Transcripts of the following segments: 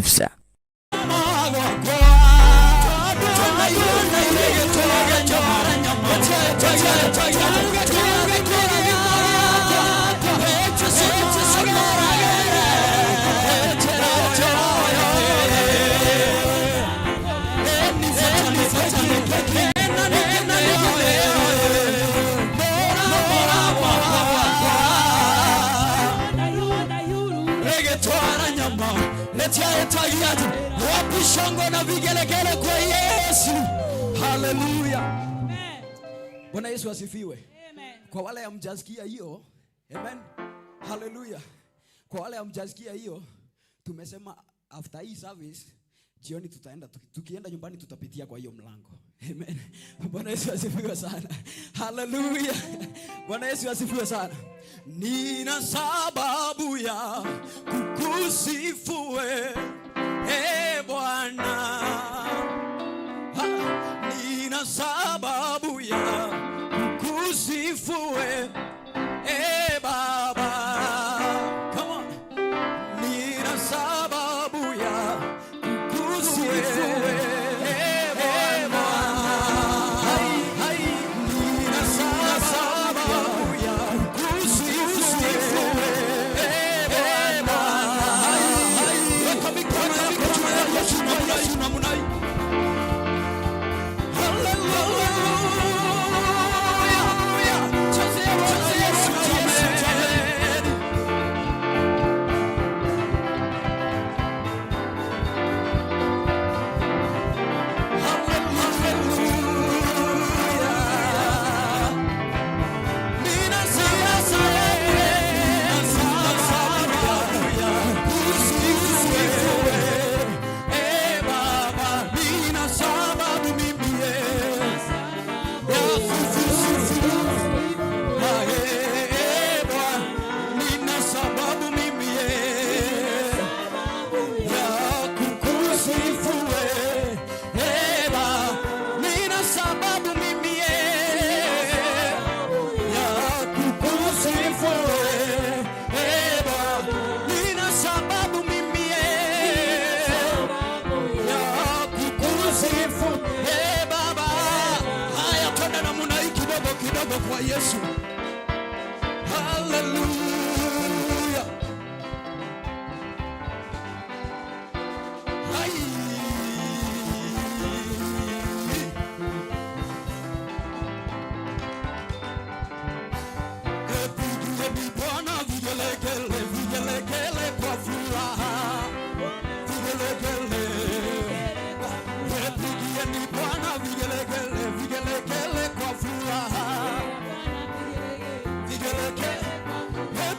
News. Wapi shangwe na vigelegele kwa Yesu? Haleluya. Bwana Yesu asifiwe. Amen. Kwa wale hamjasikia hiyo, amen. Haleluya. Kwa wale hamjasikia hiyo, tumesema after hii service jioni tutaenda, tukienda nyumbani tutapitia kwa hiyo mlango. Amen. Bwana Yesu asifiwe sana. Haleluya. Bwana Yesu asifiwe sana. Nina sababu ya kukusifu wewe, e Bwana. Ha, nina sababu ya kukusifu wewe, e Baba. Come on. Nina sababu ya kukusifu wewe, e Bwana. Hai, hai. Nina sababu ya kukusifu wewe, e Bwana. Hai, hai. Weka mikono yako juu ya Yesu namna hii, namna hii. Hallelujah. Chezea Bwana Yesu jameni. Hallelujah. Nina sababu ya kukusifu wewe, e Baba. Nina sababu mimi ya kukusifu. E Bwana, nina sababu mimi ya kukusifu wewe, e Baba. Nina sababu mimi ya kukusifu wewe, e Baba. Nina sababu mimi ya kukusifu, e Baba. Haya, twende namna hii kidogo kidogo kwa Yesu. Hallelujah. Hai. Pigieni Bwana vigelegele, vigelegele kwa furaha. Vigelegele. Pigieni Bwana vigelegele, vigelegele kwa furaha. Vigelegele.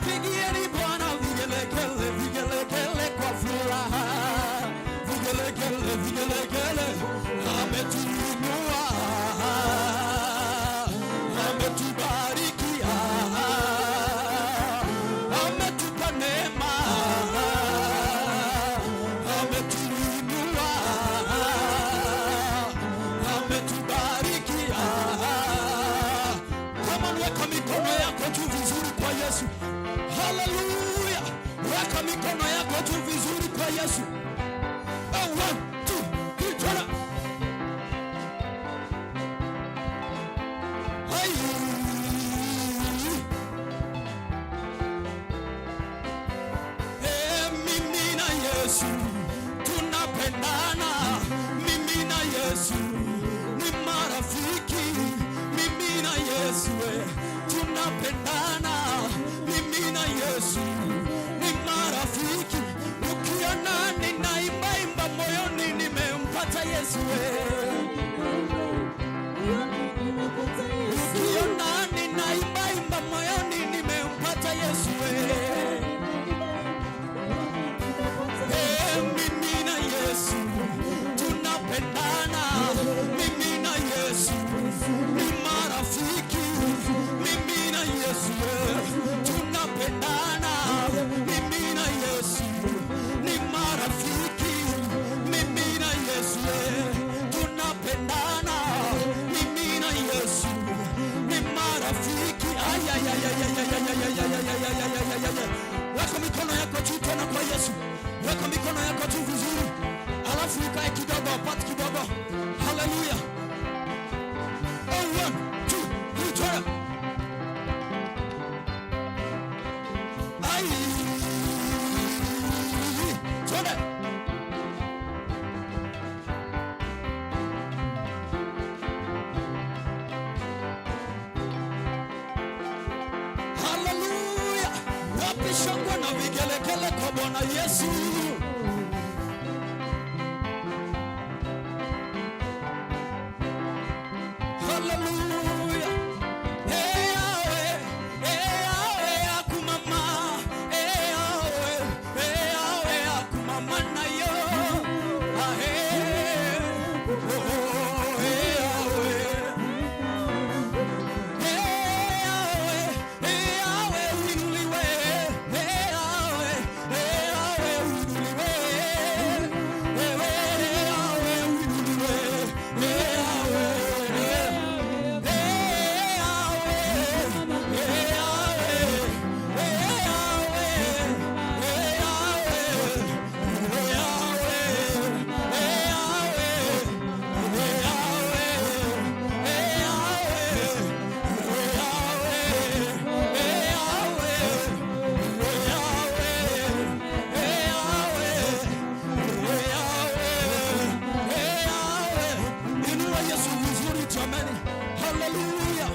Pigieni Bwana vigelegele, vigelegele kwa furaha. Vigelegele, vigelegele. Ametuinua. Ametubariki. Ametupa neema. Ametuinua. Ametubariki. Kama weka mikono yako juu vizuri kwa Yesu. Haleluya. Weka mikono yako juu vizuri kwa Yesu. Oh, one, two, three, twende. Hai. Eh, mimi na Yesu tunapendana, mimi na Yesu ni marafiki, mimi na Yesu tunapendana, mimi na Yesu ni marafiki. Ukiona ninaimba imba moyoni, nimempata Yesu eh. Ukiona ninaimba imba moyoni, nimempata Yesu eh. Eh, mimi na Yesu tunapendana, mimi na Yesu ni marafiki, mimi na Yesu tunapendana, mimi na Yesu ni marafiki, mimi na Yesu. Bwana Yesu. Hallelujah. Hey, Yahweh, hey, Yahweh, akumama. Hey, Yahweh, hey, Yahweh, akumama na yo. Ah, hey. Oh, hey, Yahweh. Hey, Yahweh, hey, Yahweh, uinuliwe. Hey, Yahweh, hey, Yahweh, uinuliwe. Hey, hey, Yahweh, uinuliwe. Hey, Yahweh, hey. Hey, Yahweh, hey, Yahweh, hey, Yahweh, hey, Yahweh, hey, Yahweh, hey, Yahweh, hey, Yahweh, hey, Yahweh, hey, Yahweh, hey, Yahweh, hey, Yahweh, hey, Yahweh, hey, Yahweh, hey, Yahweh. Inua Yesu vizuri jamani. Hallelujah.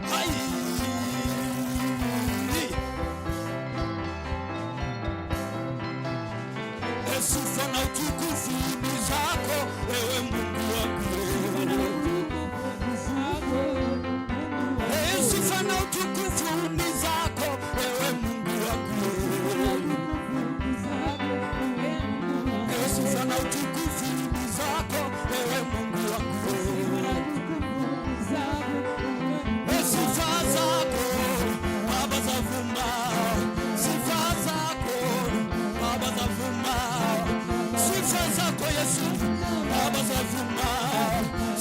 Hai. Sifa na utukufu ni zako, ewe Mungu wangu. Sifa na utukufu ni zako, ewe Mungu wangu. Sifa na utukufu ni zako, ewe Mungu wangu. Sifa zako Baba zavuma, sifa zako Baba zavuma, sifa zako Yesu Baba zavuma,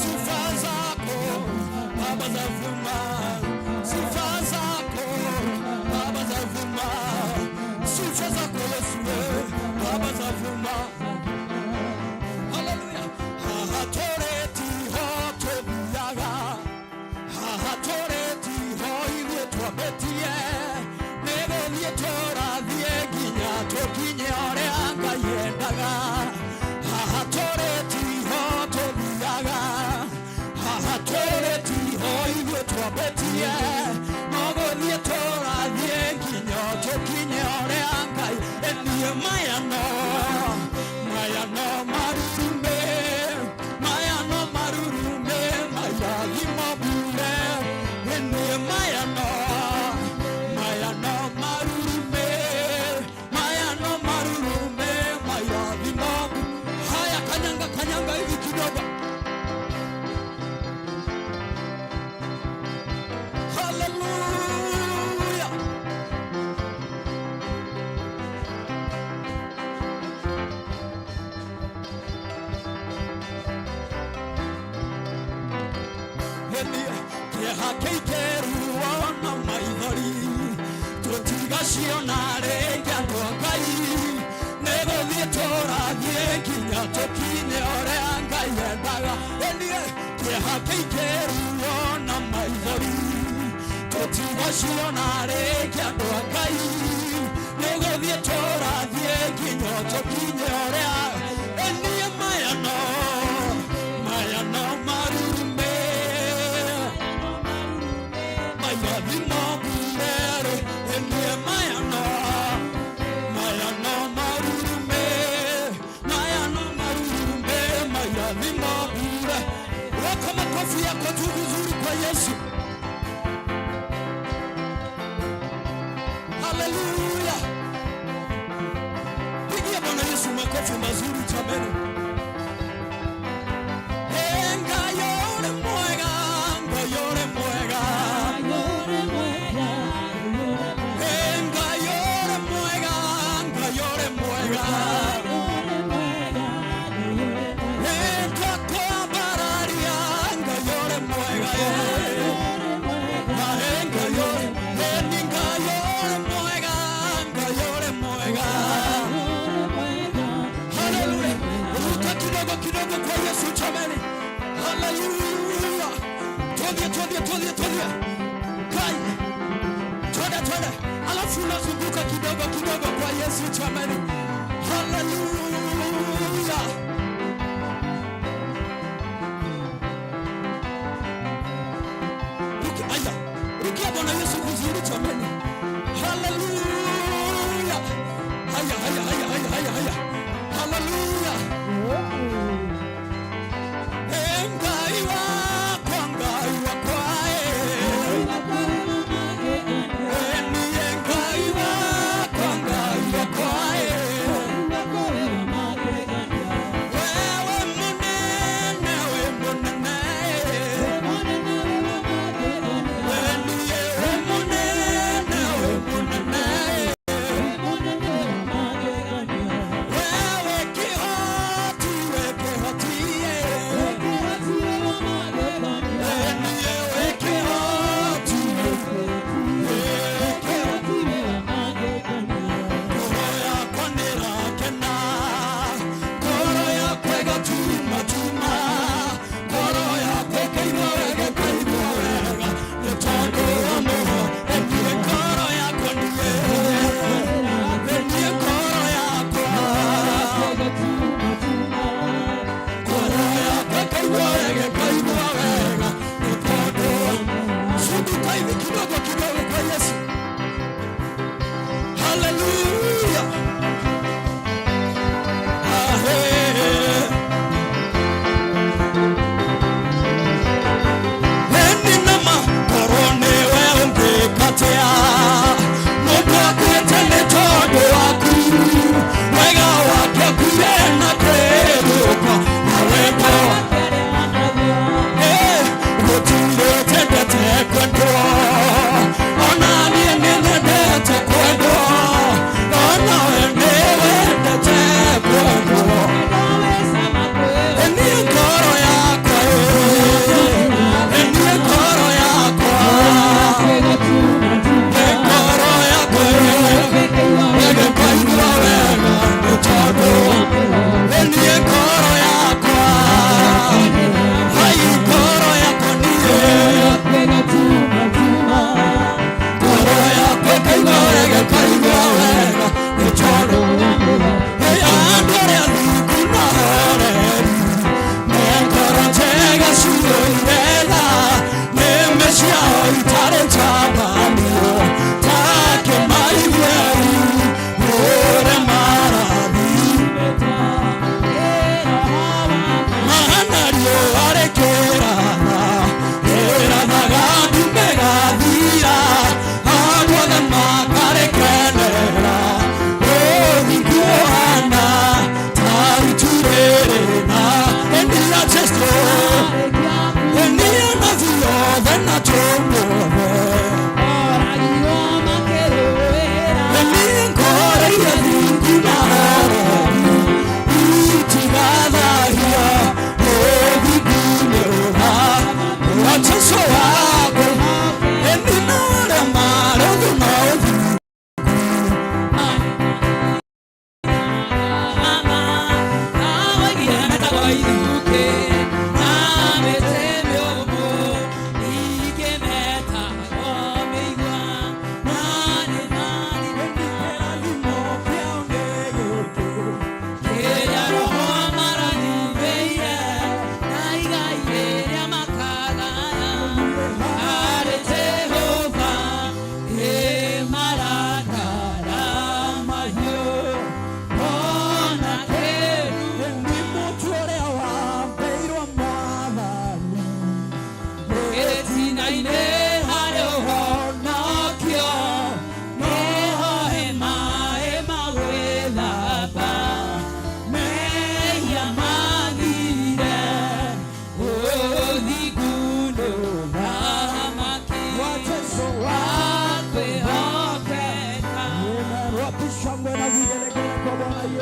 sifa zako Baba zavuma, sifa zako Baba zavuma, sifa zako Yesu Baba zavuma. Haleluya. Haha toreti ho tũthiaga, haha tũrĩ ho ithuĩ twambĩtie, nĩ gũthiĩ tũrathiĩ nginya tũkinye ũrĩa Ngai endaga. Haha tũrĩ ho tũthiaga, haha tũrĩ ho ithuĩ twambĩtie, no gũthiĩ tũrathiĩ nginya tũkinye ũrĩa Ngai eniĩ. Maya no marurume, maya no marurume, maya thimo bure. Eniĩ maya no marurume, maya no marurume, maya thimo. Haya, kanyanga kanyanga hivi kidogo. Hallelujah. Kĩeha kĩingĩruo na maithori tũtigaciona rĩngĩ, andũ a Ngai, nĩ gũthiĩ tũrathiĩ nginya tũkinye ũrĩa Ngai endaga. Ĩniĩ kĩeha kĩingĩruo na maithori tũtigaciona rĩngĩ, andũ a Ngai, nĩ gũthiĩ tũrathiĩ nginya tũkinye ũrĩa. Ĩniĩ maya no marurume, mairathimo mbere. Ĩniĩ maya no marurume, maya no marurume, mairathimo bure. Weka makofi yako tu vizuri kwa Yesu. Haleluya. Pigia Bwana Yesu makofi mazuri jameni. Ngai ũrĩ mwega, Ngai ũrĩ mwega. Ngai ũrĩ mwega, Ngai ũrĩ mwega. Twakwambararia, Ngai ũrĩ mwega. Ngai ũrĩ, ni Ngai ũrĩ mwega, Ngai ũrĩ mwega. Haleluya. Ruka kidogo kidogo kwa Yesu jamani. Haleluya. Twende twende twende twende. Kai. Twende twende. Alafu unazunguka kidogo kidogo kwa Yesu jamani. Haleluya. Rukia, aya. Rukia Bwana Yesu.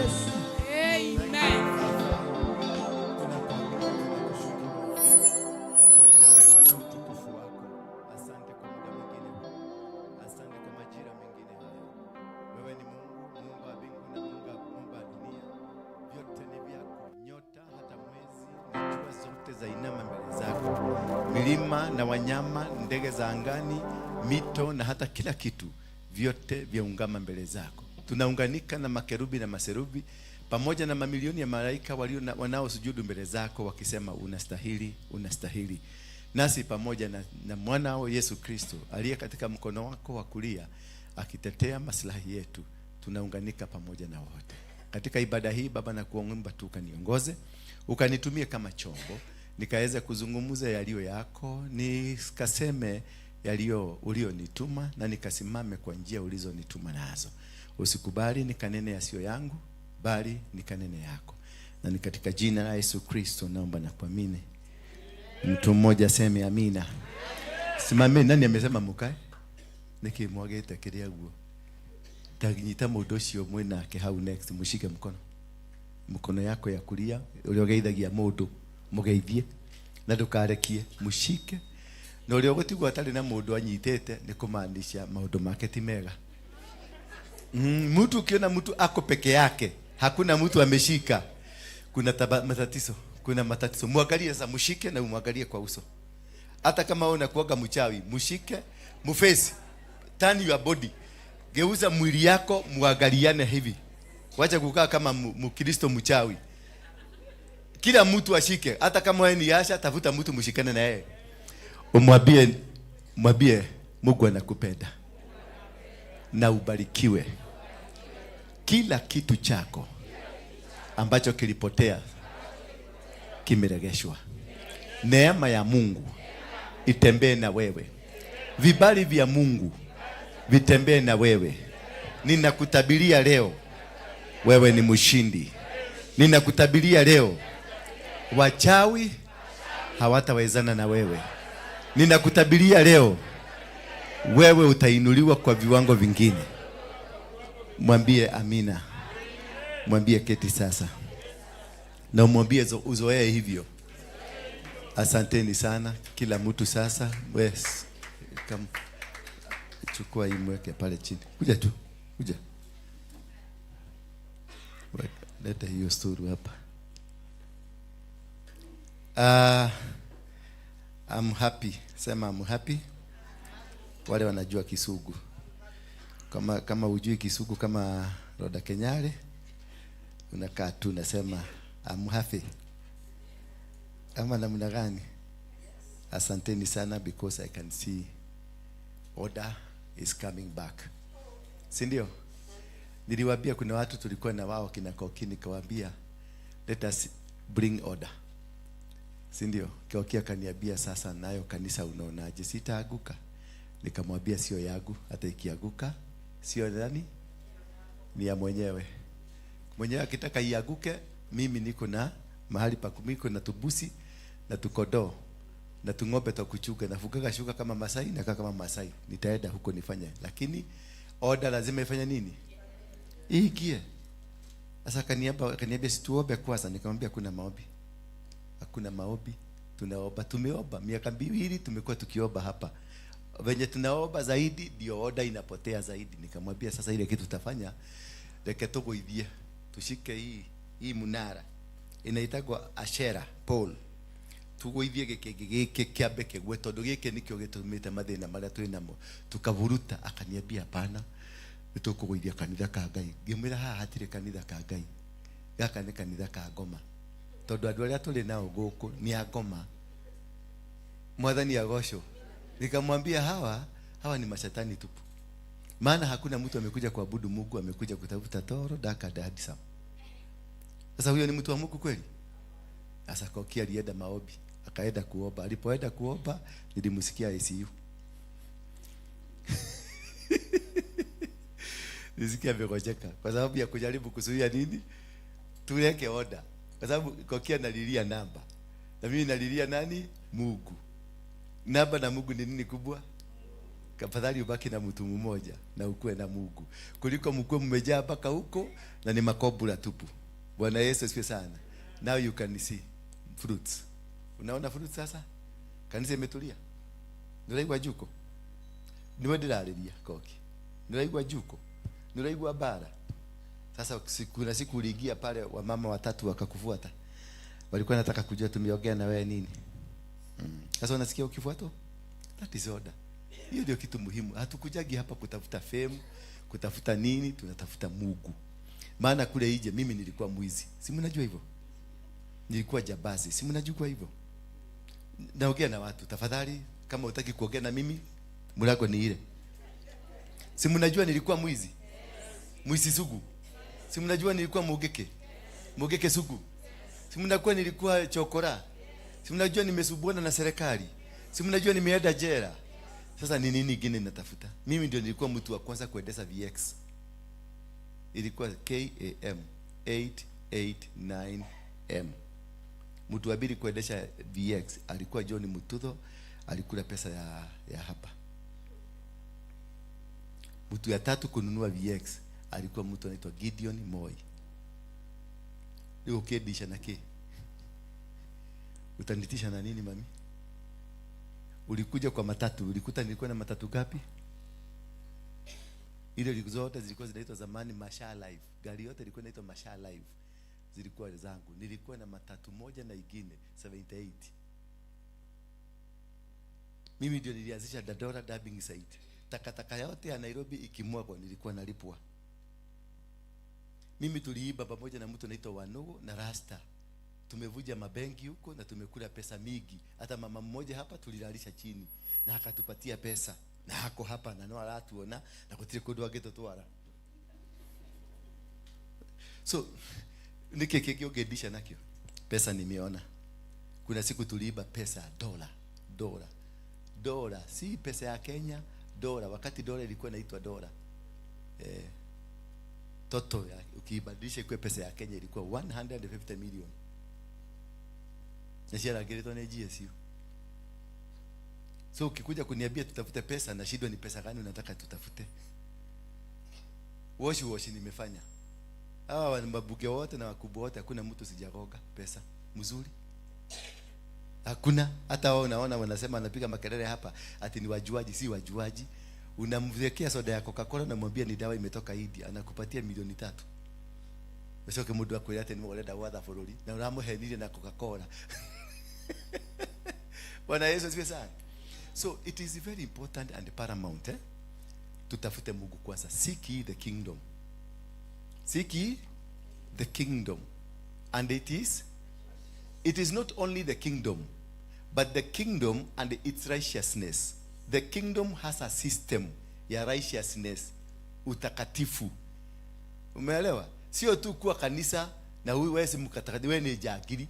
Yesu. Amen. Tunakuabudu, tunakushukuru kwa ajili ya wema na utukufu wako. Asante kwa muda mwingine huu, asante kwa majira mengine haya. Wewe ni Mungu, Mungu wa mbingu na Mungu wa dunia, vyote ni vyako, nyota hata mwezi na jua zote zainama mbele zako, milima na wanyama, ndege za angani, mito na hata kila kitu, vyote vyaungama mbele zako. Tunaunganika na makerubi na maserubi pamoja na mamilioni ya malaika walio wanaosujudu mbele zako wakisema, unastahili, unastahili. Nasi pamoja na mwanao Yesu Kristo aliye katika mkono wako wa kulia akitetea maslahi yetu, tunaunganika pamoja na wote katika ibada hii. Baba, nakuomba tu ukaniongoze, ukanitumie kama chombo, nikaweze kuzungumza yaliyo yako, nikaseme yaliyo ulionituma, na nikasimame kwa njia ulizonituma nazo. Usikubali nikanene yasiyo yangu, bali nikanene yako, na ni katika jina la Yesu Kristo naomba na kuamini. Mtu mmoja aseme amina. Simame. Nani amesema mukae? Nikimwagete kiria guo taginyita mundu ucio mwinake hau next, mushike mkono, mkono yako ya kulia, uria ugeithagia mundu mugeithie na ndukarekie, mushike. Na uria ugutigwo atarĩ na mundu anyitĩte nĩ kumaanisha maundu make ti mega. Mtu ukiona mtu ako peke yake, hakuna mtu ameshika, kuna matatizo, kuna matatizo. Mwangalie sasa, mshike na umwangalie kwa uso. Hata kama wewe unakuwaga mchawi, mshike, mface, turn your body, geuza mwili yako, muangaliane hivi. Wacha kukaa kama Mkristo mchawi. Kila mtu ashike, hata kama wewe ni Asha, tafuta mtu mshikane na yeye, umwambie, mwambie Mungu anakupenda na ubarikiwe. Kila kitu chako ambacho kilipotea kimeregeshwa. Neema ya Mungu itembee na wewe, vibali vya Mungu vitembee na wewe. Ninakutabiria leo, wewe ni mshindi. Ninakutabiria leo, wachawi hawatawezana na wewe. Ninakutabiria leo, wewe utainuliwa kwa viwango vingine. Mwambie amina, mwambie keti sasa, na umwambie uzoee hivyo. Asanteni sana kila mtu. Sasa yes, come, chukua hii mweke pale chini, kuja tu, kuja. Weka, leta hiyo sturu hapa. I'm happy. Sema I'm happy. Wale wanajua Kisugu. Kama hujui Kisugu kama Roda Kenyale, unakaa tu unasema I'm happy. Ama namna gani? Asanteni sana because I can see order is coming back. Si ndio? Niliwaambia kuna watu tulikuwa na wao kina Koki, nikawaambia let us bring order. Si ndio? Koki akaniambia sasa nayo kanisa unaonaje? Sitaaguka. Nikamwambia sio yangu, hata ikiaguka sio nani? Ni ya mwenyewe. Mwenyewe akitaka iaguke, mimi niko na mahali pa kumiko na tubusi na tukodoo na tung'ombe twa kuchunga, nafugaga shuka kama Masai na kama Masai, nitaenda huko nifanye, lakini order lazima ifanye nini? Iingie. Sasa akaniambia si tuombe kwanza. Nikamwambia hakuna maombi, hakuna maombi, tunaomba, tumeomba miaka 2 tumekuwa tukiomba hapa, venye tunaomba zaidi ndio order inapotea zaidi. Nikamwambia sasa ile kitu tutafanya, reke tuguithie, tushike hii munara inaitagwa Ashera pole, tuguithie gĩkĩngĩ gĩkĩ kĩambe kĩgwe tondũ gĩkĩ nĩkĩo gĩtũmĩte mathĩna marĩa twĩ namo, tukaburuta. Akaniambia hapana, nĩtũkũgũithia kanitha ka Ngai. Ngĩmwĩra haha hatirĩ kanitha ka Ngai, gaka nĩ kanitha ka ngoma, tondũ andũ arĩa tũrĩ nao gũkũ nĩ a ngoma. Mwathani agocwo. Nikamwambia hawa ni mashetani tupu, maana hakuna mtu amekuja kuabudu Mungu, amekuja kutafuta toro daka dadisa. Sasa huyo ni mtu wa Mungu kweli? Sasa Koki alienda maombi, akaenda kuomba. Alipoenda kuomba, nilimsikia ICU. Nilisikia amegonjeka kwa sababu ya kujaribu kuzuia nini? Tuweke order. Kwa sababu Koki analilia namba. Na mimi nalilia nani? Mungu. Namba na Mungu ni nini kubwa? Afadhali ubaki na mtu mmoja na ukuwe na Mungu kuliko mkuwe mmejaa mpaka huko na ni makobura tupu. Bwana Yesu asifiwe sana. Now you can see fruits. Unaona fruits sasa? Kanisa imetulia. Nĩũraigua njuko? Nĩwe ndĩrarĩria koki. Nĩũraigua njuko? Nĩũraigua bara? Sasa kuna siku uliingia pale, wamama watatu wakakufuata, walikuwa nataka kujua tumeongea na wewe nini. Sasa unasikia ukifuatwa? That is order. Hiyo ndio kitu muhimu. Hatukujagi hapa kutafuta fame, kutafuta nini, tunatafuta Mungu. Maana kule nje mimi nilikuwa mwizi. Si mnajua hivyo? Nilikuwa jambazi. Si mnajua hivyo? Naongea na watu, tafadhali kama hutaki kuongea na mimi, mlango ni ile. Si mnajua nilikuwa mwizi? Mwizi sugu. Si mnajua nilikuwa mugeke? Mugeke sugu. Si mnajua nilikuwa chokora? Si mnajua nimesubuana na serikali? Si mnajua nimeenda jela? Sasa ni nini ingine natafuta? Mimi ndio nilikuwa mtu wa kwanza kuendesha VX. Ilikuwa KAM 889M. Mtu wa pili kuendesha VX alikuwa John Mututho, alikula pesa ya hapa. Mtu ya tatu kununua VX alikuwa mtu anaitwa Gideon Moi. Leo ukidisha na ke? Utanitisha na nini mami? Ulikuja kwa matatu, ulikuta nilikuwa na matatu gapi? Ile zote zilikuwa zinaitwa zamani Masha Life. Gari yote ilikuwa inaitwa Masha Life. Zilikuwa zangu. Nilikuwa na matatu moja na ingine 78. Mimi ndio nilianzisha Dandora dumping site. Takataka yote ya Nairobi ikimwagwa nilikuwa nalipwa. Mimi tuliiba pamoja na mtu anaitwa Wanugu na Rasta. Tumevuja mabenki huko na tumekula pesa mingi. Hata mama mmoja hapa tulilalisha chini na akatupatia pesa. Na hako hapa na no aratuona na gutire kundu angĩtũtwara. So niki kĩngĩ ũngĩndisha nakĩo? Pesa nimeona. Kuna siku tuliiba pesa dola, dola, dola, si pesa ya Kenya, dola. Wakati dola ilikuwa inaitwa dola. Toto ya, ukiibadilisha ikuwe pesa ya Kenya ilikuwa 150 million. Na ciarangĩrĩtwo nĩ GSU. So ukikuja kuniambia tutafute pesa, na shida ni pesa gani unataka tutafute? Wash wash nimefanya. Hawa mabunge wote na wakubwa wote hakuna mtu sijaroga pesa mzuri. Hakuna. Hata wao unaona wanasema anapiga makelele hapa ati ni wajuaji, si wajuaji. Unamwekea soda ya Coca-Cola na mwambia ni dawa imetoka India, anakupatia milioni 3. Ucoke mundu akwira ati ni urenda gwatha bururi na uramuhenirie na Coca-Cola. Bwana Yesu asifiwe sana. So it is very important and paramount, eh? Tutafute Mungu kwanza. Seek ye the kingdom. Seek ye the kingdom. And it is not only the kingdom, but the kingdom and its righteousness. The kingdom has a system ya righteousness, utakatifu. Umeelewa? Sio tu kuwa kanisa na huyu wewe si mkatakatifu, wewe ni jagiri.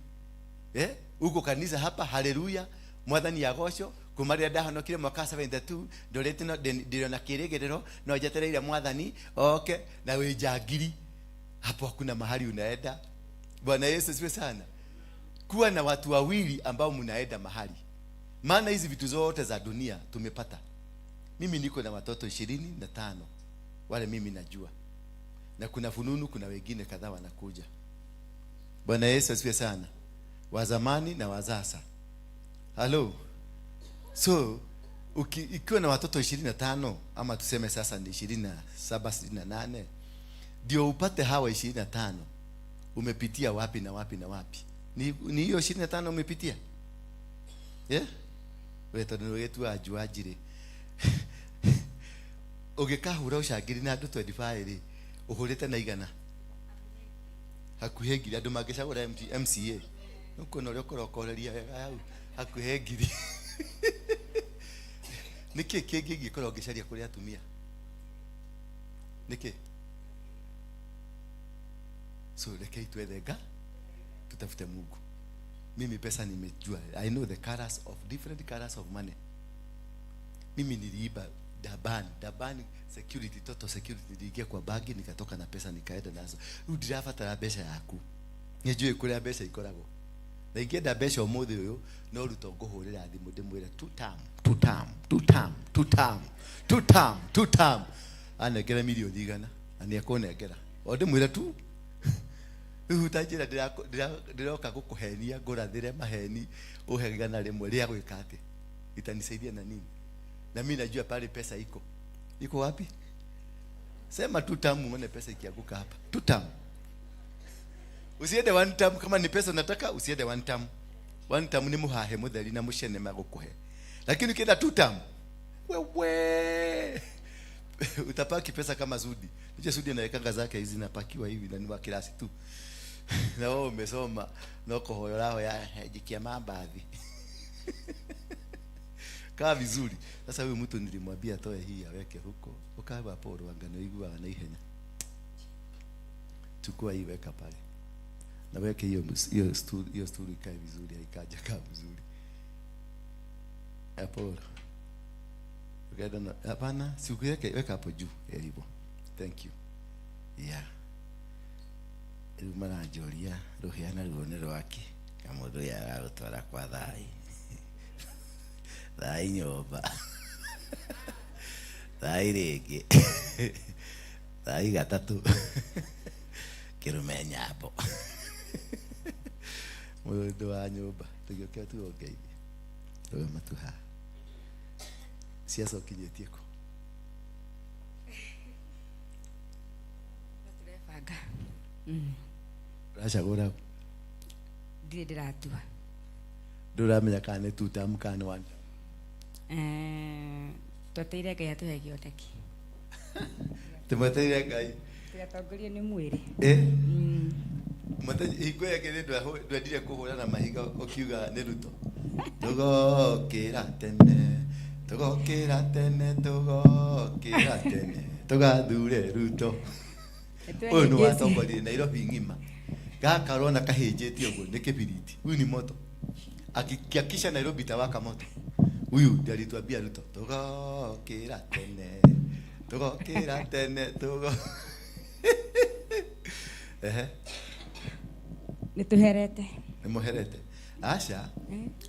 Eh? Uko kanisa hapa, haleluya, mwathani agoco, kuma rĩrĩa ndahonokire mwaka 72 ndorete no ndĩrĩ na kĩrĩgĩrĩro no njetereire mwathani oke, na wĩ njangiri hapo, hakuna mahali unaenda. Bwana Yesu asifiwe sana. Kuwa na watu wawili ambao mnaenda mahali, maana hizi vitu zote za dunia tumepata. Mimi niko na watoto 25 wale mimi najua, na kuna fununu, kuna wengine kadhaa wanakuja. Bwana Yesu asifiwe sana, wa zamani na wa sasa. Halo. So ikiwa na watoto 25 ama tuseme sasa ni 27, 28, ndio upate hawa 25, umepitia wapi na wapi na wapi? Ni hiyo 25 umepitia? Yeah? We tondu nĩ ajuaji rĩ, ũngĩkahũra ũcangĩri na andũ 25 rĩ, ũhũrĩte na igana hakuhĩ ngiri andũ mangĩcagũra MCA nĩkuona ũrĩa ũkũrokoreria wega hau hakuhĩ ngiri. Nĩkĩ kĩngĩ ingĩkorwo ngĩcaria kũrĩ atumia? Nĩkĩ? So rekei twethe nga tutafute Mungu. Mimi pesa nimejua. I know the colors of different colors of money. Mimi niliiba Daban, Daban security, total security, niliingia kwa bagi nikatoka na pesa nikaenda nazo. Rĩu ndirabatara mbeca yaku, nĩnjũĩ kũrĩa mbeca ikoragwo. Na ingĩenda mbeca ũmũthĩ ũyũ, no Ruto ngũhũrĩra thimũ ndĩmwĩre two term, two term, two term, two term, two term, two term. Anengere mirioni 100 na nĩ ekũnengera. O ndĩmwĩre tu. Rĩu ta njĩra ndĩroka gũkũhenia ngũrathĩre maheni ũhe 100 rĩa gwĩka atĩa? Itanisaidia na nini? Na mimi najua pale pesa iko. Iko wapi? Sema two term uone pesa ikianguka hapa. Two term. Usiende one term kama ni pesa unataka usiende one term. One term ni muhahe mutheri na mucene magukuhe. Lakini ukienda two term wewe utapaki pesa kama Sudi. Unajua Sudi anawekanga zake hizi zinapakiwa hivi na ni wa kirasi tu. Na wewe umesoma no kuhoya urahoya jikia mambathi. Kaa vizuri. Sasa huyu mtu nilimwambia atoe hii aweke huko. Ukawa hapo rwangano iguaga na ihenya. Chukua hii weka pale. Na weke hiyo hiyo stool, hiyo stool ikae vizuri, haikaja kaa vizuri. Hapo. Ukaenda na hapana, si ukiweke weka hapo juu. Eh, hivyo. Thank you. Yeah. Rĩu maranjũria rũhĩa naruo nĩ rwaki kamũndũ ũyũ ararũtwara kwa thai thai nyũmba thai rĩngĩ thai gatatũ kĩrũme nyambo mũndũ wa nyũmba tũgĩũke tuongeithie rũgama tu haha ciaca ũkinyĩtie kũ? Tũrebanga. Ũracagũra? Ndirĩ ndĩratua. Ndũramenya kana nĩ two term kana nĩ one term? Eh, tweteire Ngai atũhe kĩoneki. Tũmweteire Ngai. Tũgatongorio nĩ mwĩrĩ. Eh? Hingo ĩyo ĩngĩ ndwendire kũhũra na mahiga ũkiuga nĩ Ruto. Tũgokĩra tene, tũgokĩra tene, tũgokĩra tene, tũgathure Ruto. Ũyũ nĩ watongoririe Nairobi ng'ima. Gaka ũrona kahĩnjĩtie ũguo nĩ kĩbiriti. Huyu ni moto. Akiakisha Nairobi itawaka moto. Huyu ndiye alituambia Ruto. Tũgokĩra tene, tũgokĩra tene, tũgo. Ehe. Nĩ tũherete. Nĩ mũherete? Aca,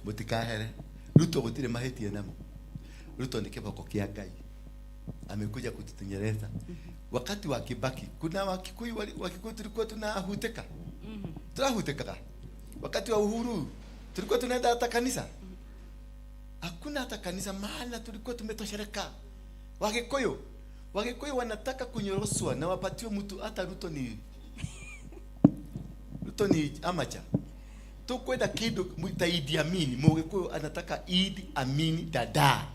mũtikahere. Ruto gũtirĩ mahĩtia namo. Ruto nĩ kĩboko kĩa Ngai. Amekuja kututenyereza. Wakati wa Kibaki, kuna Wakikuyu Wakikuyu tulikuwa tunahuteka. Tunahutekaga. Wakati wa Uhuru tulikuwa tunaenda hata kanisa. Hakuna hata kanisa maana tulikuwa tumetosheleka. Wakikuyu wanataka kunyoroswa na wapatiwe mtu hata Ruto ni amacha. Tukwenda kindu ta Idi Amin, Mugikuyu anataka Idi Amin dada.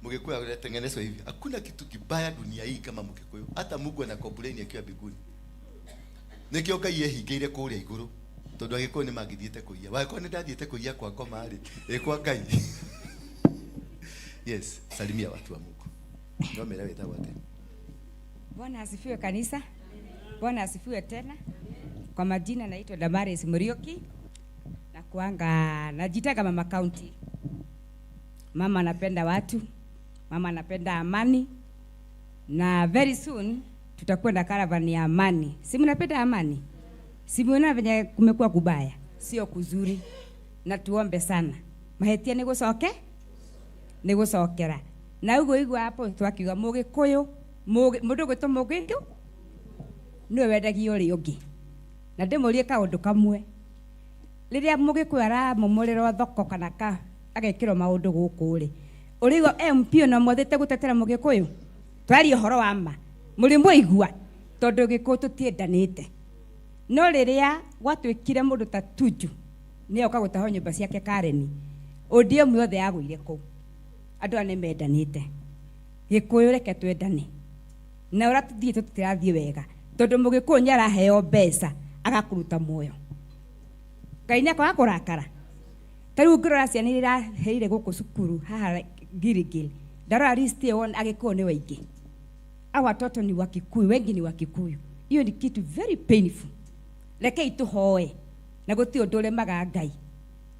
Mugikuyu anatengenezwa hivi. Hakuna kitu kibaya dunia hii kama Mugikuyu. Hata Mungu anacomplain akiwa mbinguni. Nikio Ngai ehingĩire kũrĩa igũrũ tondũ Agĩkũyũ nĩ mangĩthiĩte kũiya. Wangĩkorwo nĩ ndathiĩte kũiya kwa ngoma rĩ, ĩ kwa Ngai. Yes, salimia watu wa Mungu. No mera wĩtagwo atĩa? Bwana asifiwe kanisa. Bwana asifiwe tena. Kwa majina naitwa Damaris Muriuki. Na kuanga najitaga mama county. Mama anapenda watu, mama anapenda amani. Na very soon tutakuwa na caravan ya amani. Si mnapenda amani? Si mnaona venye kumekuwa kubaya, sio kuzuri. Na tuombe sana. Mahetia nĩ gũcoke? Nĩ gũcokera. Na ũguo igua hapo twakiuga Mũgĩkũyũ, mũndũ ũgwĩtwo Mũgĩkũyũ nĩwe wendagia ũrĩa ũngĩ. Na ndĩmũrie kaũndũ kamwe. Rĩrĩa Mũgĩkũyũ aramomorerwo thoko kana ka agekĩrwo maũndũ gũkũ rĩ, ũrĩigua MP ona mwathĩte gũtetera Mũgĩkũyũ? Twaria ũhoro wa ma. Mũrĩ mwaigua tondũ Gĩkũyũ tũtiendanĩte. No rĩrĩa gwatuĩkire mũndũ ta Tuju nĩoka gũtahwo nyũmba ciake Karen, ODM yothe yagũire kũu. Andũ aya nĩmendanĩte. Gĩkũyũ reke twendane. Na ũrĩa tũthiĩte tũtirathiĩ wega tondũ Mũgĩkũyũ nĩaraheo mbeca agakũruta muoyo. Ngai nĩakoraga kũrakara. Ta rĩu ũngĩrora ciana iria iraheire gũkũ cukuru haha Gilgil, ndarora list ĩyo wone Agĩkũyũ nĩ waingĩ. Hawa watoto ni wa Kikuyu, wengi ni wa Kikuyu. Hiyo ni kitu very painful. Rekei tũhoe na gũtirĩ ũndũ ũremaga Ngai.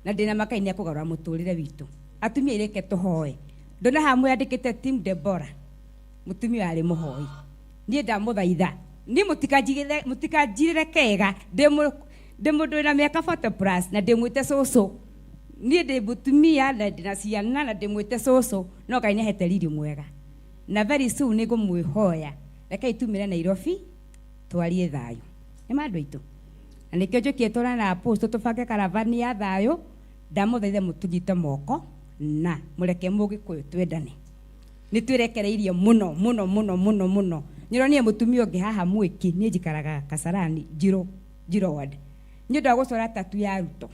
Na ndĩna ma Ngai nĩekũgarũra mũtũrĩre witũ. Atumia reke tũhoe. Ndona haha mwandĩkĩte Team Deborah, mũtumia arĩ mũhoi. Niĩ ndamũthaitha, niĩ mũtikanjirĩre kega, Ndĩ mũndũ wĩna mĩaka 40 plus na ndĩmwĩte cũcũ. Niĩ ndĩ mũtumia na ndĩna ciana na ndĩmwĩte cũcũ, no Ngai nĩahete riri mwega. Na very soon nĩngũmwĩhoya rekei tumire Nairobi twarie thayũ. Nĩ ma andũ aitũ. Na nĩkĩo njũkire tũrane na apostle tũbange karavani ya thayũ. Ndamũthaitha mũtũnyite moko na mũreke Mũgĩkũyũ twendane. Nĩ twĩrekereirie mũno mũno mũno mũno mũno. Nyonanie mũtumia ũngĩ haha mwĩki, niĩ njikaraga Kasarani Njiro, Njiro ward. Nĩ ũndũ wa gũcora tatu ya Ruto.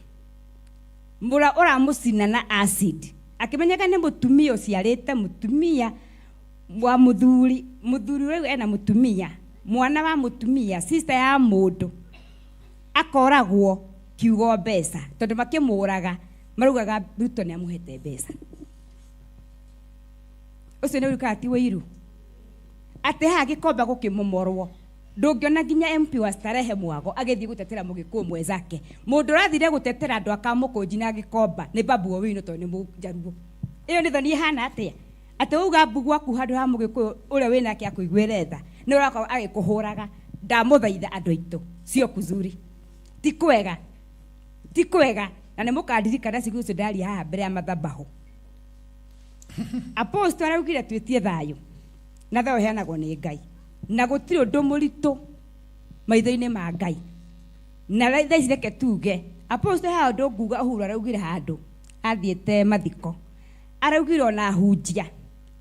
Mũra ũramũcina na acid. Akĩmenyaga nĩ mũtumia ũciarĩte mũtumia wa mũthuri, mũthuri rĩu ena mũtumia, mwana wa mũtumia, sister ya mũndũ. Akoragwo kiugo mbeca, tondũ makĩmũraga maraugaga Ruto nĩ amũhete mbeca. Ũcio nĩ ũrukaga ti wĩiru. Atĩ haha gĩkomba gũkĩmomorwo. Ndũngĩona nginya MP wa Starehe Mwago agĩthiĩ gũtetera mũgĩkũyũ mwenzake. Mũndũ ũrathire gũtetera andũ a Kamũkũnji na Gĩkomba nĩ Babu Owino tondũ nĩ mũnjaruo. Ĩyo nĩ thoni ĩhana atĩa? Atĩ wauga mbu gwaku handũ ha mũgĩkũyũ ũrĩa wĩnake akũiguĩre tha, nĩ ũrakorwo agĩkũhũraga. Ndamũthaitha andũ aitũ, sio kuzuri. Ti kwega. Ti kwega. Na nĩ mũkandirikana ciugo icio ndaria haha mbere ya mathabahu. Apostle araugire twĩtie thayũ. Na thayũ ũheanagwo nĩ Ngai. Na gũtirĩ ũndũ mũritũ maitho-inĩ ma Ngai. Na thaa ici reke tuge, Apostle haha ũndũ nguga Uhuru araugire handũ athiĩte mathiko. Araugire ona ahunjia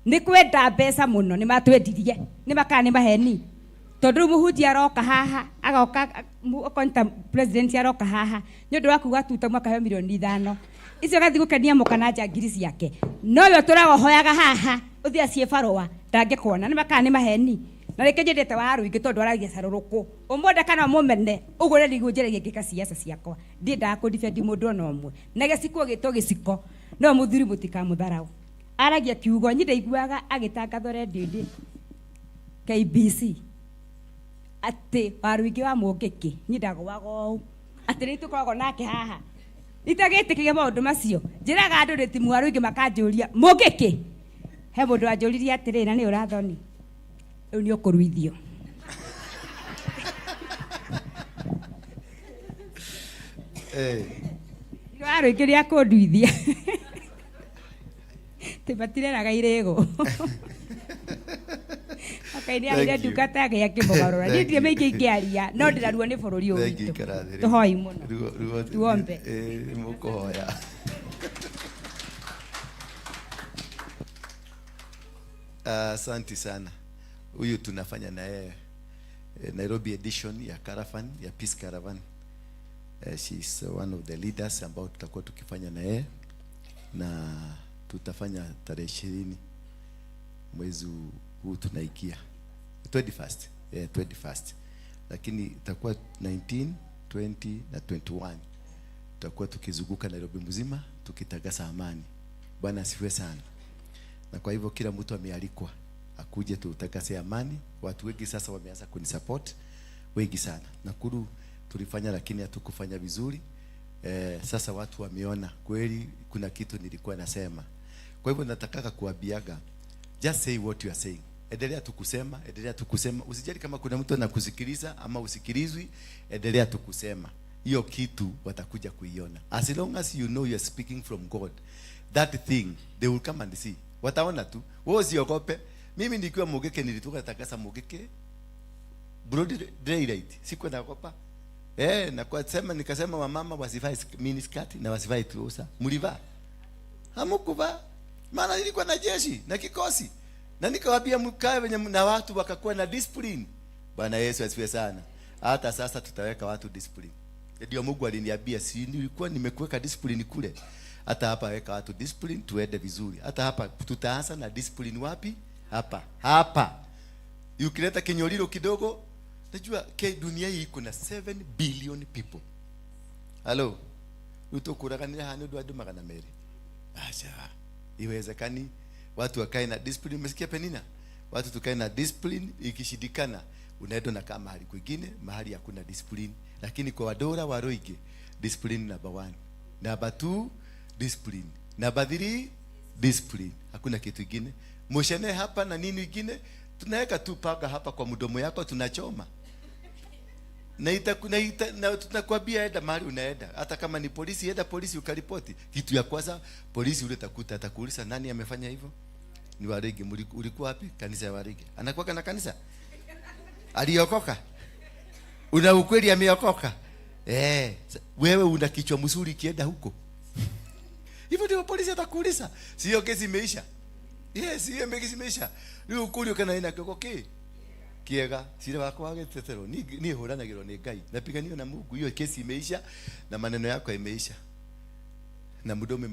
nĩ kwenda mbeca mũno, nĩ matwendirie, nĩ makaa nĩ maheni. Tondũ rĩu mũhunjia aroka haha, agoka, okorwo nĩ ta president aroka haha, nĩ ũndũ wa kuga tuta mwaka milioni 5. Icio agathiĩ gũkenia mũka na njangiri ciake. No we ũtũraga ũhoyaga haha, ũthiĩ aciĩ barũa, ndangĩkuona, nĩ makaa nĩ maheni. Na rĩngĩ nyendete wa rũingĩ tondũ aragia carũrũkũ. Ũmwende kana ũmũmene, ũguo ũrĩa nĩguo njaragia ngĩka siasa ciakwa. Ndiendaga kũ-defend mũndũ ona ũmwe. Na gĩciko gĩtwo gĩciko, no mũthuri mũtikamũtharaũ. Aragia kiugo, niĩ ndaiguaga agĩtangathwo redio-inĩ KBC. Atĩ wa rũingĩ wa Mũngĩkĩ, niĩ ndagũaga ũũ. Atĩ nĩ tũkoragwo nake haha. Itagĩtĩkĩria maũndũ macio. Njĩraga andũ ndĩ timu wa rũingĩ makanjũria, Mũngĩkĩ? He mũndũ wanjũririe atĩrĩ, na nĩ ũrathoni. Rĩu nĩ ũkũruithio. Wa rũingĩ rĩa kũnduithia. Tĩ matireraga irĩgũ. Okay, nĩ arire ndungata yake akĩmũgarũra. Niĩ ndirĩ mĩingĩ ingĩaria, no ndĩraruo nĩ bũrũri ũyũ witũ. Tũhoi mũno. Tuombe. Mũkũhoya. Asante sana. Huyu tunafanya na yeye Nairobi edition ya Caravan, ya Peace Caravan. She is one of the leaders ambao tutakuwa tukifanya na yeye, na tutafanya tarehe 20 mwezi huu tunaingia. 21st. Yeah, 21st. Lakini itakuwa 19, 20 na 21. Tutakuwa tukizunguka Nairobi mzima tukitangaza amani. Bwana asifiwe sana. Na kwa hivyo kila mtu amealikwa akuje tutangaze amani. Watu wengi sasa wameanza kunisupport, wengi sana. Nakuru tulifanya lakini hatukufanya vizuri. Sasa watu wameona kweli kuna kitu nilikuwa nasema. Kwa hivyo nataka kuambiaga, just say what you are saying. Endelea tu kusema, endelea tu kusema. Usijali kama kuna mtu anakusikiliza ama usikilizwi, endelea tu kusema. Hiyo kitu watakuja kuiona. As long as you know you are speaking from God, that thing they will come and see. Wataona tu. Wewe usiogope. Mimi nikiwa Mugeke nilitoka takasa Mugeke broad daylight. Sikuwa naogopa. Na kwa sema nikasema wamama wasivae mini skirt na wasivae trouser. Mlivaa? Hamukuvaa. Maana nilikuwa na jeshi na kikosi. Na nikawaambia mkae wenye na watu wakakuwa na discipline. Bwana Yesu asifiwe sana. Hata sasa tutaweka watu discipline. Ndio Mungu aliniambia, si nilikuwa nimekuweka discipline kule. Hata hapa weka watu discipline tuende vizuri. Hata hapa tutaanza na discipline wapi? Hapa. Hapa. Ukileta kinyolilo kidogo, najua ke dunia hii kuna 7 billion people. Hello. Utukuraganira hani ndu andu magana meri. Acha. Iwezekani watu wakae na discipline. Umesikia Penina? Watu tukae na discipline, ikishindikana unaenda na kama mahali kwingine, mahali hakuna discipline. Lakini kwa wadora wa Ruige, discipline number 1. Number 2, discipline. Number 3, discipline. Hakuna kitu kingine. Moshene hapa na nini kingine, tunaweka tu paka hapa kwa mdomo yako tunachoma. Na tunakwambia enda mahali unaenda, hata kama ni polisi, enda polisi ukaripoti. Kitu ya kwanza polisi ule takuta atakuuliza nani amefanya hivyo? Ni Warege. Ulikuwa wapi? Kanisa ya Warege. Anakuwa na kanisa? Aliokoka? Una ukweli ameokoka? Eh, wewe una kichwa mzuri kienda huko. Hivyo ndio polisi atakuuliza. Sio kesi imeisha. Yes, hiyo kesi imeisha. Rĩu ũkũrio kana ina kĩoko kĩ kiega cira wakwa wa gĩtetero niĩ hũranagĩrwo nĩ Ngai, napiganio na Mungu. Hiyo kesi imeisha na maneno yako imeisha na mdomo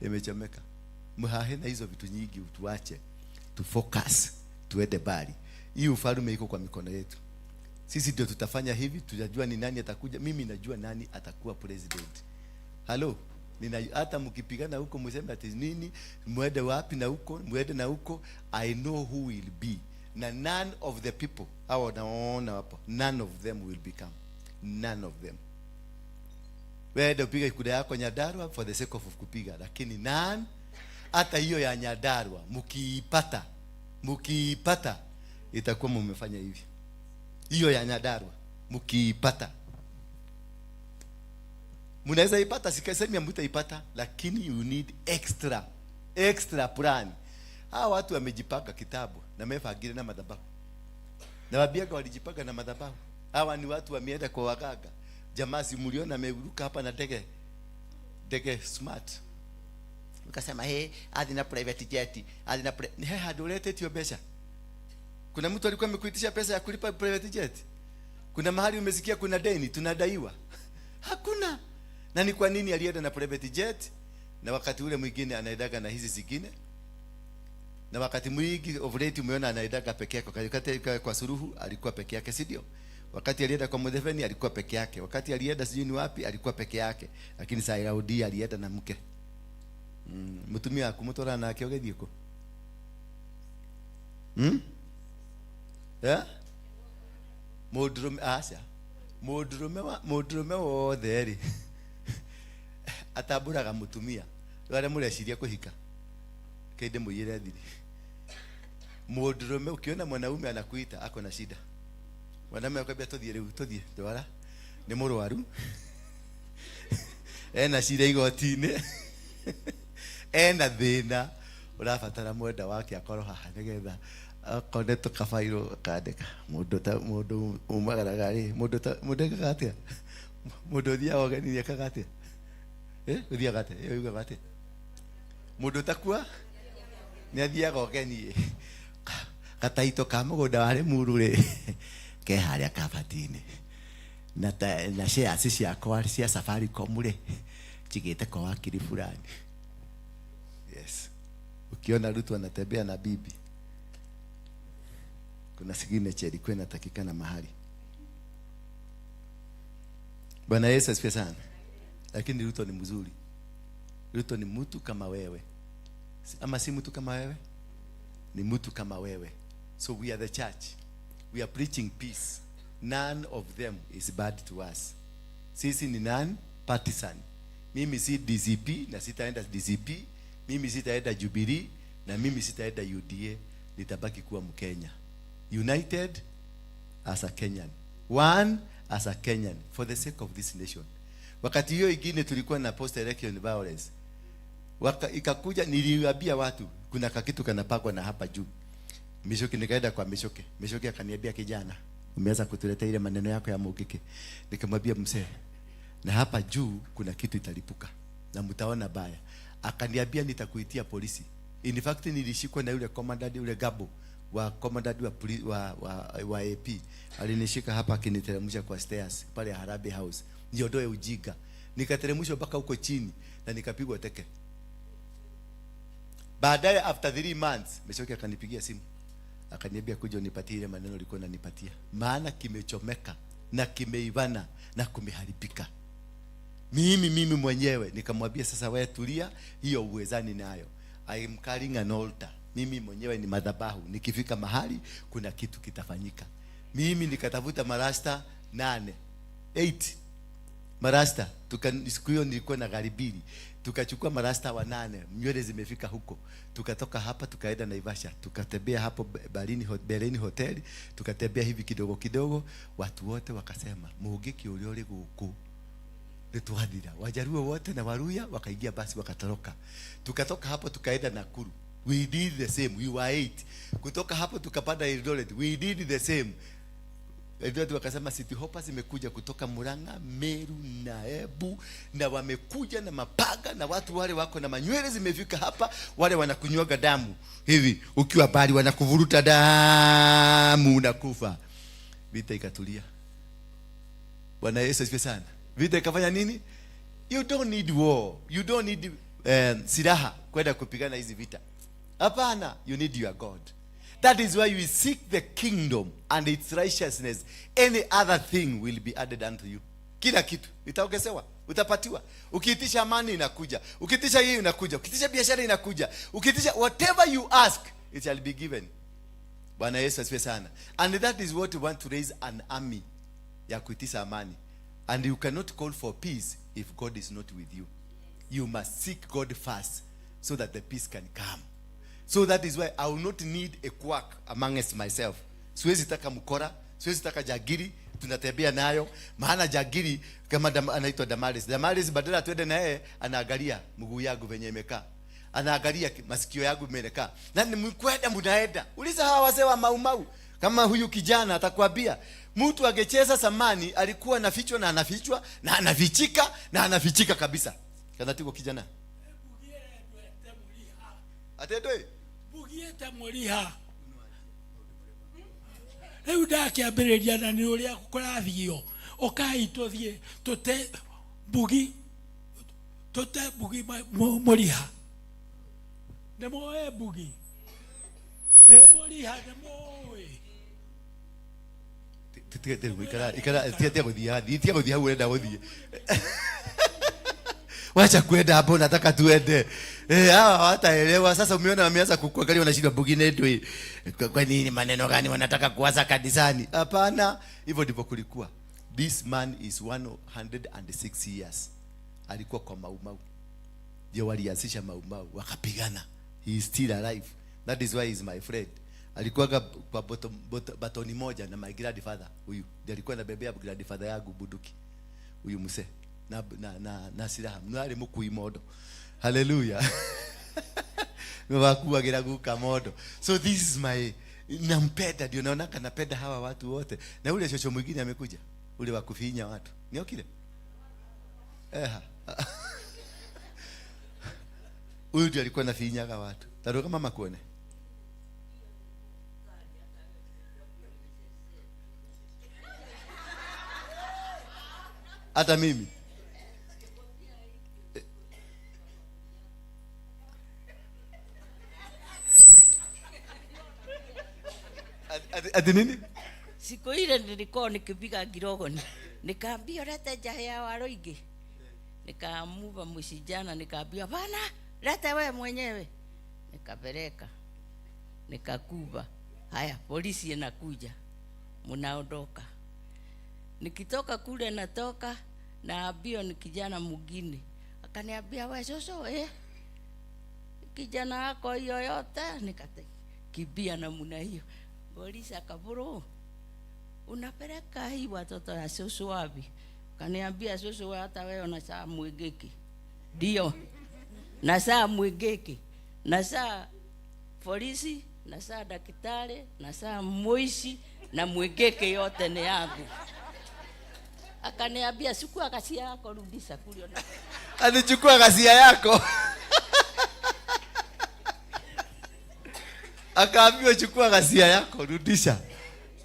imechomeka. Mhahe na hizo vitu nyingi tuache, tu focus, tuende mbali. Hii ufalme iko kwa mikono yetu. Sisi ndio tutafanya hivi, tutajua ni nani atakuja. Mimi najua nani atakuwa president. Halo, nina hata mkipigana huko mseme ati nini, mwende wapi na huko, mwende na huko, I know who will be. Na none of the people hao naona hapo, none of them will become. None of them. Wewe upige kura yako Nyandarua for the sake of kupiga, lakini none, hata hiyo ya Nyandarua mkiipata, mkiipata itakuwa mumefanya hivi. Hiyo ya Nyandarua mkiipata, mnaweza ipata, sikasemi hamtaipata, lakini you need extra extra plan. Hawa watu wamejipanga kitabu na mebangire na madhabahu, na wabiaga walijipanga na madhabahu. Hawa ni watu wameenda kwa waganga. Jamaa si mliona ameruka hapa na ndege, ndege smart, ukasema hey, hadi na private jet, hadi na he haduletetio pesa. Kuna mtu alikuwa amekuitisha pesa ya kulipa private jet? Kuna mahali umesikia kuna deni tunadaiwa? Hakuna. Na ni kwa nini alienda na private jet na wakati ule mwingine anaendaga na hizi zingine? Na wakati mwingi of late umeona anaendaga peke yake. Wakati kwa Suluhu alikuwa peke yake, si ndio? Wakati alienda kwa Museveni alikuwa peke yake. Wakati alienda sijui ni wapi alikuwa peke yake. Lakini saa Raudi alienda na mke. Mutumia akumutora nake ũgĩthiĩ kũ? Hmm? Yeah? Mũndũrũme aca. Mũndũrũme wothe rĩ atambũraga mũtumia. Rĩu arĩa mũreciria kũhika kĩndĩ mũiyĩre thiri. Mũndũrũme ukiona mwanaume anakuita ako na shida. Mwanaume akwambia tũthiĩ rĩu, tũthiĩ ndwara. Nĩ mũrwaru. Ena cira igoti-inĩ. Ena thĩna ũrabatara mwenda wake akorwo haha nĩgetha akorwo nĩ tũkabairũ akandĩka. Mũndũ ta mũndũ umagaraga rĩ, mũndũ ta mũndũ ekaga atĩa? Mũndũ ũthiaga ũgeni ekaga atĩa? Eh, ũthiaga atĩa? Ĩyo yugaga atĩa? Mũndũ ũtakua nĩ athiaga ũgeni. Gataito ka mũgũnda wa Limuru rĩ ke harĩa kabati-inĩ. Na ta, na shares ciakwa cia Safaricom rĩ njigĩte kwa wakiri fulani. Yes. Ukiona Ruto anatembea na bibi, kuna signature ilikuwa inatakikana mahali. Bwana Yesu asifiwe sana. Lakini Ruto ni mzuri. Ruto ni mtu kama wewe. Ama si mtu kama wewe? Ni mtu kama wewe. So we are the church. We are preaching peace. None of them is bad to us. Sisi ni non partisan. Mimi si DCP na sitaenda DCP. Mimi sitaenda Jubilee na mimi sitaenda UDA. Nitabaki kuwa Mkenya. United as a Kenyan. One as a Kenyan for the sake of this nation. Wakati hiyo ingine tulikuwa na post election violence. Ikakuja niliwaambia watu kuna kakitu kanapakwa na hapa juu. Michuki, nikaenda kwa Michuki. Michuki akaniambia, kijana, umeanza kutuletea ile maneno yako ya Mungiki. Nikamwambia mzee, na hapa juu kuna kitu italipuka na mtaona baya. Akaniambia nitakuitia polisi. In fact nilishikwa na yule commandant, yule Gabo wa commandant wa, wa AP. Alinishika hapa akiniteremsha kwa stairs pale Harambee House. Niondoe ujinga. Nikateremshwa mpaka huko chini na nikapigwa teke. Baadaye after 3 months Michuki akanipigia simu. Akaniambia kuja unipatie ile maneno ulikuwa unanipatia. Maana kimechomeka na kimeivana na kumeharibika. Mimi mwenyewe nikamwambia sasa wewe tulia, hiyo uwezani nayo. I am carrying an altar. Mimi mwenyewe ni madhabahu. Nikifika mahali kuna kitu kitafanyika. Mimi nikatafuta marasta 8. 8. Marasta, siku hiyo nilikuwa na gari mbili. Tukachukua marasta 8, nywele zimefika huko. Tukatoka hapa tukaenda Naivasha, tukatembea hapo Berlin Hotel, tukatembea hivi kidogo kidogo, watu wote wakasema Mungiki uria uri guku nitwathira. Wajaruo wote na Waluya wakaingia basi wakatoroka. Tukatoka hapo tukaenda Nakuru. We did the same. We were 8. Kutoka hapo tukapanda Eldoret. We did the same. Eldoret wakasema City Hoppers imekuja kutoka Murang'a, Meru na Embu, na wamekuja na mapaga na watu wale wako na manywele zimefika hapa, wale wanakunywaga damu hivi, ukiwa bali wanakuvuruta damu unakufa. Vita ikatulia. Bwana Yesu asifiwe sana. Vita ikafanya nini? You don't need war. You don't need silaha kwenda kupigana hizi vita. Hapana, you need your God. That is why you seek the kingdom and its righteousness. Any other thing will be added unto you. Kila kitu itaongezewa, utapatiwa. Ukiitisha amani inakuja, ukiitisha hii inakuja, ukiitisha biashara inakuja, ukiitisha whatever you ask it shall be given. Bwana Yesu asifiwe sana. And that is what we want to raise an army ya kuitisha amani. And you cannot call for peace if God is not with you. You must seek God first so that the peace can come. So that is why I will not need a quack amongst myself. Siwezi taka mkora, siwezi taka jagiri, tunatembea nayo. Maana jagiri kama anaitwa Damaris. Damaris badala tuende na yeye anaangalia mguu yangu venye imekaa. Anaangalia masikio yangu imekaa. Na ni mkwenda mnaenda. Uliza hawa wazee wa Mau Mau. Kama huyu kijana atakwambia mtu angecheza samani alikuwa anafichwa na anafichwa na anafichika na anafichika kabisa. Kana tiko kijana. Atendwe. Bugiete muriha. Riu ndakiambiriria na ni uria kurathio. Ukai tuthie tute bugi tute bugi muriha. Ni moe bugi. E muriha ni moe. Tiga guthia hau urenda guthie. Wacha kwenda hapo, nataka tuende. Hawa hawataelewa. Sasa umeona wameanza kukuangalia wanashindwa bugi netu. Kwa nini maneno gani wanataka kuanza kanisani? Hapana, hivyo ndivyo kulikuwa. This man is 106 years. Alikuwa kwa Mau Mau. Ndio walianzisha Mau Mau, wakapigana. He is still alive. That is why he is my friend. Alikuwa kwa batoni moja na my grandfather huyu. Ndiye alikuwa anabebea grandfather yangu bunduki. Huyu mzee. Na silaha. Mwale mukui modo. Hallelujah. Mwakuagira guka modo. So this is my, nampenda, ndio naona kanapenda hawa watu wote. Na ule shosho mwingine amekuja, ule wa kufinya watu. Ni okile? Huyu ndio alikuwa anafinyaga watu. Taruka mama kuone. Hata mimi. Ati nini? Siku ile nilikuwa nikipiga kirogo, nikaambia leta jahe ya waroingi. Nikamuva msijana nikaambia bana leta wewe mwenyewe. Nikapeleka. Nikakuba. Haya polisi inakuja. Mnaondoka. Nikitoka kule natoka naambiwa ni kijana mwingine. Akaniambia wewe soso kijana wako hiyo yote. Nikakimbia namna hiyo. Polisi akaburu, unapeleka hii watoto ya soso wapi? Kaniambia soso hata wewe una saa mwigiki. Ndio. Na saa mwigiki. Na saa polisi, na saa daktari, na saa mwishi, na mwigiki yote ni yangu. Akaniambia chukua ghasia yako rudisha kule. Alichukua ghasia yako. Akaambiwa chukua ghasia yako rudisha.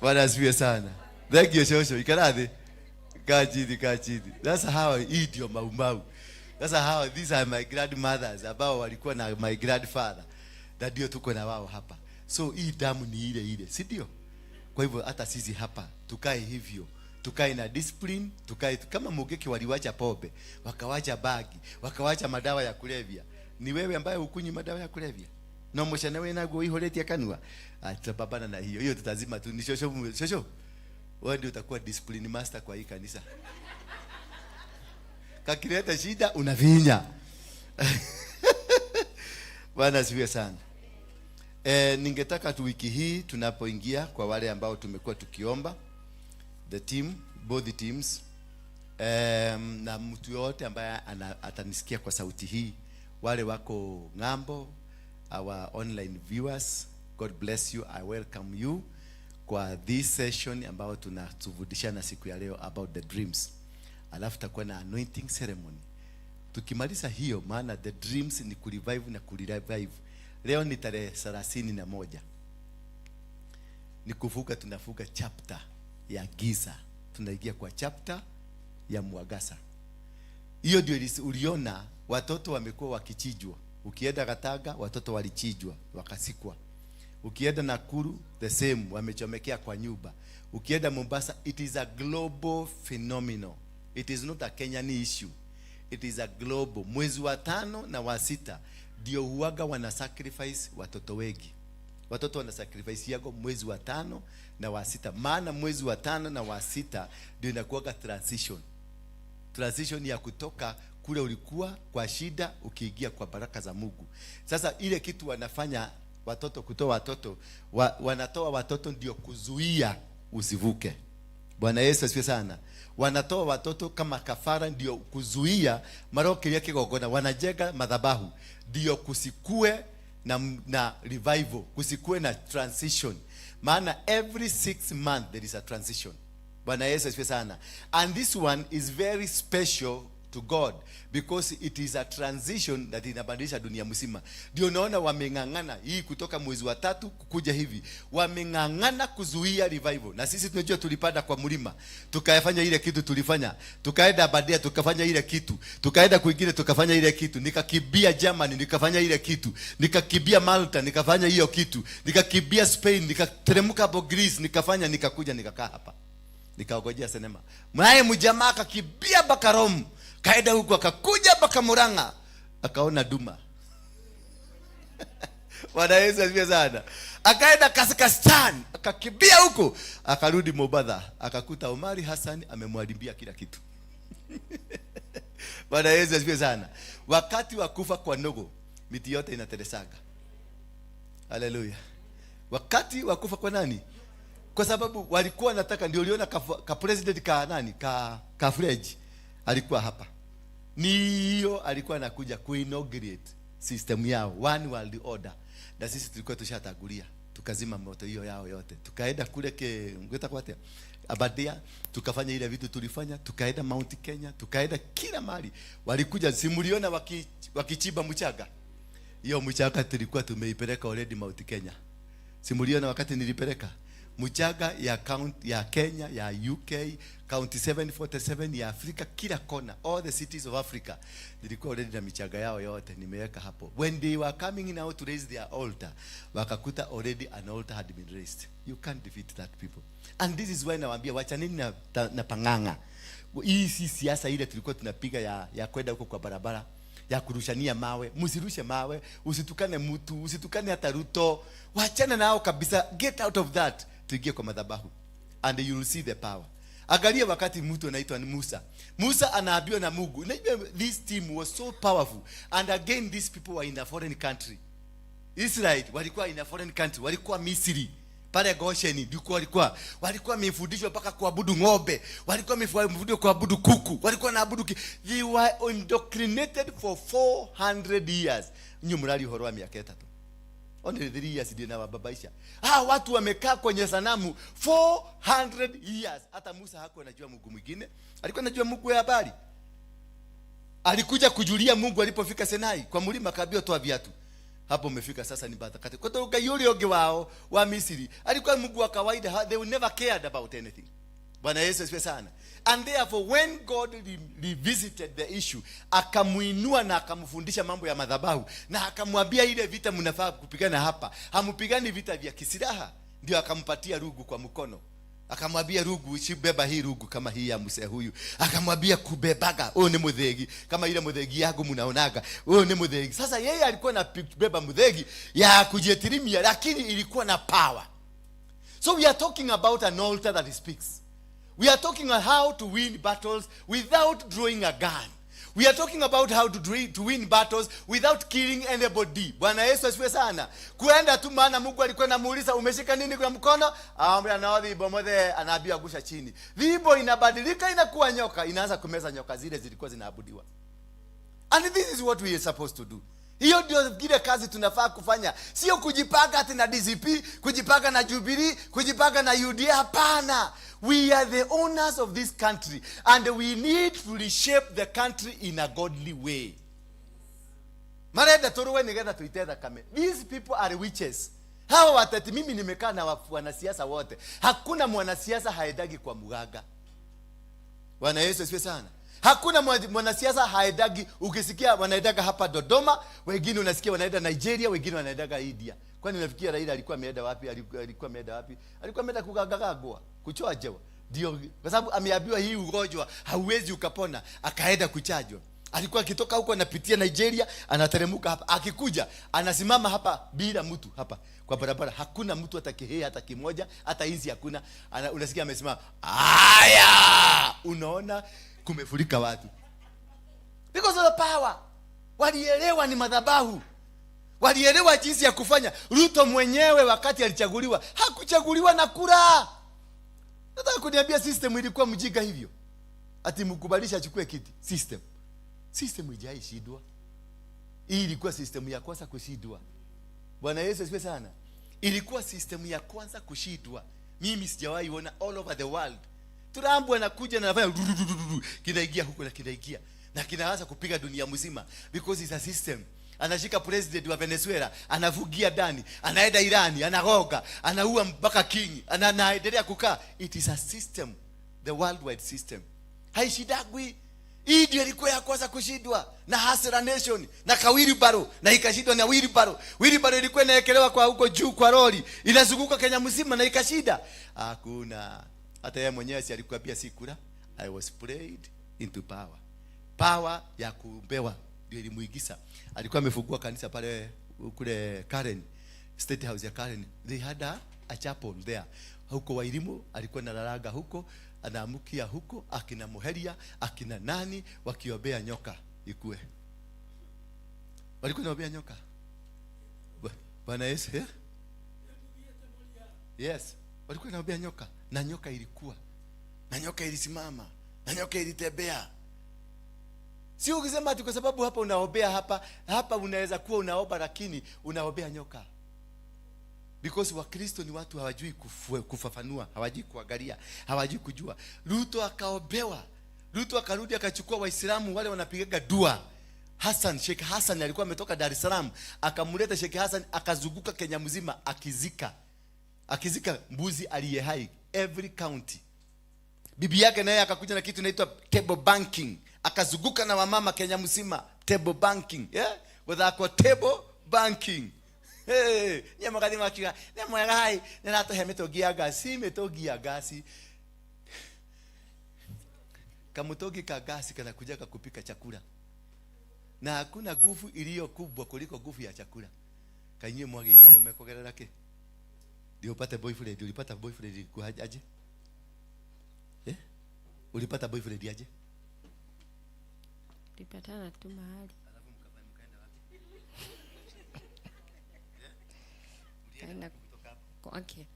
Bwana asifiwe sana. Thank you shosho. Ikarathi. Kaa chini, kaa chini. Sasa hawa hii ndio Mau Mau. Sasa hawa these are my grandmothers ambao walikuwa na my grandfather. Na ndio tuko na wao hapa. So hii damu ni ile ile, si ndio? Kwa hivyo hata sisi hapa tukae hivyo. Tukae na discipline, tukae kama Mugeki waliwacha pombe, wakawacha bagi, wakawacha madawa ya kulevya. Ni wewe ambaye hukunywi madawa ya kulevya? No mshana wewe nago iholetia kanwa. Tutapambana na hiyo. Hiyo tutazima tu. Ni shosho, shosho. Wewe ndio utakuwa discipline master kwa hii kanisa. Kakileta shida unavinya. Bwana asifiwe sana. Ningetaka tu wiki hii tunapoingia, kwa wale ambao tumekuwa tukiomba, the team, both the teams, na mtu yoyote ambaye atanisikia kwa sauti hii, wale wako ng'ambo, our online viewers, God bless you. I welcome you kwa this session ambayo tunatufundishana siku ya leo about the dreams. Alafu takuwa na anointing ceremony tukimaliza hiyo, maana the dreams ni kurevive na kurevive. Leo ni tarehe 31, ni kuvuka, tunavuka chapter ya giza, tunaingia kwa chapter ya mwangaza. Hiyo ndio uliona watoto wamekuwa wakichinjwa. Ukienda Gatanga watoto walichinjwa wakazikwa. Ukienda Nakuru the same, wamechomekea kwa nyumba. Ukienda Mombasa, it is a global phenomenon. It is not a Kenyan issue. It is a global. Mwezi wa tano na wa sita ndio huaga wana sacrifice watoto wengi. Watoto wana sacrifice yako mwezi wa tano na wa sita, maana mwezi wa tano na wa sita ndio inakuwaga transition ya kutoka kule ulikuwa kwa shida ukiingia kwa baraka za Mungu. Sasa ile kitu wanafanya watoto, kutoa watoto wanatoa watoto ndio kuzuia usivuke. Bwana Yesu asifiwe sana. Wanatoa watoto kama kafara ndio kuzuia marokiria kigongona, wanajenga madhabahu ndio kusikue na revival, kusikue na transition. Maana every 6 months there is a transition. Bwana Yesu asifiwe sana. And this one is very special to God because it is a transition that inabadilisha dunia mzima. Ndio unaona wameng'ang'ana hii kutoka mwezi wa tatu kukuja hivi, wameng'ang'ana kuzuia revival. Na sisi tunajua tulipanda kwa mlima tukafanya ile kitu tulifanya, tukaenda Badia tukafanya ile kitu, tukaenda kwingine tukafanya ile kitu, nikakimbia Germany nikafanya ile kitu, nikakimbia Malta nikafanya hiyo kitu, nikakimbia Spain, nikateremka hapo Greece nikafanya, nikakuja nikakaa hapa nikaongojea sinema. Naye mjamaa akakimbia mpaka Rome, kaenda huku akakuja mpaka Murang'a, akaona duma. Bwana Yesu asifiwe sana. Akaenda Kazakhstan, akakimbia huko, akarudi Mombasa, akakuta Omari Hassan amemharibia kila kitu. Bwana Yesu asifiwe sana. Wakati wa kufa kwa ndogo, miti yote inatelesaga. Haleluya. Wakati wa kufa kwa nani? Kwa sababu walikuwa nataka, ndio uliona ka president ka nani ka French alikuwa hapa, ni hiyo alikuwa anakuja kuinaugurate system yao, one world order, na sisi tulikuwa tushatangulia tukazima moto hiyo yao yote, tukaenda kule ke ngweta kwa Abadia, tukafanya ile vitu tulifanya, tukaenda Mount Kenya, tukaenda kila mahali. Walikuja, simuliona wakichimba mchanga, hiyo mchanga tulikuwa tumeipeleka already Mount Kenya. Simuliona wakati nilipeleka mchanga ya county ya Kenya, ya UK, county 747 ya Afrika, kila kona, all the cities of Africa, nilikuwa already na michanga yao yote nimeweka hapo. When they were coming now to raise their altar, wakakuta already an altar had been raised. You can't defeat that people. And this is why nawaambia wachaneni na pang'ang'a. Hii si siasa ile tulikuwa tunapiga ya kwenda huko kwa barabara ya kurushania mawe. Msirushe mawe, usitukane mtu, usitukane hata Ruto. Wachana nao kabisa, get out of that. Tuingie kwa madhabahu and you will see the power. Angalia wakati mtu anaitwa ni Musa. Musa anaambiwa na Mungu. Unajua this team was so powerful, and again these people were in a foreign country. Israel walikuwa in a foreign country, walikuwa Misri pale Goshen, ndiko walikuwa wamefundishwa mpaka kuabudu ng'ombe, walikuwa wamefundishwa kuabudu kuku, walikuwa naabudu they were indoctrinated for 400 years. Nyu mrali uhoro wa miaka 3, only 3 years ndio inawababaisha. Ah, watu wamekaa kwenye sanamu 400 years. Hata Musa hakuwa anajua Mungu mwingine, alikuwa anajua Mungu ya habari. Alikuja kujulia Mungu alipofika Sinai kwa mlima, akaambiwa toa viatu. Hapo umefika sasa ni batakati. Kwa sababu Ngai ũrĩa ũngĩ wao wa Misri alikuwa Mungu wa kawaida, they never cared about anything. Bwana Yesu asifiwe sana. And therefore when God revisited the issue, akamuinua na akamfundisha mambo ya madhabahu na akamwambia ile vita mnafaa kupigana hapa, hamupigani vita vya kisilaha. Ndio akampatia rungu kwa mkono, akamwambia rungu, beba hii rungu kama hii ya mzee huyu. Akamwambia kubebaga, huyu ni muthegi kama ile muthegi yangu mnaonaga, huyu ni muthegi. Sasa yeye alikuwa na beba muthegi ya kujitirimia, lakini ilikuwa na power. So we are talking about an altar that speaks. We are talking on how to win battles without drawing a gun. We are talking about how to win battles without killing anybody. Bwana Yesu asifiwe sana. Kuenda tu, maana Mungu alikuwa anamuuliza, "Umeshika nini kwa mkono?" Anamwambia, "Nao thibo mothe." Anaambiwa, "Gusha chini." Thibo inabadilika, inakuwa nyoka, inaanza kumeza nyoka zile zilikuwa zinaabudiwa. And this is what we are supposed to do. Hiyo ndio kile kazi tunafaa kufanya, sio kujipanga ati na DCP, kujipanga na Jubilee, kujipanga na UDA. Hapana, we are the owners of this country and we need to reshape the country in a godly way. Marenda turuwe nigetha tuite thakame. These people are witches. Hawa wateti, mimi nimekaa na wanasiasa wote, hakuna mwanasiasa haendagi kwa mganga. Bwana Yesu asifiwe sana. Hakuna mwanasiasa haendagi. Ukisikia wanaendaga hapa Dodoma, wengine unasikia wanaenda Nigeria, wengine wanaendaga India. Kwani unafikia Raila alikuwa ameenda wapi? Alikuwa ameenda wapi? Alikuwa ameenda kugagagagwa, kuchojwa. Ndio, kwa sababu ameambiwa hii ugonjwa hauwezi ukapona, akaenda kuchajwa. Alikuwa akitoka huko anapitia Nigeria, anateremka hapa. Akikuja anasimama hapa bila mtu hapa kwa barabara, hakuna mtu hata kihee hata kimoja, hata inzi hakuna. Unasikia amesimama, aya, unaona kumefurika watu because of the power. Walielewa ni madhabahu, walielewa jinsi ya kufanya. Ruto mwenyewe wakati alichaguliwa hakuchaguliwa na kura. Nataka kuniambia system ilikuwa mjinga hivyo ati mkubalisha achukue kiti? System ijaishindwa. Hii ilikuwa system ya kwanza kushindwa. Bwana Yesu asifiwe sana. Ilikuwa system ya kwanza kushindwa. Mimi sijawahi ona all over the world Trump anakuja na anafanya rududududu, kinaingia huko na kinaingia na kinaanza kupiga dunia mzima because it's a system. Anashika president wa Venezuela, anavugia ndani, anaenda Irani, anagoga, anaua mpaka king, anaendelea kukaa. It is a system, the worldwide system haishindagwi. Hii ndio ilikuwa ya kwanza kushindwa na Hustler Nation na kawheelbarrow, na ikashindwa na wheelbarrow. Wheelbarrow ilikuwa inaekelewa kwa huko juu kwa lori, inazunguka Kenya mzima na ikashinda. Hakuna. Hata yeye mwenyewe si alikuambia si kura? "I was prayed into power." Power ya kuombewa ndio ilimuigiza. Alikuwa amefungua kanisa pale kule Karen, State House ya Karen. They had a chapel there. Huko Wairimu alikuwa analalaga huko, anaamukia huko, akina Muheria, akina nani wakiombea nyoka ikue. Walikuwa wanaombea nyoka. Bwana Yesu, eh? Yes, walikuwa wanaombea nyoka na nyoka ilikuwa. Na nyoka ilisimama, na nyoka ilitembea. Sio ukisema ati kwa sababu hapa unaombea hapa, hapa unaweza kuwa unaomba lakini unaombea nyoka. Because Wakristo ni watu hawajui kufafanua, hawajui kuangalia, hawajui kujua. Ruto akaombewa. Ruto akarudi akachukua Waislamu wale wanapigaga dua. Hassan, Sheikh Hassan alikuwa ametoka Dar es Salaam, akamleta Sheikh Hassan, akazunguka Kenya mzima akizika. Akizika mbuzi aliye hai every county. Bibi yake naye akakuja na kitu inaitwa table banking. Akazunguka na wamama Kenya mzima, table banking. Yeah? Guthakwo table banking. Hey, nye magathi makiuga nĩ mwega hai nĩ ratũhe mĩtũngi ya ngasi, mĩtũngi ya ngasi. Kamũtũngi ka gasi kanakuja kakupika chakula, na hakuna nguvu iliyo kubwa kuliko nguvu ya chakula. Kainywe mwagĩire arũme kũgerera kĩ? Ndio upate boyfriend. Ulipata boyfriend kwa aje? Eh? Ulipata boyfriend aje? Tulipatana tu mahali. Alafu mkaenda wapi? Kaenda Kutoka hapo. Kwake.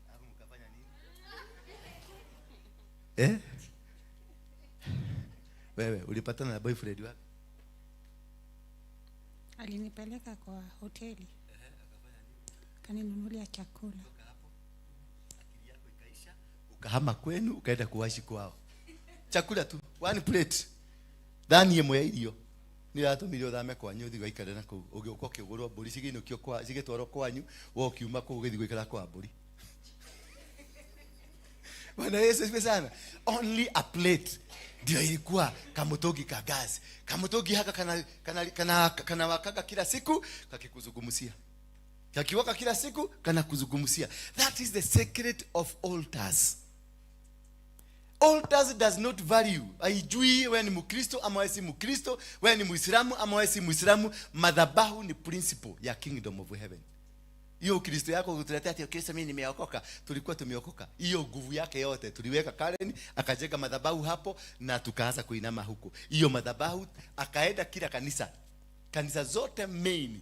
Alafu mkafanya nini? Eh? Wewe ulipatana na boyfriend wapi? Alinipeleka kwa hoteli, kaninunulia chakula. Ukahama kwenu ukaenda kuwashi kwao. Chakula tu, one plate. Thani ĩmwe ya irio nĩ yatũmire ũthame kwanyu ũthiĩ ũgaikare na kũu, ũgĩũka ũkĩgũrwo mbũri cigĩinũkio kwa cigĩtwarwo kwanyu, we ũkiuma kũu ũgĩthiĩ gũikara kwa mbũri. Bwana Yesu asifiwe sana. Only a plate ndio ilikuwa kamutungi ka gas. Kamutungi haka kana wakaga kila siku kakikuzungumzia. Kakiwaka kila siku kana kuzungumzia. That is the secret of altars. Altars does not value. Haijui wewe ni Mkristo ama wewe si Mkristo, wewe ni Muislamu ama wewe si Muislamu. Madhabahu ni principle ya kingdom of heaven. Hiyo Ukristo yako kutuletea ati Ukristo mimi nimeokoka, tulikuwa tumeokoka. Hiyo nguvu yake yote tuliweka Karen, akajenga madhabahu hapo na tukaanza kuinama huko. Hiyo madhabahu akaenda kila kanisa, kanisa zote main.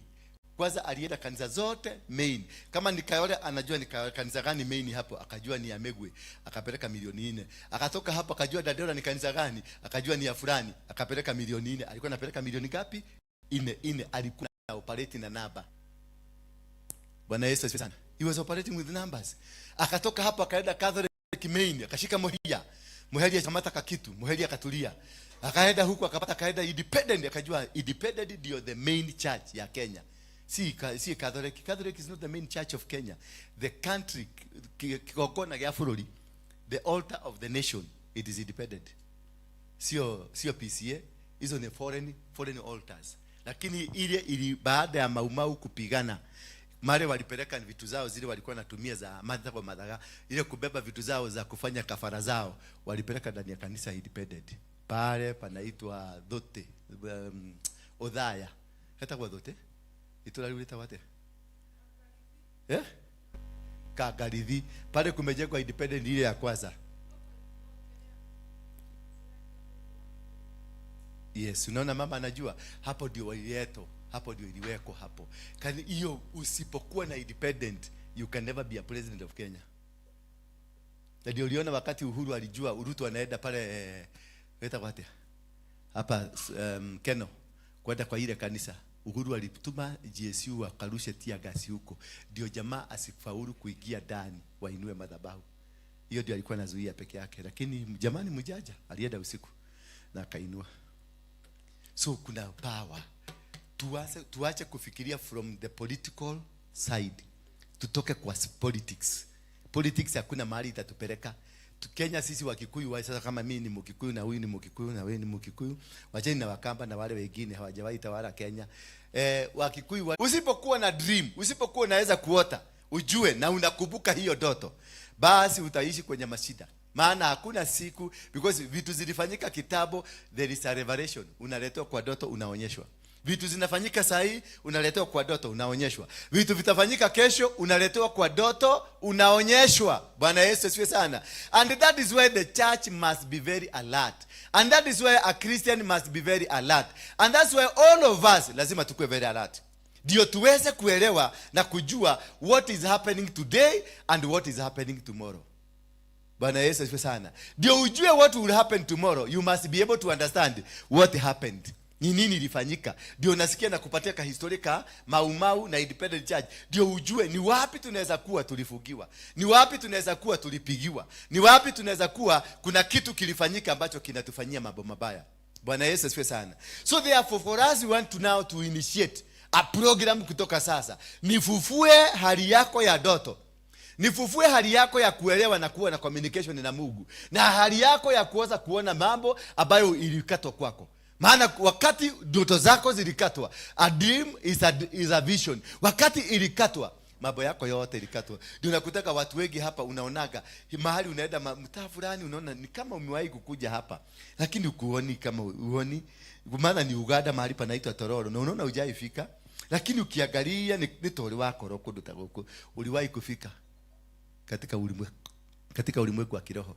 Kwanza alienda kanisa zote main. Kama ni Kayole anajua ni kanisa gani main hapo, akajua ni ya Megwe, akapeleka milioni 4. Akatoka hapo akajua Dandora ni kanisa gani, akajua ni ya fulani, akapeleka milioni 4. Alikuwa anapeleka milioni ngapi? Nne nne. Alikuwa na operate na namba. Bwana Yesu asifiwe sana. He was operating with numbers. Akatoka hapo akaenda Catholic main, akashika Muheria. Muheria akamata kakitu, Muheria akatulia. Akaenda huku akapata, akaenda Independent, akajua Independent ndio the main church ya Kenya. Si Catholic. Catholic is not the main church of Kenya. The country, kigongona gĩa bũrũri, the altar of the nation, it is independent. Sio PCEA, hizo ni foreign altars. Lakini ile ili baada ya Maumau kupigana, mare walipeleka vitu zao zile walikuwa wanatumia za madha kwa madhaga, ile kubeba vitu zao za kufanya kafara zao, walipeleka ndani ya kanisa Independent. Pale panaitwa Dhote, Othaya. Hetagwo Dhote? Itũra rĩu rĩtagwo atĩa? Eh? Kangarithi. Pale kumejengwa Independent ile ya kwanza. Yes, unaona mama anajua hapo ndio waliletwa, hapo ndio iliwekwa hapo. Kani hiyo usipokuwa na independent, you can never be a president of Kenya. Na ndio uliona wakati Uhuru alijua Ruto anaenda pale, weta atia? Hapa Keno kwenda kwa ile kanisa. Uhuru alituma GSU wakarushe tear gas huko, ndio jamaa asifaulu kuingia ndani wainue madhabahu. Hiyo ndio alikuwa anazuia peke yake, lakini jamani mjaja alienda usiku na akainua. So kuna power. Tuache kufikiria from the political side. Tutoke kwa politics. Politics hakuna mahali itatupeleka. Kenya sisi Wakikuyu wa sasa, kama mimi ni Mkikuyu na huyu ni Mkikuyu na wewe ni Mkikuyu, wacheni na Wakamba na wale wengine hawajawahi tawala Kenya. Wakikuyu usipokuwa na dream, usipokuwa unaweza kuota, ujue na unakumbuka hiyo ndoto, basi utaishi kwenye mashida. Maana hakuna siku, because vitu zilifanyika kitambo, there is a revelation. Unaletwa kwa ndoto, unaonyeshwa. Vitu zinafanyika saa hii, unaletewa kwa ndoto, unaonyeshwa. Vitu vitafanyika kesho, unaletewa kwa ndoto, unaonyeshwa. Bwana Yesu asifiwe sana. And that is why the church must be very alert. And that is why a Christian must be very alert. And that's why all of us lazima tukue very alert. Ndio tuweze kuelewa na kujua what is happening today and what is happening tomorrow. Bwana Yesu asifiwe sana. Ndio ujue what will happen tomorrow, you must be able to understand what happened. Ni nini ilifanyika? Ndio nasikia na kupatia ka historia Mau Mau na Independent Church. Ndio ujue ni wapi tunaweza kuwa tulifugiwa. Ni wapi tunaweza kuwa tulipigiwa. Ni wapi tunaweza kuwa kuna kitu kilifanyika ambacho kinatufanyia mambo mabaya. Bwana Yesu asifiwe sana. So therefore for us we want to now to initiate a program kutoka sasa. Nifufue hali yako ya ndoto. Nifufue hali yako ya kuelewa na kuwa na communication na Mungu. Na hali yako ya kuweza kuona mambo ambayo ilikatwa kwako. Maana wakati ndoto zako zilikatwa, a dream is a vision. Wakati ilikatwa, mambo yako yote ilikatwa. Ndio nakutaka watu wengi hapa unaonaga mahali unaenda mtaa fulani, unaona ni kama umewahi kukuja hapa, lakini ukuoni kama uoni, maana ni Uganda mahali panaitwa Tororo na unaona hujaifika, lakini ukiangalia ni tori wakorwo kundu ta guku uliwahi kufika katika ulimwengu wa kiroho.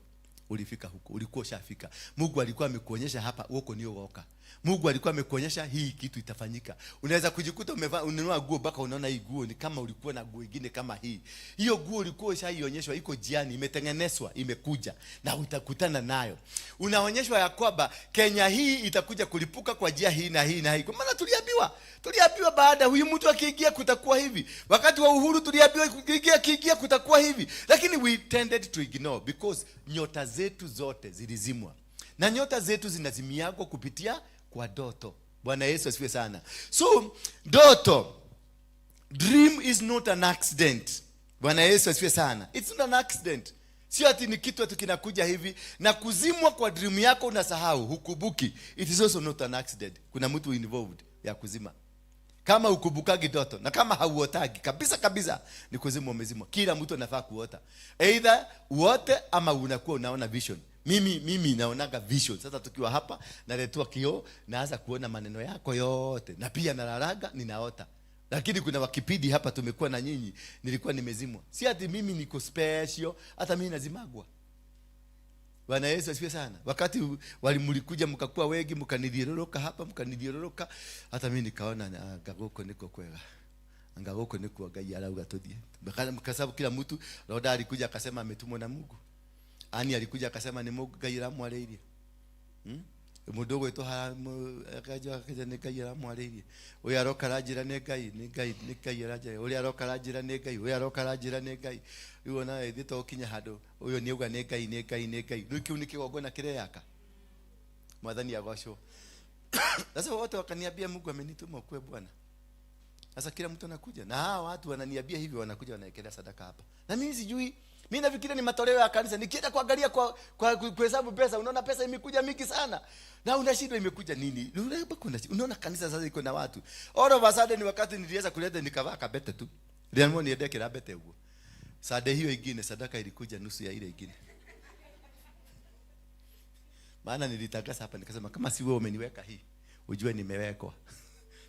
Ulifika huko, ulikuwa ushafika. Mungu alikuwa amekuonyesha hapa huko ni ugoka. Mungu alikuwa amekuonyesha hii kitu itafanyika. Unaweza kujikuta umevaa, ununua nguo mpaka unaona hii nguo ni kama ulikuwa na nguo nyingine kama hii. Hiyo nguo ulikuwa ushaionyeshwa, iko jiani, imetengenezwa, imekuja na utakutana nayo. Unaonyeshwa ya kwamba Kenya hii itakuja kulipuka kwa njia hii na hii na hii. Kwa maana tuliambiwa baada huyu mtu akiingia kutakuwa hivi. Wakati wa uhuru tuliambiwa akiingia kutakuwa hivi. Lakini we tended to ignore because nyota zetu zote zilizimwa. Na nyota zetu zinazimiagwa kupitia kwa ndoto. Bwana Yesu asifiwe sana. So ndoto, dream is not an accident. Bwana Yesu asifiwe sana. It's not an accident. Sio ati ni kitu ati kinakuja hivi na kuzimwa kwa dream yako unasahau, hukubuki. It is also not an accident. Kuna mtu involved ya kuzima. Kama ukumbukagi ndoto na kama hauotagi kabisa kabisa, ni kuzimwa, umezimwa. Kila mtu anafaa kuota. Either uote ama unakuwa unaona vision. Mimi naonaga vision. Sasa tukiwa hapa naletewa kioo, naanza kuona maneno yako yote. Na pia nalalaga ninaota. Lakini kuna wakipindi hapa tumekuwa na nyinyi, nilikuwa nimezimwa. Si ati mimi niko special, hata mimi nazimagwa. Bwana Yesu asifiwe sana. Wakati walimlikuja mkakuwa wengi, mkanithiũrũrũka hapa, mkanithiũrũrũka, hata mimi nikaona anga gũkũ nĩkuo kwega, anga gũkũ nĩkuo Ngai arauga tũthiĩ. Kwa sababu kila mtu, Roda alikuja akasema ametumwa na Mungu. Ani alikuja akasema ni Mungu Ngai aramwarĩirie. Mũndũ ũgwĩtwo akaja akaja nĩ Ngai aramwarĩirie. Ũyũ aroka aranjĩra nĩ Ngai, nĩ Ngai, nĩ Ngai aranjĩra. Ũrĩa aroka aranjĩra nĩ Ngai, ũyũ aroka aranjĩra nĩ Ngai. Rĩu ona ithuĩ tũgũkinya handũ, ũyũ nĩ auga nĩ Ngai, nĩ Ngai, nĩ Ngai. Rĩu kĩu nĩ kĩgongona kĩreyaka. Mwathani agocwo. Sasa wote wakaniambia Mungu amenituma ukue Bwana. Sasa kila mtu anakuja na hawa watu wananiambia hivi, wanakuja wanaekelea sadaka hapa, na mimi sijui. Mimi nafikiria ni matoleo ya kanisa. Nikienda kuangalia kwa kuhesabu pesa, unaona pesa imekuja mingi sana, na unashindwa imekuja nini. Unaona kanisa sasa iko na watu. All of a sudden, ni wakati niliweza kuleta nikavaa kabete tu, niliamua niende kirabete huo. Sade hiyo ingine sadaka ilikuja nusu ya ile ingine, maana nilitangaza hapa nikasema, kama si wewe umeniweka hii, ujue nimewekwa.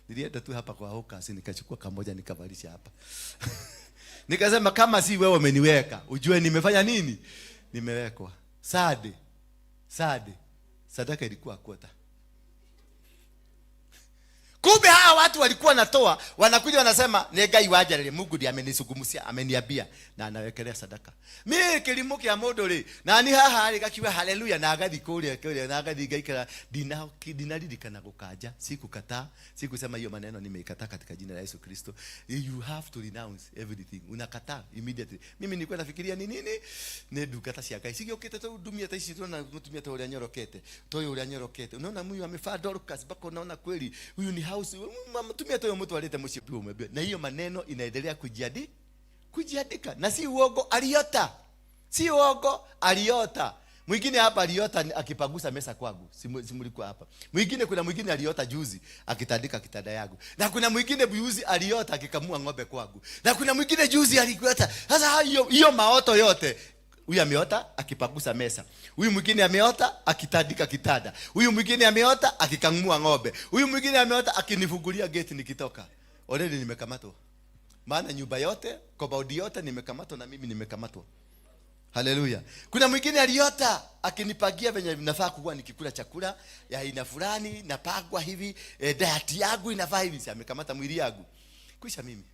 Nilienda tu hapa kwa Hawkers nikachukua kamoja nikavalisha hapa. Nikasema kama si wewe umeniweka, ujue nimefanya nini? Nimewekwa. Sade. Sade. Sadaka ilikuwa kwota. Kumbe hawa watu walikuwa natoa, wanakuja wanasema ni Ngai wanjarĩria, Mungu ndiye amenisungumusia, ameniambia na anawekelea sadaka. Mimi kilimo kia mũndũ rĩ, na ni haha rĩ gakiuga haleluya na agathi kũrĩa kũrĩa na agathi ngaikara ndina ndinaririkana gũkanja, sikukataa, sikusema hiyo maneno nimeikataa katika jina la Yesu Kristo. You have to renounce everything. Unakataa immediately. Mimi nilikuwa nafikiria ni nini? Nĩ ndungata cia Ngai. Cigĩũkĩte tu ndumia ta ici tunaona mũtumia ta ũrĩa nyorokete. Ta ũyũ ũrĩa nyorokete. Unaona huyu amevaa Dorcas mpaka unaona kweli huyu ni house. Mtumia ta ũyũ mũtwarĩte mũciĩ pia umeambiwa. Na hiyo maneno inaendelea kujiandika. Na si uongo, aliota. Si uongo, aliota. Mwingine hapa aliota akipagusa mesa kwangu. Simulikuwa hapa. Mwingine, kuna mwingine aliota juzi akitandika kitanda yangu. Na kuna mwingine juzi aliota akikamua ng'ombe kwangu. Na kuna mwingine juzi aliota. Sasa hiyo maoto yote, huyu ameota akipagusa mesa. Huyu mwingine ameota akitandika kitanda. Huyu mwingine ameota akikamua ng'ombe. Huyu mwingine ameota akinifungulia gate nikitoka. Already nimekamatwa. Maana nyumba yote, compound yote nimekamatwa na mimi nimekamatwa. Haleluya. Kuna mwingine aliota akinipagia venye nafaa kuwa nikikula chakula ya aina fulani, napagwa hivi, diet yangu inafaa hivi, si amekamata mwili yangu. Kwisha mimi.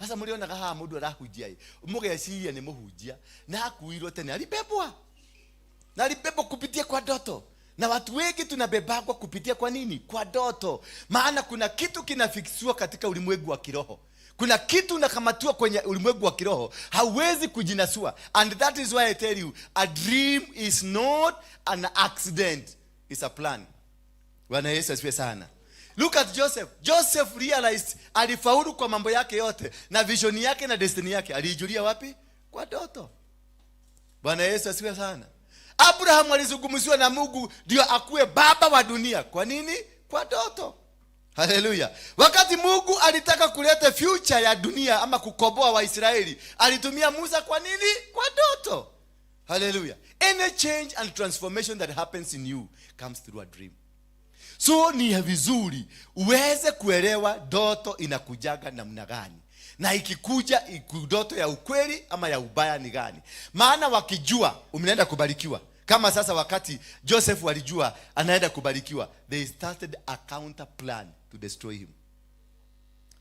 Sasa mlionaga haha mũndũ arahunjia ĩ, mũgeciria nĩ mũhunjia na akuirwo tene alibebwa. Na alibebwa kupitia kwa ndoto. Na watu wengi tunabebagwa kupitia kwa nini? Kwa ndoto. Maana kuna kitu kinafiksiwa katika ulimwengu wa kiroho. Kuna kitu unakamatiwa kwenye ulimwengu wa kiroho, hauwezi kujinasua. And that is why I tell you, a dream is not an accident, it's a plan. Bwana Yesu asifiwe sana. Look at Joseph. Joseph realized alifaulu kwa mambo yake yote na vision yake na destiny yake aliijulia wapi? Kwa ndoto. Bwana Yesu asifiwe sana. Abraham alizungumziwa na Mungu ndio akuwe baba wa dunia. Kwa nini? Kwa ndoto. Haleluya. Wakati Mungu alitaka kuleta future ya dunia ama kukomboa Waisraeli, alitumia Musa kwa nini? Kwa ndoto. Haleluya. Any change and transformation that happens in you comes through a dream. So ni vizuri uweze kuelewa ndoto inakujaga namna gani, na ikikuja ndoto ya ukweli ama ya ubaya ni gani. Maana wakijua umeenda kubarikiwa, kama sasa wakati Joseph walijua anaenda kubarikiwa, they started a counter plan to destroy him.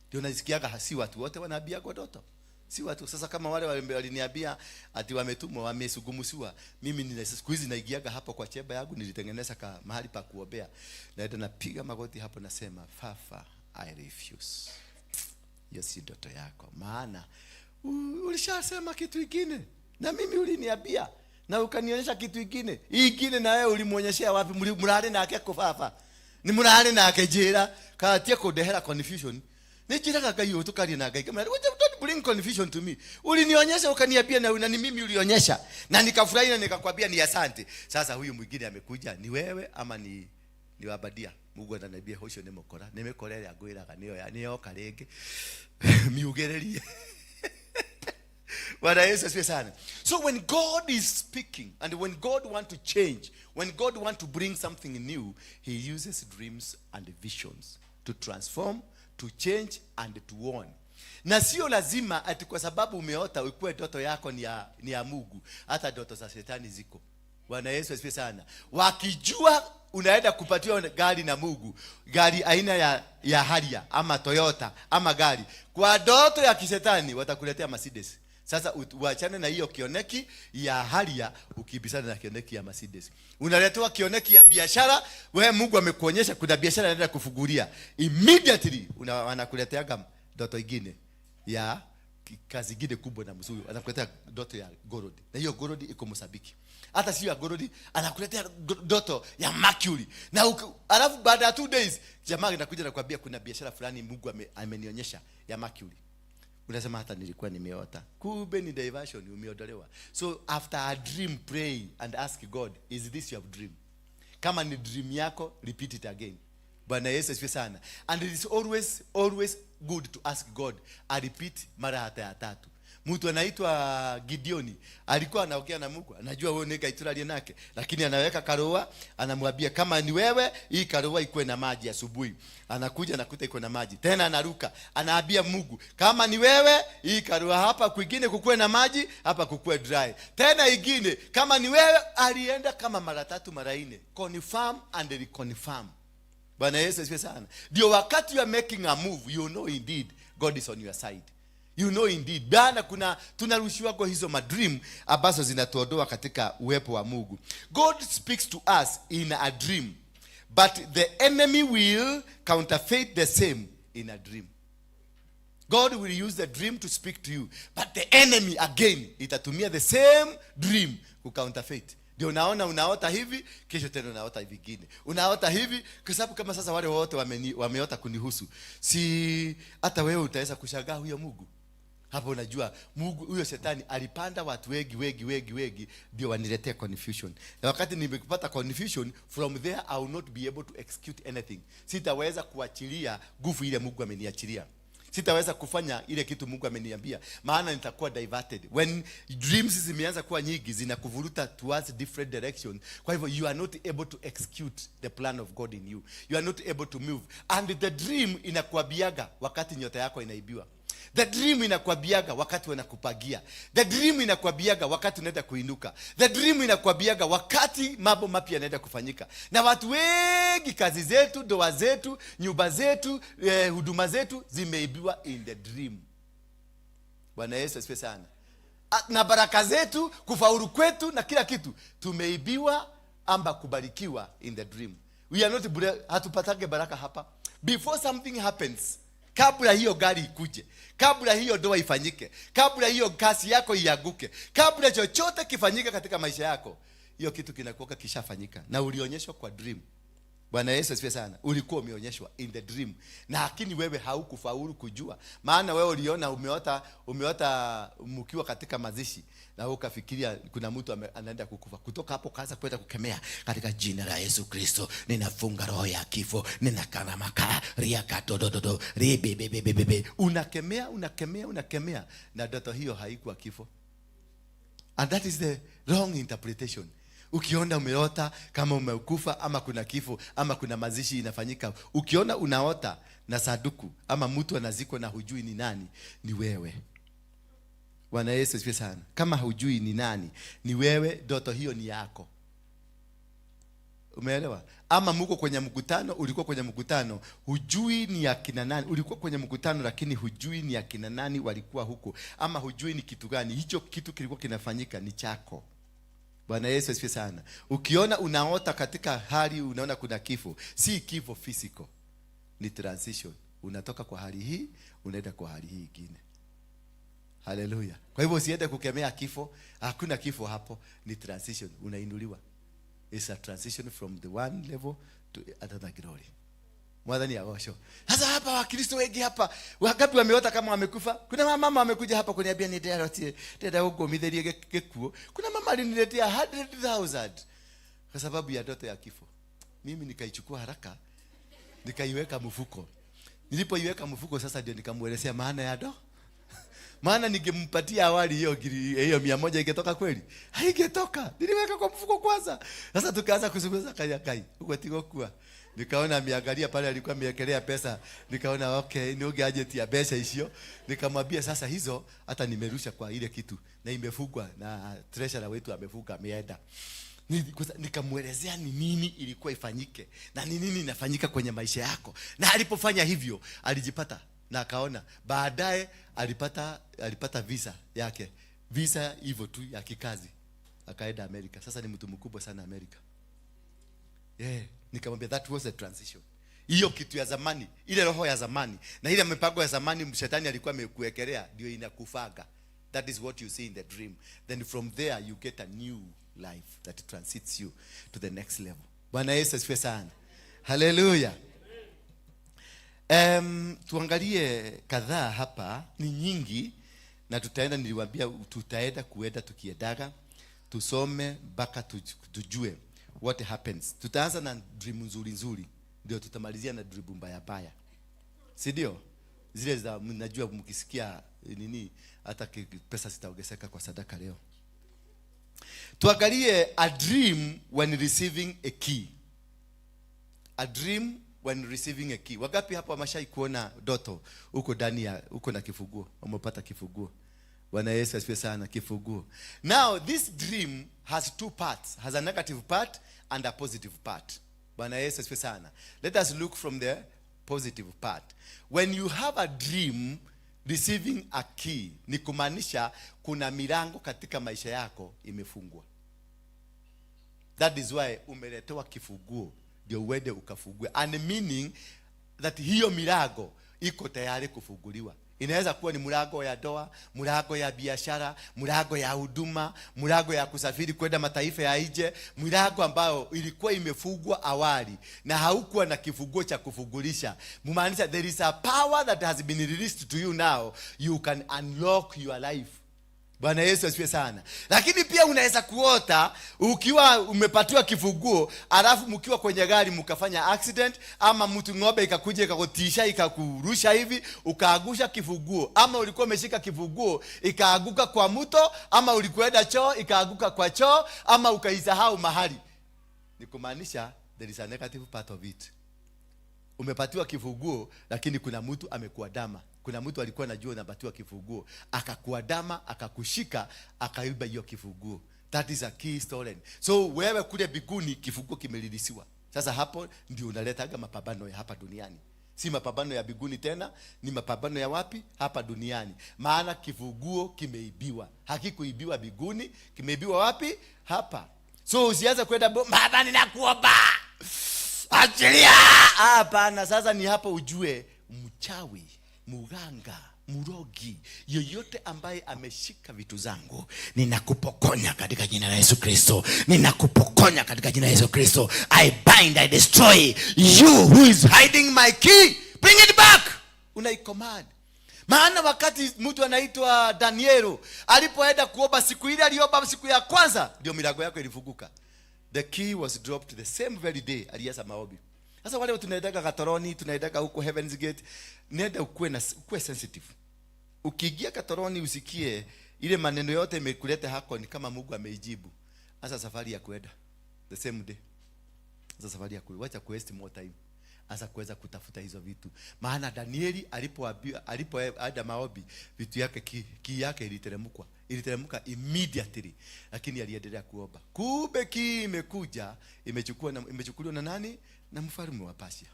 Ndio nasikiaga si watu wote wanaambiagwa ndoto, si watu. Sasa kama wale waliniambia ati wametumwa, wamesugumusiwa, mimi nina siku hizi naigiaga hapo kwa chemba yangu, nilitengeneza ka mahali pa kuombea, naenda napiga magoti hapo, nasema, "Fafa, I refuse. Hiyo si ndoto yako, maana ulishasema kitu ingine na mimi uliniambia na ukanionyesha kitu ingine. Hii ingine na wewe ulimuonyeshea wapi? Murarĩ nake kũ baba? Nĩ mũrarĩ nake njĩra katie kũndehera confusion. Nĩ njĩraga Ngai ũyũ tũkaria na Ngai ngamwĩra, 'Don't bring confusion to me. Ulinionyesha ukaniambia na ni mimi ulionyesha na nikafurahi na nikakwambia ni asante. Sasa huyu mwingine amekuja, ni wewe ama ni wabadia?' Mungu ananiambia ũcio nĩ mũkora, nĩ mĩkora ĩrĩa ngwĩraga nĩyo nĩyoka rĩngĩ miugĩrĩrie." Bwana Yesu asifiwe sana. So when God is speaking and when God want to change, when God want to bring something new, he uses dreams and visions to transform, to to change and to warn. Na sio lazima ati kwa sababu umeota ukuwe ndoto yako ni ya Mungu. Hata ndoto za shetani ziko. Bwana Yesu asifiwe sana. Wakijua unaenda kupatiwa gari na Mungu, gari aina ya Harrier ama Toyota ama gari, kwa ndoto ya kishetani watakuletea Mercedes. Sasa uachane na hiyo kioneki ya Harrier, ukibisana na kioneki ya Mercedes. Unaletewa kioneki ya biashara, wewe Mungu amekuonyesha kuna biashara anaenda kufungulia. Immediately wanakuleteaga ndoto ingine ya kazi ingine kubwa na mzuri, anakuletea ndoto ya gold, na hiyo gold iko Mozambiki. Hata sio ya gold, anakuletea ndoto ya mercury na alafu baada ya 2 days jamaa anakuja na kuambia kuna biashara fulani Mungu amenionyesha ya mercury. Unasema, "Hata nilikuwa nimeota." Kumbe ni diversion, umeondolewa. So after a dream, pray and ask God, "Is this your dream?" Kama ni dream yako, repeat it again. Bwana Yesu asifiwe sana. And it is always, always good to ask God a repeat mara hata ya tatu. Mtu anaitwa Gideoni alikuwa anaongea na Mungu, anajua wewe ni Ngai nake, lakini anaweka karua, anamwambia, "Kama ni wewe, hii karua ikuwe na maji asubuhi." Anakuja, anakuta iko na maji. Tena anaruka, anaambia Mungu, "Kama ni wewe, hii karua hapa kwingine kukuwe na maji, hapa kukuwe dry." Tena ingine, "Kama ni wewe." Alienda kama mara tatu, mara nne, confirm and reconfirm. Bwana Yesu asifiwe sana. Ndio wakati you are making a move, you know indeed God is on your side. You know indeed. Bana, kuna tunarushiwa hizo madream ambazo zinatuondoa katika uwepo wa Mungu. God speaks to us in a dream, but the enemy will counterfeit the same in a dream. God will use the dream to speak to you, but the enemy again itatumia the same dream kucounterfeit. Ndio unaona unaota hivi, kesho tena unaota vingine, unaota hivi, kwa sababu kama sasa wale wote wameota kunihusu, si hata wewe utaweza kushangaa huyo Mungu hapo? Unajua Mungu, huyo shetani alipanda watu wengi, wengi, wengi, wengi ndio waniletee confusion. Na wakati nimepata confusion, from there I will not be able to execute anything. Sitaweza kuachilia nguvu ile Mungu ameniachilia, sitaweza kufanya ile kitu Mungu ameniambia, maana nitakuwa diverted. When dreams zimeanza kuwa nyingi, zinakuvuruta towards different direction. Kwa hivyo you are not able to execute the plan of God in you. You are not able to move. And the dream inakuambiaga wakati nyota yako inaibiwa. The dream inakwambiaga wakati wanakupagia. The dream inakwambiaga wakati unaenda kuinuka. The dream inakwambiaga wakati mambo mapya yanaenda kufanyika. Na watu wengi, kazi zetu, ndoa zetu, nyumba zetu, huduma zetu zimeibiwa in the dream. Bwana Yesu asifiwe sana. Na baraka zetu, kufaulu kwetu na kila kitu tumeibiwa amba kubarikiwa in the dream. We are not hatupatage baraka hapa. Before something happens, kabla hiyo gari ikuje, kabla hiyo ndoa ifanyike, kabla hiyo kazi yako ianguke, kabla chochote kifanyike katika maisha yako, hiyo kitu kinakuwa kishafanyika na ulionyeshwa kwa dream. Bwana Yesu asifiwe sana. Ulikuwa umeonyeshwa in the dream, na lakini wewe haukufaulu kujua, maana wewe uliona umeota mkiwa katika mazishi na ukafikiria kuna mtu anaenda kukufa. Kutoka hapo kaanza kwenda kukemea, "Katika jina la Yesu Kristo ninafunga roho ya kifo, ninakaramaka riakatodododo ribibibibebe." Unakemea, unakemea, unakemea, na ndoto hiyo haikuwa kifo. And that is the wrong interpretation. Ukiona umeota kama umekufa ama kuna kifo ama kuna mazishi inafanyika, ukiona unaota na saduku ama mtu anazikwa na hujui ni nani, ni wewe. Bwana Yesu asifiwe sana. Kama hujui ni nani, ni wewe, ndoto hiyo ni yako. Umeelewa? Ama muko kwenye mkutano, ulikuwa kwenye mkutano, hujui ni akina nani. Ulikuwa kwenye mkutano lakini hujui ni akina nani walikuwa huko, ama hujui ni kitu gani hicho kitu kilikuwa kinafanyika, ni chako. Bwana Yesu asifiwe sana. Ukiona unaota katika hali unaona kuna kifo, si kifo physical, ni transition. Unatoka kwa hali hii unaenda kwa hali hii ingine. Haleluya! Kwa hivyo usiende kukemea kifo, hakuna kifo hapo, ni transition, unainuliwa. It's a transition from the one level to another glory. Mwathani agocwo. Sasa hapa Wakristo wengi hapa, wangapi wameota kama wamekufa? Kuna mama wamekuja hapa kuniambia, "Nĩ ndĩrenda gũkũmithĩrie gĩkuũ." Kuna mama aliniletea 100,000 kwa sababu ya ndoto ya kifo. Mimi nikaichukua haraka, nikaiweka mfuko. Nilipoiweka mfuko, sasa ndio nikamuelezea maana ya Maana ningempatia awali hiyo hiyo 100 ingetoka kweli? Haingetoka. Niliweka kwa mfuko kwanza. Sasa tukaanza kuzungumza, kai kai. Huko tiko kwa. Nikaona ameangalia pale alikuwa amewekelea pesa. Nikaona okay, ni gadget ya pesa hiyo. Nikamwambia sasa hizo hata nimerusha kwa ile kitu na imefungwa na treasurer wetu amefunga, ameenda. Nikamuelezea ni nini ilikuwa ifanyike na ni nini inafanyika kwenye maisha yako. Na alipofanya hivyo alijipata na akaona baadaye alipata visa yake, visa hivyo tu ya kikazi, akaenda Amerika. Sasa ni mtu mkubwa sana Amerika. Yeah. Nikamwambia that was a transition. Hiyo kitu ya zamani, ile roho ya zamani na ile mipango ya zamani shetani alikuwa amekuwekelea ndio inakufaga. That is what you see in the dream. Then from there you get a new life that transits you to the next level. Bwana Yesu asifiwe sana. Hallelujah. Tuangalie kadhaa hapa, ni nyingi na tutaenda, niliwaambia tutaenda kuenda tukiendaga tusome mpaka tujue what happens. Tutaanza na dream nzuri nzuri, ndio tutamalizia na dream mbaya mbaya, si ndio? Zile za mnajua mkisikia nini, hata pesa zitaongezeka kwa sadaka leo. Tuangalie a dream when receiving a key. A dream when receiving a key. Wangapi hapa wameshai kuona ndoto huko ndani ya huko na kifunguo? Wamepata kifunguo. Bwana Yesu asifiwe sana, kifunguo. Now this dream has two parts, has a negative part and a positive part. Bwana Yesu asifiwe sana. Let us look from the positive part. When you have a dream receiving a key, ni kumaanisha kuna milango katika maisha yako imefungwa. That is why umeletewa kifunguo ndio uende ukafungue. And meaning that hiyo milango iko tayari kufunguliwa. Inaweza kuwa ni mlango ya ndoa, mlango ya biashara, mlango ya huduma, mlango ya kusafiri kwenda mataifa ya nje, mlango ambayo ilikuwa imefungwa awali na haukuwa na kifunguo cha kufungulisha. Kumaanisha there is a power that has been released to you now, you can unlock your life. Bwana Yesu asifiwe sana. Lakini pia unaweza kuota ukiwa umepatiwa kifunguo, alafu mkiwa kwenye gari mkafanya accident, ama mtu ng'ombe ikakuja ikakutisha ikakurusha hivi ukaangusha kifunguo, ama ulikuwa umeshika kifunguo ikaanguka kwa mto, ama ulikuenda choo ikaanguka kwa choo, ama ukaisahau mahali. Ni kumaanisha there is a negative part of it. Umepatiwa kifunguo lakini kuna mtu amekuandama. Kuna mtu alikuwa anajua unapatiwa kifunguo, akakuandama, akakushika, akaiba hiyo kifunguo. That is a key stolen. So wewe kule mbinguni kifunguo kimereleasiwa. Sasa hapo ndio unaletaga mapambano ya hapa duniani. Si mapambano ya mbinguni tena, ni mapambano ya wapi? Hapa duniani. Maana kifunguo kimeibiwa. Hakikuibiwa mbinguni, kimeibiwa wapi? Hapa. So usianze kwenda, "Baba ninakuomba, achilia." Hapana, sasa ni hapo ujue mchawi, muganga, murogi yoyote ambaye ameshika vitu zangu, ninakupokonya katika jina la Yesu Kristo. Ninakupokonya katika jina la Yesu Kristo. I bind, I destroy you who is hiding my key. Bring it back. Unaicommand. Maana wakati mtu anaitwa Danielo alipoenda kuomba siku ile, aliomba siku ya kwanza ndio milango yako ilifunguka. The key was dropped the same very day alianza maombi. Sasa wale tunaendaga Gatoroni, tunaendaga huko Heaven's Gate, nenda ukuwe sensitive. Ukiingia Gatoroni usikie ile maneno yote imekuleta hako ni kama Mungu ameijibu. Sasa safari ya kuenda the same day. Sasa safari ya kuenda, wacha kuwaste more time. Sasa kuweza kutafuta hizo vitu. Maana Danieli alipoambiwa, alipoenda maombi, vitu yake key yake iliteremkwa. Iliteremka immediately. Lakini aliendelea kuomba. Kumbe key imekuja, imechukuliwa na nani? Na mfalme wa Persia.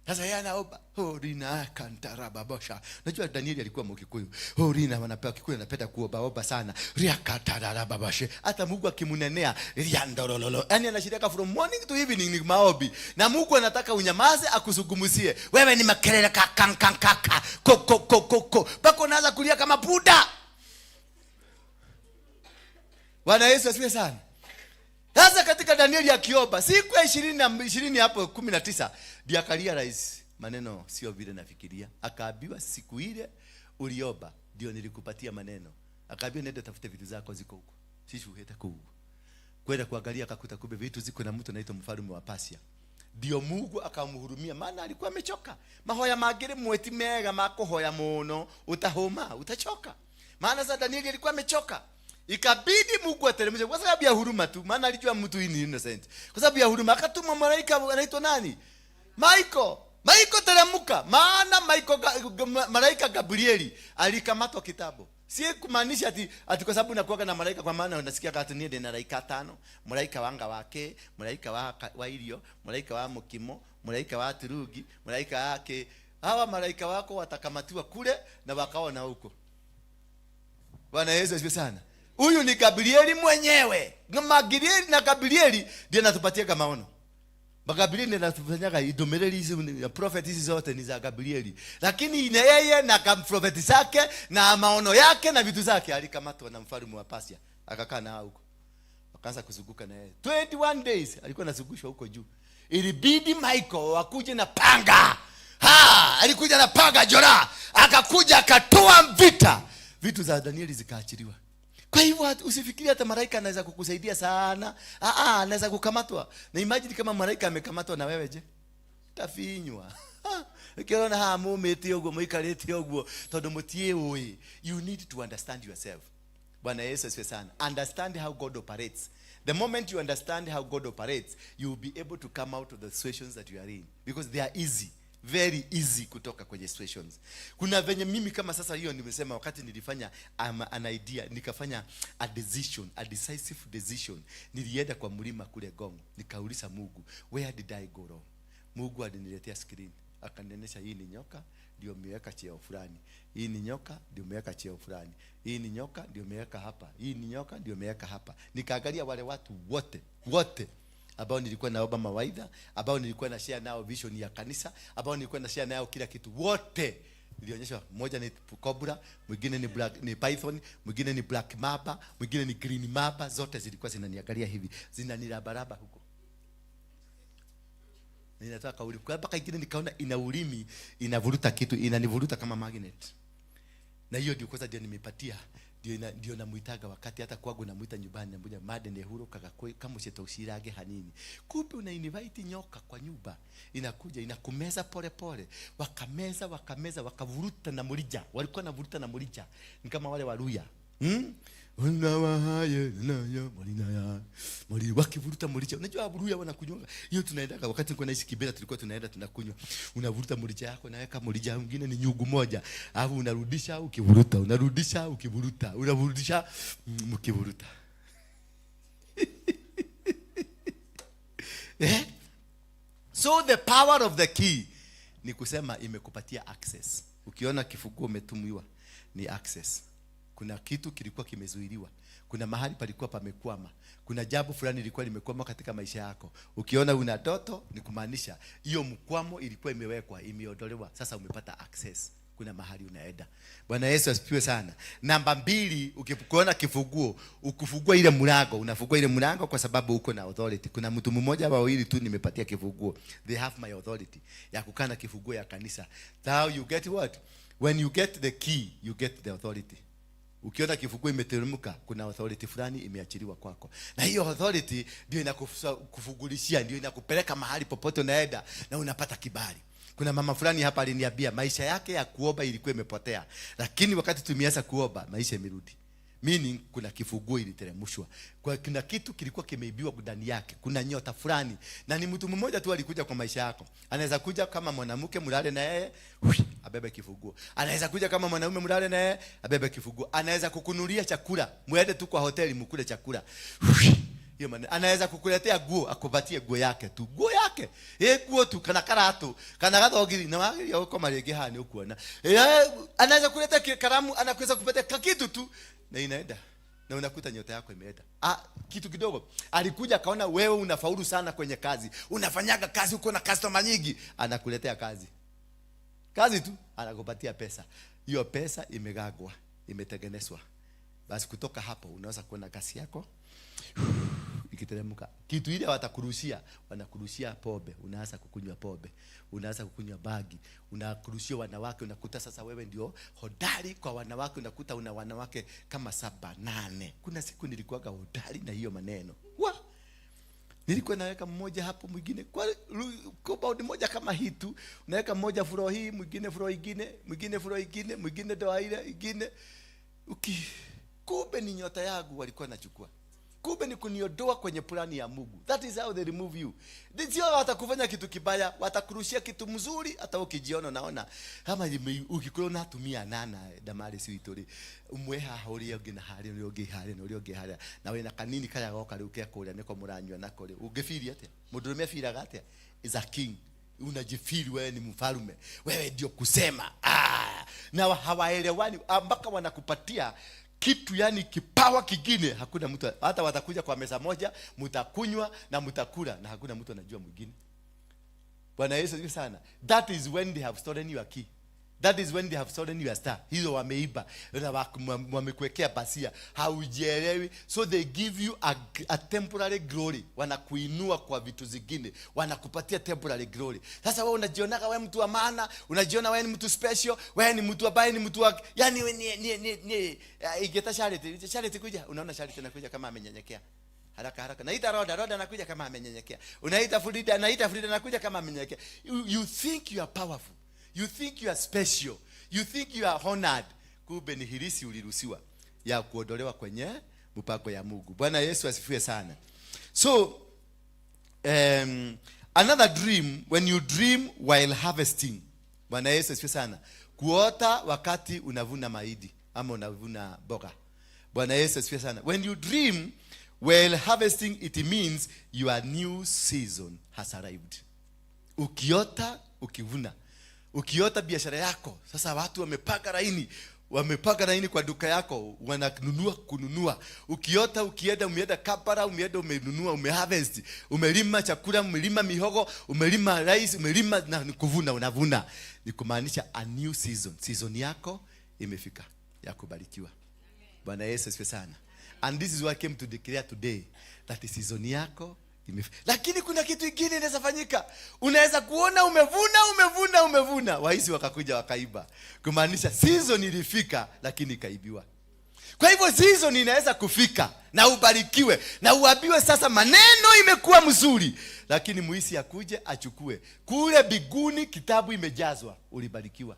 Sasa yeye anaomba, "Horina kantarababosha." Najua Danieli alikuwa Mkikuyu. Horina wanapewa Kikuyu, anapenda kuomba omba sana. Riakatarababoshe. Hata Mungu akimunenea, riandorololo. Yaani anashirika from morning to evening ni maombi. Na Mungu anataka unyamaze akuzungumzie. Wewe ni makelele ka kan kan kaka. Ko ko ko ko ko. Mpaka unaanza kulia kama punda. Bwana Yesu asifiwe sana. Sasa katika Danieli akiomba siku ya 20 hapo 19 ndiye akarealize maneno sio vile nafikiria. Akaambiwa siku ile uliomba ndio nilikupatia maneno. Akaambiwa nenda tafute vitu zako ziko huko. Sisi huenda huko. Kwenda kuangalia akakuta kumbe vitu ziko na mtu anaitwa mfalme wa Persia. Ndio Mungu akamhurumia, maana alikuwa amechoka. Mahoya mangĩ rĩmwe ti mega ma kũhoya mũno, utahũma, utachoka. Maana sasa Danieli alikuwa amechoka, ikabidi Mungu ateremshe kwa sababu ya huruma tu, maana alijua mtu hii ni innocent. Kwa sababu ya huruma akatuma malaika anaitwa nani? Michael. Michael, teremka. Maana Michael malaika Gabrieli alikamatwa kitambo. Si kumaanisha ati kwa sababu nakuwaga na malaika, kwa maana unasikia ati niĩ ndĩ na malaika tano, malaika wanga wake, malaika wa irio, malaika wa mukimo, malaika wa turugi, malaika wake. Hawa malaika wako watakamatiwa kule na wakaona huko. Bwana Yesu asifiwe sana. Huyu ni Gabrieli mwenyewe. Na Gabrieli, na Gabrieli ndiye anatupatia maono. Gabrieli ndiye anatufanyaga idomereli hizi ya prophet, hizi zote ni za Gabrieli. Lakini na yeye na prophet zake na maono yake na vitu zake alikamatwa na mfalme wa Persia. Akakaa na huko. Akaanza kuzunguka na yeye. 21 days alikuwa anazungushwa huko juu. Ilibidi Michael akuje na panga. Ha, alikuja na panga jora. Akakuja akatoa vita. Vitu za Danieli zikaachiliwa. Kwa hivyo usifikiri hata malaika anaweza kukusaidia sana. Anaweza kukamatwa. Na imagine kama malaika amekamatwa na wewe je? Tafinywa. Ukiona ha mumĩte ũguo mũikarĩte ũguo tondũ mũtiĩũĩ. You need to understand yourself. Bwana Yesu asifiwe sana. Understand how God operates. The moment you understand how God operates, you will be able to come out of the situations that you are in, because they are easy. Very easy kutoka kwenye situations. Kuna venye mimi kama sasa hiyo nimesema wakati nilifanya an idea, nikafanya a decision, a decisive decision. Nilienda kwa mlima kule Ngong, nikauliza Mungu, where did I go wrong? Mungu aliniletea screen, akanionyesha hii ni nyoka ndio umeweka cheo fulani, hii ni nyoka ndio umeweka cheo fulani, hii ni nyoka ndio umeweka hapa, hii ni nyoka ndio umeweka hapa. Nikaangalia wale watu wote wote ambao nilikuwa naomba mawaidha, ambao nilikuwa na share nao vision ya kanisa, ambao nilikuwa na share nao kila kitu, wote nilionyeshwa. Mmoja ni cobra, mwingine ni black, ni python, mwingine ni black mamba, mwingine ni green mamba. Zote zilikuwa zinaniangalia hivi, zinanirabaraba huko. Ninatoa kauli kwa mpaka ingine nikaona ina ulimi, inavuruta kitu, inanivuruta kama magnet. Na hiyo ndio kwanza ndio nimepatia, ndio namuitaga wakati hata kwangu namuita nyumbani, namwambia made ne huru kaka kama usitoshirage hanini. Kumbe una invite nyoka kwa nyumba, inakuja inakumeza pole pole, wakameza wakameza wakavuruta na murija, walikuwa navuruta na murija, ni kama wale Waluya. Wakivuruta murija. Unajua Waluya wanakunywa. Hiyo tunaendaga wakati nilikuwa naishi Kibera, tulikuwa tunaenda tunakunywa. Unavuruta murija yako, naweka murija mwingine ni nyugu moja. Alafu unarudisha ukivuruta, unarudisha ukivuruta, unarudisha mkivuruta. So the power of the key ni kusema imekupatia access. Ukiona kifunguo umetumiwa ni access. Kuna kitu kilikuwa kimezuiliwa. Kuna mahali palikuwa pamekwama. Kuna jambo fulani lilikuwa limekwama katika maisha yako. Ukiona una ndoto ni kumaanisha hiyo mkwamo ilikuwa imewekwa, imeondolewa. Sasa umepata access. Kuna mahali unaenda. Bwana Yesu asifiwe sana. Namba 2, ukiona kifunguo, ukifungua ile mlango, unafungua ile mlango kwa sababu uko na authority. Kuna mtu mmoja au wawili tu nimepatia kifunguo. They have my authority ya kukaa na kifunguo ya kanisa. Now you get what? When you get the key, you get the authority. Ukiona kifunguo imeteremka, kuna authority fulani imeachiliwa kwako. Na hiyo authority ndio inakufungulishia, ndio inakupeleka mahali popote unaenda na unapata kibali. Kuna mama fulani hapa aliniambia maisha yake ya kuomba ilikuwa imepotea, lakini wakati tumeanza kuomba maisha imerudi. Meaning kuna kifunguo iliteremshwa. Kwa kuna kitu kilikuwa kimeibiwa ndani yake. Kuna nyota fulani. Na ni mtu mmoja tu alikuja kwa maisha yako. Anaweza kuja kama mwanamke mlale na yeye, abebe kifunguo. Anaweza kuja kama mwanaume mlale na yeye, abebe kifunguo. Anaweza kukunulia chakula, muende tu kwa hoteli mkule chakula. Hiyo maana anaweza kukuletea nguo, akupatie nguo yake tu. Nguo yake. Nguo tu kana karatu, kana gathogiri na wagiria gukoma rĩngĩ haha nĩ ũkuona. Anaweza kuletea karamu, anaweza kupatia kitu tu na inaenda. Na unakuta nyota yako imeenda. Kitu kidogo. Alikuja akaona wewe unafaulu sana kwenye kazi. Unafanyaga kazi, uko na customer nyingi, anakuletea kazi. Kazi tu, anakupatia pesa. Hiyo pesa imegagwa, imetengenezwa. Basi kutoka hapo unaweza kuona kazi yako ikiteremka. Kitu ile watakurushia, wanakurushia pombe, unaanza kukunywa pombe, unaanza kukunywa bagi, unakurushia wanawake, unakuta sasa wewe ndio hodari kwa wanawake, unakuta una wanawake kama 7, 8. Kuna siku nilikuwaga hodari na hiyo maneno. Wa! Nilikuwa naweka mmoja hapo, mwingine kwa compound moja kama hii tu, unaweka mmoja floor hii, mwingine floor ingine, mwingine floor ingine, mwingine doa ile ingine. Kumbe ni nyota yangu walikuwa nachukua. Kumbe ni kuniondoa kwenye plani ya Mungu. That is how they remove you. Sio watakufanya kitu kibaya, watakurushia kitu mzuri, hata ukijiona unaona kama ukikula unatumia nana damari si ituri. Umwe haha uria ungi na haria uria ungi haria na uria ungi haria. Na wina kanini karia goka riu ke kuria niko muranyua nako ri. Ungifiri atia? Mundurume afiraga atia? Is a king. Unajifiri wewe ni mfalme. Wewe ndio kusema. Na hawaelewani mpaka wanakupatia kitu, yani kipawa kingine hakuna mtu, hata watakuja kwa meza moja, mtakunywa na mtakula na hakuna mtu anajua mwingine. Bwana Yesu asifiwe sana. That is when they have stolen your key. That is when they have stolen your star. Hizo wameiba na wamekuwekea pasia, haujielewi. So they give you a temporary glory. Wanakuinua kwa vitu zingine, wanakupatia temporary glory. Sasa wewe unajionaga wewe mtu wa maana, unajiona wewe ni mtu special, wewe ni mtu ambaye ni mtu wa, yani wewe ni ingeta Charity, Charity kuja, unaona Charity anakuja kama amenyenyekea. Haraka haraka. Naita Roda, Roda anakuja kama amenyenyekea. Unaita Frida, naita Frida anakuja kama amenyenyekea. You think you are powerful. You think you are special. You think you are honored. Kumbe ni hirisi uliruhusiwa ya kuondolewa kwenye mpango ya Mungu. Bwana Yesu asifiwe sana. So, another dream, when you dream while harvesting. Bwana Yesu asifiwe sana. Kuota wakati unavuna mahindi ama unavuna mboga. Bwana Yesu asifiwe sana. When you dream while harvesting, it means your new season has arrived. Ukiota ukivuna, ukiota biashara yako, sasa watu wamepanga laini, wamepanga laini kwa duka yako, wananunua kununua. Ukiota ukienda, umeenda Kampala, umeenda umenunua, umeharvest, umelima chakula, umelima mihogo, umelima rice, umelima na kuvuna, unavuna. Ni kumaanisha a new season. Season yako imefika ya kubarikiwa. Bwana Yesu asifiwe sana. And this is what I came to declare today, that season yako imefika. Lakini kuna kitu kingine inaweza fanyika. Unaweza kuona umevuna, umevuna, umevuna, waizi wakakuja wakaiba. Kumaanisha season ilifika lakini ikaibiwa. Kwa hivyo season inaweza kufika na ubarikiwe na uambiwe sasa maneno imekuwa mzuri, lakini muisi akuje achukue. Kule biguni kitabu imejazwa, ulibarikiwa.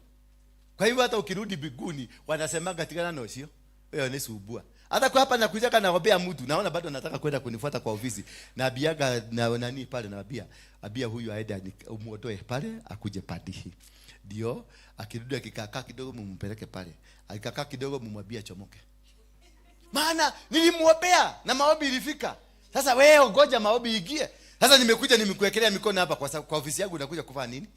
Kwa hivyo hata ukirudi biguni wanasemaga tigana na sio. Wewe ni subua. Hata kwa hapa nakuja kana naombea mtu, naona bado anataka kwenda kunifuata kwa ofisi. Naambiaga na nani pale, naambia, ambia huyu aende umuondoe pale akuje padi hii. Ndio akirudi akikaa kidogo mumpeleke pale. Akikaa kidogo mumwambie achomoke. Maana nilimuombea na maombi ilifika. Sasa wewe ngoja maombi ingie. Sasa nimekuja nimekuwekelea mikono hapa kwa ofisi yangu, nakuja kufanya nini?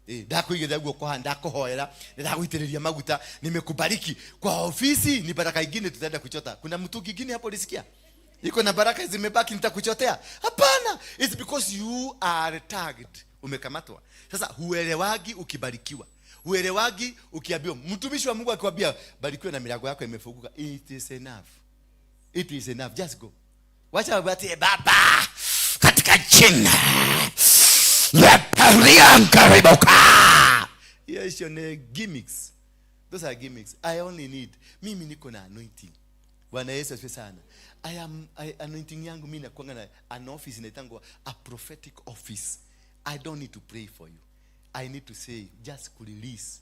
Ndakuigĩrĩra guoko haha, ndakuhoera, ndagũitĩrĩria maguta, nimekubariki. Kwa ofisi ni baraka ingine tutaenda kuchota. Kuna mtu kingine hapo ulisikia? Iko na baraka zimebaki nitakuchotea? Hapana, it's because you are tagged. Umekamatwa. Sasa huelewagi ukibarikiwa. Huelewagi ukiambiwa. Mtumishi wa Mungu akikwambia barikiwa na milango yako imefunguka, it is enough. It is enough. Just go. Wacha watie baba katika jina la Karibuka. Hiyo ni gimmicks. Those are gimmicks. I only need. Mimi niko na anointing. Bwana Yesu asifiwe sana. Anointing yangu mimi nakuanga na an office inaitangwa a prophetic office. I don't need to pray for you. I need to say just to release.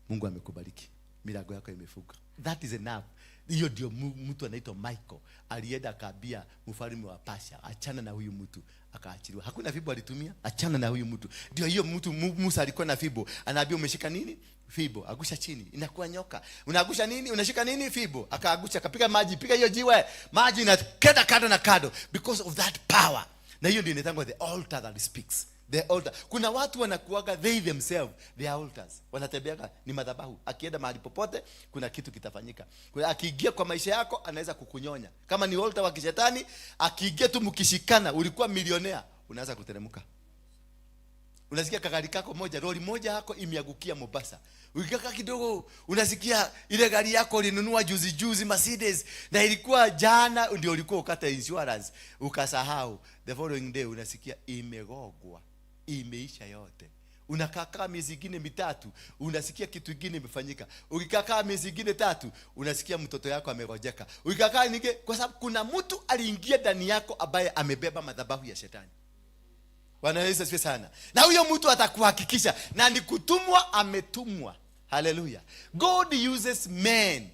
Mungu amekubariki. Milango yako imefunguka. That is enough. Hiyo ndio mtu anaitwa Michael alienda akaambia mfalme wa Pasha, achana na huyu mtu, akaachiliwa. Hakuna fimbo alitumia, achana na huyu mtu. Ndio hiyo mtu Musa alikuwa na fimbo, anaambia umeshika nini? Fimbo, agusha chini, inakuwa nyoka. Unaagusha nini? Unashika nini? Fimbo. Akaagusha, akapiga maji, piga hiyo jiwe, maji inakenda kando na kando because of that power. Na hiyo ndio inaitwa the altar that speaks. The altar. Kuna watu wanakuaga they themselves, they are altars. Wanatembeaga ni madhabahu. Akienda mahali popote kuna kitu kitafanyika. Kwa akiingia kwa maisha yako anaweza kukunyonya. Kama ni altar wa kishetani, akiingia tu mkishikana, ulikuwa milionea, unaanza kuteremka. Unasikia kagari kako moja, lori moja yako imeangukia Mombasa. Ukikaa kidogo unasikia ile gari yako ulinunua juzi juzi Mercedes, na ilikuwa jana ndio ulikuwa ukata insurance ukasahau. The following day unasikia imegogwa, imeisha yote. Unakaa miezi ingine mitatu, unasikia kitu kingine imefanyika. Ukikaa miezi ingine tatu, unasikia mtoto yako amegojeka. Ukikaa ninge, kwa sababu kuna mtu aliingia ndani yako ambaye amebeba madhabahu ya shetani. Bwana Yesu asifiwe sana. Na huyo mtu atakuhakikisha, na ni kutumwa, ametumwa. Hallelujah. God uses men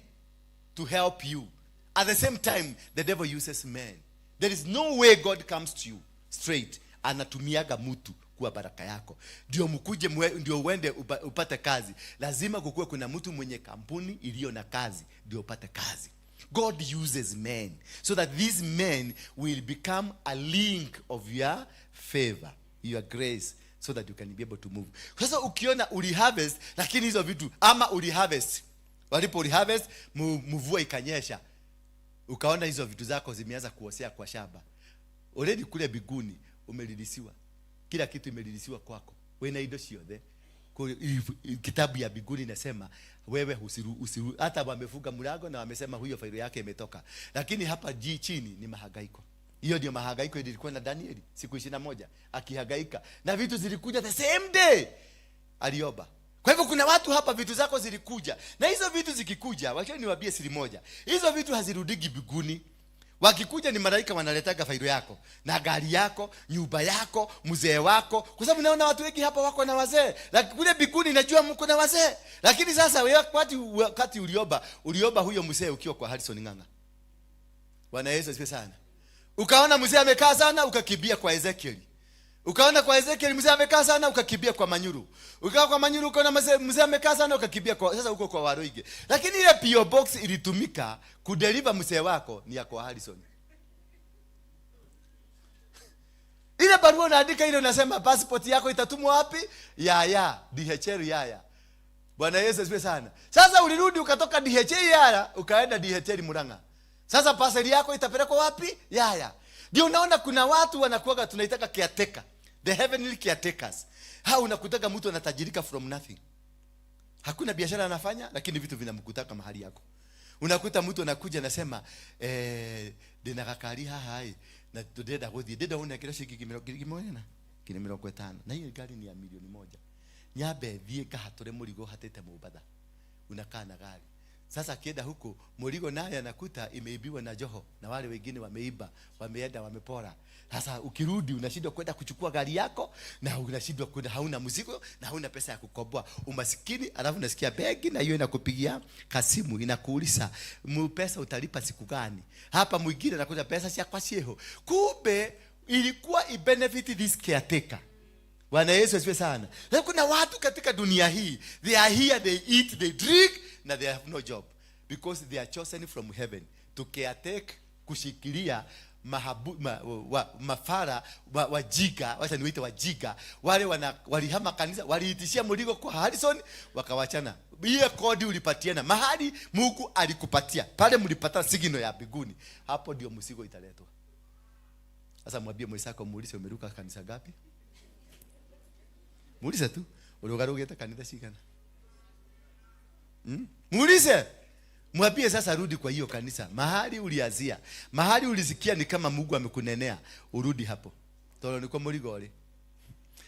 to help you. At the same time, the devil uses men. There is no way God comes to you straight. Anatumiaga mtu kuwa baraka yako. Ndio mkuje ndio uende upate kazi. Lazima kukuwe kuna mtu mwenye kampuni iliyo na kazi ndio upate kazi. God uses men so that these men will become a link of your favor, your grace, so that you can be able to move. Sasa ukiona uliharvest, lakini hizo vitu ama uliharvest, walipo uliharvest, mvua ikanyesha, ukaona hizo vitu zako zimeanza kuosea kwa shamba. Already kule biguni umelilisiwa. Kila kitu imelilisiwa kwako. Wewe na indo ciothe. Kitabu ya biguni inasema wewe usiru, hata wamefunga mlango na wamesema huyo failo yake imetoka. Lakini hapa chini ni mahangaiko. Hiyo ndio mahangaiko ilikuwa na Danieli siku 21 akihangaika. Na vitu zilikuja the same day aliomba. Kwa hivyo kuna watu hapa vitu zako zilikuja. Na hizo vitu zikikuja, wacha niwaambie siri moja. Hizo vitu hazirudigi biguni. Wakikuja ni malaika wanaletaga failo yako na gari yako, nyumba yako, mzee wako. Kwa sababu naona watu wengi hapa wako na wazee. Lakini kule biguni najua mko na wazee. Lakini sasa wewe wakati uliomba huyo mzee ukiwa kwa Harrison Ng'ang'a. Bwana Yesu asifiwe sana. Ukaona mzee amekaa sana ukakimbia kwa Ezekiel. Ukaona kwa Ezekiel mzee amekaa sana ukakimbia kwa Manyuru. Ukawa kwa Manyuru ukaona mzee amekaa sana ukakimbia kwa sasa huko kwa Waruinge. Lakini ile PO box ilitumika kudeliver mzee wako ni ya kwa Harrison. Ile barua unaandika ile unasema passport yako itatumwa wapi? Ya ya DHL ya ya. Bwana Yesu asifiwe sana. Sasa ulirudi ukatoka DHL ya ya ukaenda DHL Murang'a. Sasa parcel yako itapelekwa wapi? Ya ya. Ndio unaona kuna watu wanakuwaga tunaitaka caretaker. The heavenly caretakers. Hao unakutaka mtu anatajirika from nothing. Hakuna biashara anafanya lakini vitu vinamkutaka mahali yako. Unakuta mtu anakuja anasema, ndina gakari haha ĩ, na ndĩrenda gũthiĩ, ndĩrenda ũnengere ciringi ngiri ĩmwe na ngiri mĩrongo ĩtano. Na hiyo gari ni ya milioni moja. Nyambe thiĩ ngahatũre mũrigo hatĩte Mombatha. Unakaa na gari. Sasa akienda huko murigo naye anakuta imeibiwa na Joho na wale wengine wameiba, wameenda wamepora. Sasa ukirudi unashindwa kwenda kuchukua gari yako na unashindwa kwenda, hauna mzigo na hauna pesa ya kukomboa. Umasikini, alafu unasikia begi na hiyo inakupigia kasimu inakuuliza pesa utalipa siku gani? Hapa mwingine anakuja pesa cia kwa cieho. Kumbe ilikuwa i benefit this caretaker. Bwana Yesu asifiwe sana. Na kuna watu katika dunia hii, they are here, they eat, they drink, na they have no job because they are chosen from heaven to caretake, kushikilia mafara, wajiga, wacha niwaite wajiga, wale walihama kanisa, waliitishia mzigo kwa Harrison, wakawachana. Ile kodi ulipatiana mahali Mungu alikupatia, pale mlipata signal ya mbinguni, hapo ndio mzigo italetwa. Sasa mwambie mwenzako, muulize umeruka kanisa gapi? Muulize tu, urugarugete kanisa cigana? Muulize. Mwambie sasa rudi kwa hiyo kanisa. Mahali ulianzia, mahali ulisikia ni kama Mungu amekunenea, urudi hapo. Tondũ nĩkuo mũrigo ũrĩ.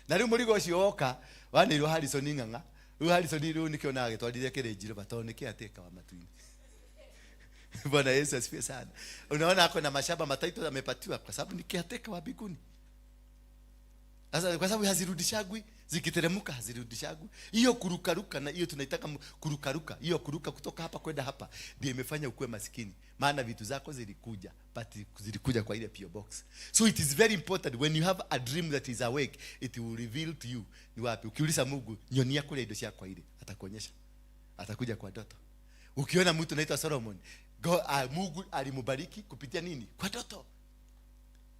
Na rĩu mũrigo ũcio woka, wanĩirwo Harrison Ng'ang'a. Rĩu Harrison rĩu nĩkĩo na agĩtwarithia Range Rover, tondũ nĩ caretaker wa matu-inĩ. Bwana Yesu asifiwe sana. Unaona ako na mashamba matatu amepatiwa kwa sababu ni caretaker wa mbinguni. Sasa kwa sababu hazirudishagwi, zikiteremka hazirudishagwi. Hiyo kurukaruka na hiyo tunaitaka kurukaruka, hiyo kuruka kutoka hapa kwenda hapa ndio imefanya ukuwe maskini. Maana vitu zako zilikuja, but zilikuja kwa ile PO box. So it is very important when you have a dream that is awake, it will reveal to you ni wapi. Ukiuliza Mungu, nyonia kule indo ciakwa ile, atakuonyesha. Atakuja kwa ndoto. Ukiona mtu anaitwa Solomon, Mungu alimbariki kupitia nini? Kwa ndoto.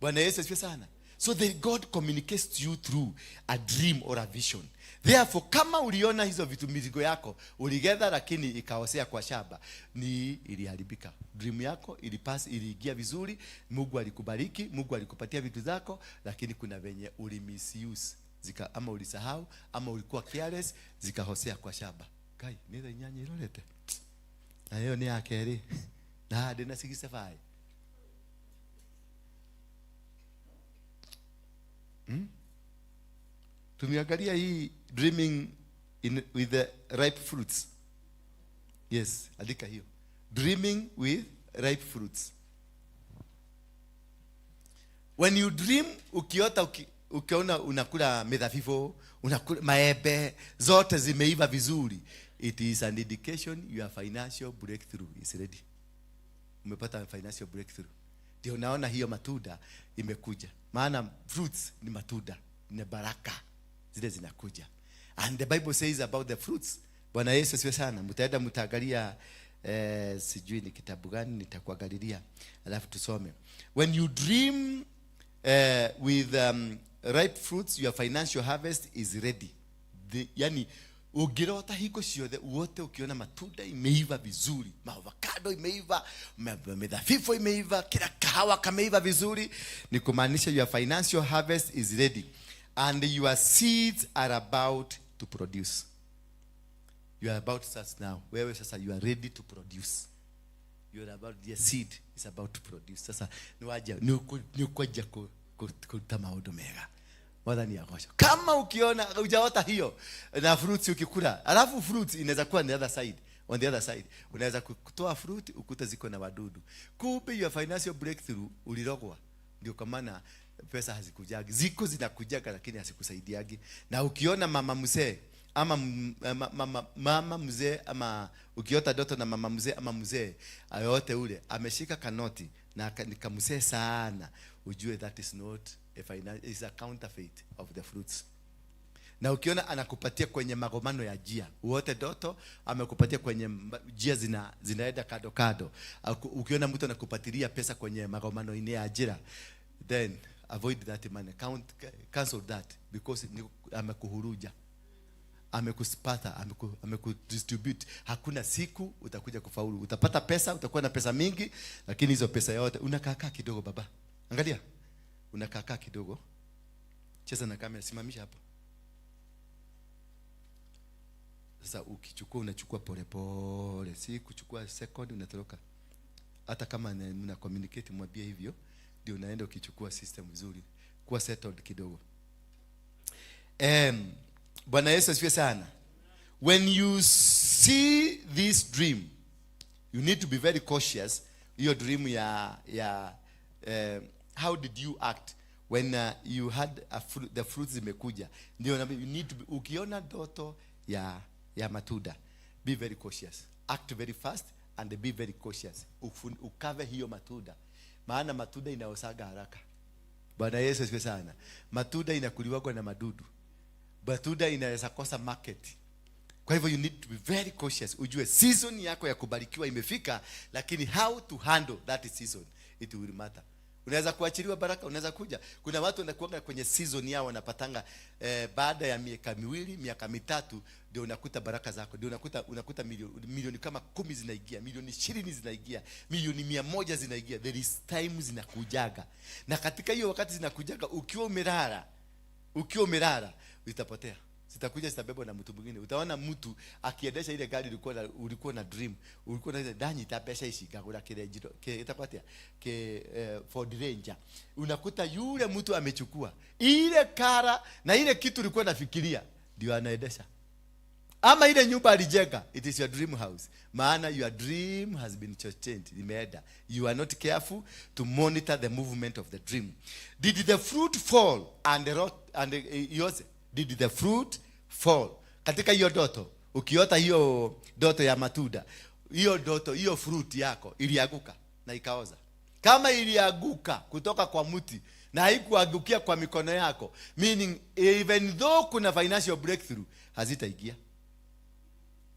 Bwana Yesu asifiwe sana. So the God communicates to you through a dream or a vision. Therefore, kama uliona hizo vitu mizigo yako, uligetha lakini ikaosea kwa shamba, ni iliharibika. Dream yako ilipass, iliingia vizuri, Mungu alikubariki, Mungu alikupatia vitu zako, lakini kuna venye ulimisuse, zika, ama ulisahau, ama ulikuwa careless, zikahosea kwa shamba. Kai, ni thaa inyanya irorete. Na hiyo ni ya kerĩ. Na ndĩ na 65. Tumeangalia hii dreaming with the ripe fruits. Yes, andika hiyo. Dreaming with ripe fruits. When you dream, ukiota ukiona unakula mithabibu, unakula maembe, zote zimeiva vizuri, it is an indication your financial breakthrough is ready. Umepata financial breakthrough. Ndio unaona hiyo matunda imekuja. Maana fruits ni matunda, ni baraka zile zinakuja. And the Bible says about the fruits. Bwana Yesu asifiwe sana. Mtaenda mtaangalia, sijui ni kitabu gani nitakuangalilia, alafu tusome. When you dream with ripe fruits, your financial harvest is ready. Yani ukirota hingo ciothe wote ukiona matunda imeiva vizuri, maavocado imeiva, mithabibu imeiva, kila kahawa kameiva vizuri, ni kumaanisha your financial harvest is ready and your seeds are about to produce. You are about to start now. Wewe sasa you are ready to produce. You are about, your seed is about to produce. Sasa ni waja ni ukwaja kuruta maundu mega. Mwathani agocwo. Kama ukiona hujaota hiyo na fruits ukikula, alafu fruits inaweza kuwa on the other side. On the other side unaweza kutoa fruit ukute ziko na wadudu. Kumbe your financial breakthrough ulirogwa. Ndio kwa maana pesa hazikujagi. Ziko zinakujaga lakini hazikusaidiagi. Na ukiona mama mzee ama mama mzee, ama ukiota ndoto na mama mzee ama mzee yoyote ule ameshika kanoti na ni kamzee sana, ujue that is not a is a counterfeit of the fruits. Na ukiona anakupatia kwenye magomano ya njia, uote ndoto amekupatia kwenye njia zinaenda kando kando. Ukiona mtu anakupatilia pesa kwenye magomano ine ya ajira, then avoid that money, cancel that, because amekuhuruja, amekuspata, amekudistribute. Hakuna siku utakuja kufaulu. Utapata pesa, utakuwa na pesa mingi, lakini hizo pesa yote unakaakaa kidogo baba. Angalia. Unakaakaa kidogo. Cheza na kamera, simamisha hapo. Sasa ukichukua unachukua pole pole, si kuchukua second unatoroka. Hata kama mna communicate mwambie hivyo, ndio unaenda ukichukua system vizuri. Kuwa settled kidogo. Bwana Yesu asifiwe sana. When you see this dream, you need to be very cautious. Hiyo dream ya how did you act when you had a fruit, the fruits zimekuja. Ndio naambia, you need to be, ukiona ndoto ya matunda, be very cautious. Act very fast and be very cautious. Ukave hiyo matunda. Maana matunda inaosaga haraka. Bwana Yesu asifiwe sana. Matunda inakuliwa na madudu. Matunda inaweza kosa market. Kwa hivyo you need to be very cautious. Ujue season yako ya kubarikiwa imefika, lakini how to handle that season, it will matter. Unaweza kuachiliwa baraka, unaweza kuja. Kuna watu wanakuanga kwenye season yao wanapatanga baada ya miaka miwili, miaka mitatu ndio unakuta baraka zako. Ndio unakuta milioni kama 10 zinaingia, milioni 20 zinaingia, milioni 100 zinaingia. There is time zinakujaga. Na katika hiyo wakati zinakujaga ukiwa umelala zitapotea. Zitakuja zitabebwa na mtu mwingine. Utaona mtu akiendesha ile gari ulikuwa na dream, ulikuwa na ile ndani itapesha ici ngagura kile njiro, ke itakuwa atia? Ke Ford Ranger. Unakuta yule mtu amechukua ile kara na ile kitu ulikuwa unafikiria ndio anaendesha. Ama ile nyumba alijenga, it is your dream house. Maana your dream has been changed, imeenda. You are not careful to monitor the movement of the dream. Did the fruit fall and rot and yours? Did the fruit fall? Katika hiyo ndoto, ukiota hiyo ndoto ya matunda, hiyo ndoto, hiyo fruit yako ilianguka na ikaoza. Kama ilianguka kutoka kwa mti na haikuangukia kwa mikono yako, meaning even though kuna financial breakthrough, hazitaingia.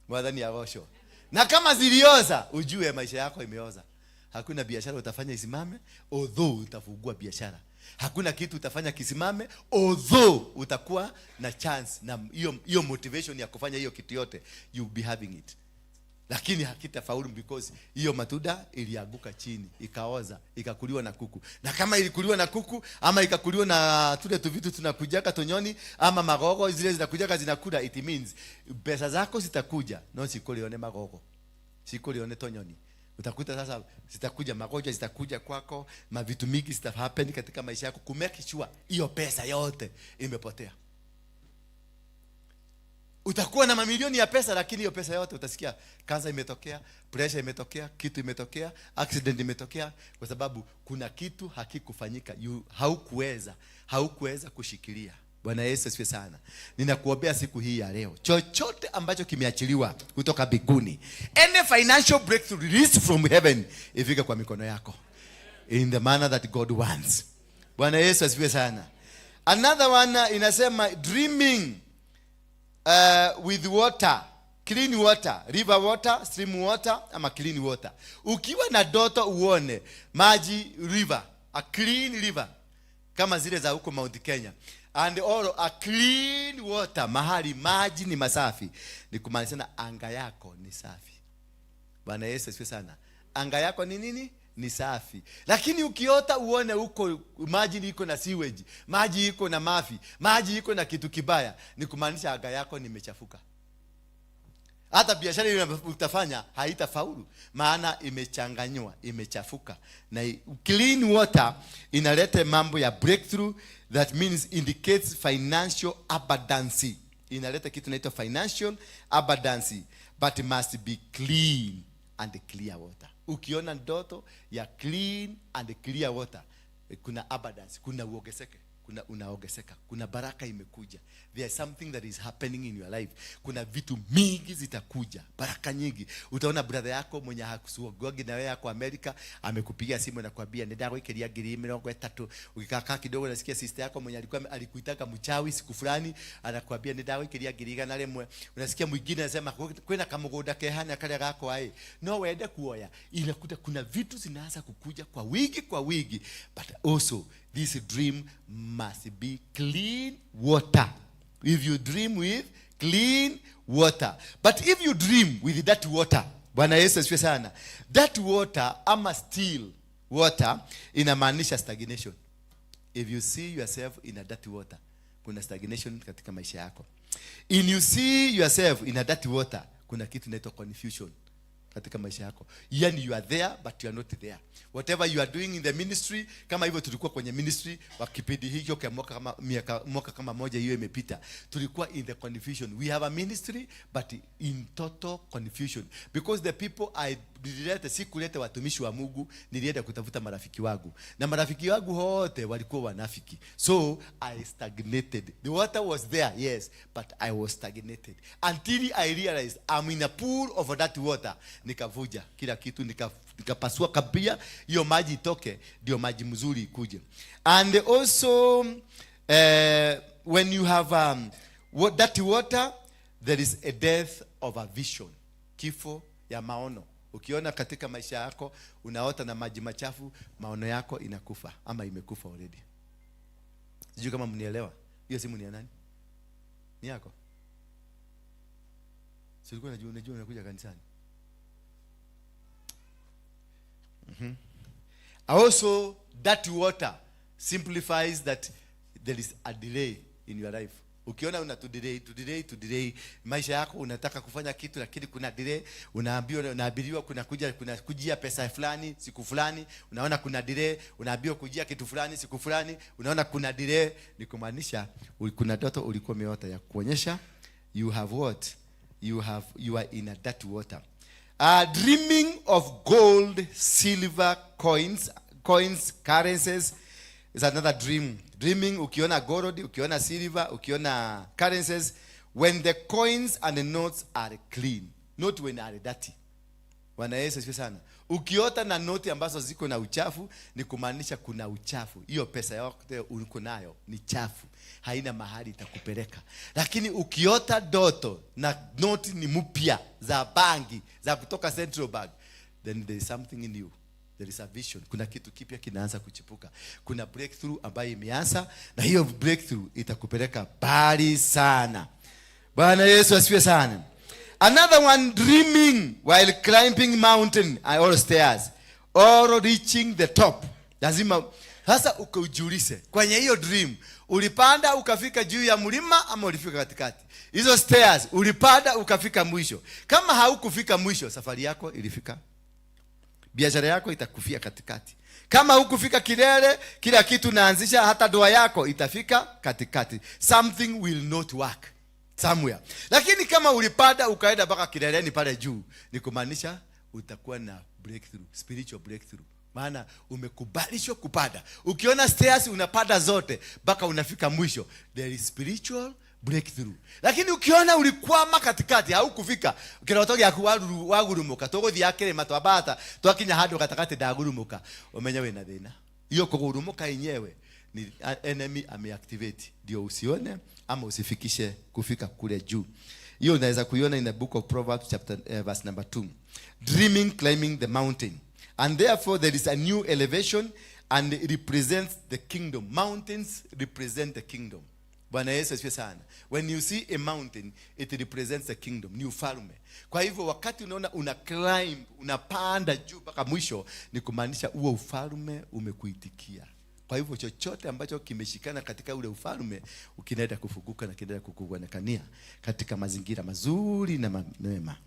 Mwathani agocwo. Na kama zilioza, ujue maisha yako imeoza. Hakuna biashara utafanya isimame, although utafungua biashara. Hakuna kitu utafanya kisimame, although utakuwa na chance na hiyo motivation ya kufanya hiyo kitu yote, you'll be having it. Lakini hakitafaulu because hiyo matunda ilianguka chini, ikaoza, ikakuliwa na kuku. Na kama ilikuliwa na kuku ama ikakuliwa na tule tu vitu tunakujaka tonyoni ama magogo zile zinakujaka zinakula, it means pesa zako zitakuja, no sikulione magogo, sikulione tonyoni. Utakuta sasa zitakuja magonjwa, zitakuja kwako, mavitu mingi zita happen katika maisha yako ku make sure hiyo pesa yote imepotea. Utakuwa na mamilioni ya pesa, lakini hiyo pesa yote utasikia kansa imetokea, pressure imetokea, kitu imetokea, accident imetokea, kwa sababu kuna kitu hakikufanyika. Haukuweza kushikilia. Bwana Yesu asifiwe sana. Ninakuombea siku hii ya leo, chochote ambacho kimeachiliwa kutoka mbinguni, any financial breakthrough released from heaven, ifike kwa mikono yako in the manner that God wants. Bwana Yesu asifiwe sana. Another one inasema dreaming with water, clean water, river water, stream water ama clean water. Ukiwa na ndoto uone maji, river, a clean river kama zile za huko Mount Kenya and all a clean water, mahali maji ni masafi, ni kumaanisha na anga yako ni safi. Bwana Yesu asifiwe sana. Anga yako ni nini? Ni safi. Lakini ukiota uone huko maji iko na sewage, maji iko na mafi, maji iko na kitu kibaya, ni kumaanisha anga yako nimechafuka. Hata biashara ile utafanya haitafaulu, maana imechanganywa, imechafuka. Na clean water inaleta mambo ya breakthrough, that means indicates financial abundance. Inaleta kitu inaitwa financial abundance, but must be clean and clear water. Ukiona ndoto ya clean and clear water, kuna abundance, kuna uongezeke, kuna unaongezeka, kuna baraka imekuja. There is something that is happening in your life. Kuna vitu mingi zitakuja, baraka nyingi. Utaona brother yako mwenye hakusuagwagi na wewe yako Amerika amekupigia simu na kuambia nĩndagũikĩria 30,000. Ukikaa kidogo unasikia sister yako mwenye alikuwa alikuitaka mchawi siku fulani anakuambia nĩndagũikĩria 100,000. Unasikia mwingine anasema kwĩna kamũgũnda kehana karĩa gakwa ĩ no wende kuoya. Inakuta kuna vitu zinaanza kukuja kwa wingi kwa wingi, but also this dream must be clean water. If you dream with clean water, but if you dream with that water, Bwana Yesu asifiwe sana, that water ama still water inamaanisha stagnation. If you see yourself in a dirty water, kuna stagnation katika maisha yako. If you see yourself in a dirty water, kuna kitu inaitwa confusion katika maisha yako. Yani you are there but you are not there. Whatever you are doing in the ministry, kama hivyo tulikuwa kwenye ministry wa kipindi hicho kwa mwaka kama miaka mwaka kama moja hiyo imepita, tulikuwa in the confusion. We have a ministry but in total confusion because the people I nilileta, si kuleta watumishi wa Mungu, nilienda kutafuta marafiki wangu na marafiki wangu wote walikuwa wanafiki, so I stagnated. The water was there, yes, but I was stagnated until I realized I'm in a pool of that water. Nikavuja kila kitu, nikapasua kabia hiyo maji itoke, ndio maji mzuri ikuje. And also when you have that water, there is a death of a vision, kifo ya maono. Ukiona katika maisha yako unaota na maji machafu, maono yako inakufa ama imekufa already. Sijui kama mnielewa. Hiyo simu ni ya nani? Ni yako? Si ulikuwa unajua unakuja kanisani? Also, that water simplifies that there is a delay in your life. Ukiona una to delay, to delay, to delay, maisha yako unataka kufanya kitu lakini kuna delay, unaambiwa, unaabiriwa kuna kujia pesa fulani siku fulani, unaona kuna delay, unaambiwa kujia kitu fulani siku fulani, unaona kuna delay, ni kumaanisha kuna ndoto ulikuwa umeota ya kuonyesha you have what? You are in a dirty water. Dreaming of gold, silver, coins, currencies is another dream. Dreaming, ukiona gold, ukiona silver, ukiona currencies, when the coins and the notes are clean, not when are dirty. Bwana Yesu asifiwe sana. Ukiota na noti ambazo ziko na uchafu, ni kumaanisha kuna uchafu. Hiyo pesa yote uko nayo ni chafu, haina mahali itakupeleka. Lakini ukiota ndoto na noti ni mpya za bangi za kutoka Central Bank, then there is something in you. There is a vision. Kuna kitu kipya kinaanza kuchipuka. Kuna breakthrough ambayo imeanza, na hiyo breakthrough itakupeleka mbali sana. Bwana Yesu asifiwe sana. Another one, dreaming while climbing mountain or stairs or reaching the top. Lazima sasa ukaujiulize kwenye hiyo dream, ulipanda ukafika juu ya mlima ama ulifika katikati? Hizo stairs ulipanda ukafika mwisho? Kama haukufika mwisho, safari yako ilifika, biashara yako itakufia katikati. Kama hukufika kilele, kila kitu naanzisha, hata ndoa yako itafika katikati. Something will not work. Somewhere. Lakini kama ulipanda ukaenda mpaka kileleni pale juu, ni kumaanisha utakuwa na breakthrough, spiritual breakthrough, maana umekubalishwa kupanda. Ukiona stairs unapanda zote mpaka unafika mwisho, there is spiritual breakthrough. Lakini ukiona ulikwama katikati, haukufika kiroto gĩaku, wagurumuka, tũgũthiĩ kĩrĩma twambata, twakinya handũ gatagatĩ ndagurumuka, ũmenye wĩna thĩna. Hiyo kugurumuka yenyewe ni enemy ameactivate ndio usione ama usifikishe kufika kule juu. Hiyo unaweza kuiona in the book of Proverbs chapter verse number 2. Dreaming climbing the mountain, and therefore there is a new elevation, and it represents the kingdom. Mountains represent the kingdom. Bwana Yesu asifiwe sana. When you see a mountain, it represents the kingdom, ni ufalme. Kwa hivyo wakati unaona una climb, unapanda juu mpaka mwisho, ni kumaanisha huo ufalme umekuitikia. Kwa hivyo chochote ambacho kimeshikana katika ule ufalme kinaenda kufunguka na kinaenda kukuonekania katika mazingira mazuri na mema.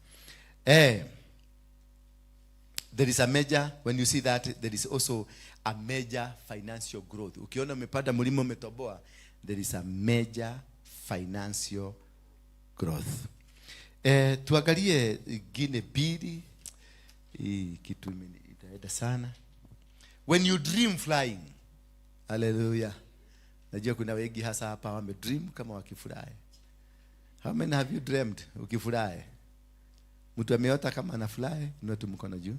There is a major, when you see that, there is also a major financial growth. Ukiona umepanda mlima umetoboa, there is a major financial growth. Tuangalie ingine mbili. Hii kitu itaenda sana. When you dream flying, haleluya. Najua kuna wengi hasa hapa wame dream kama wakifurahi. How many have you dreamed ukifurahi? Mtu ameota kama anafurahi, inua tu mkono juu.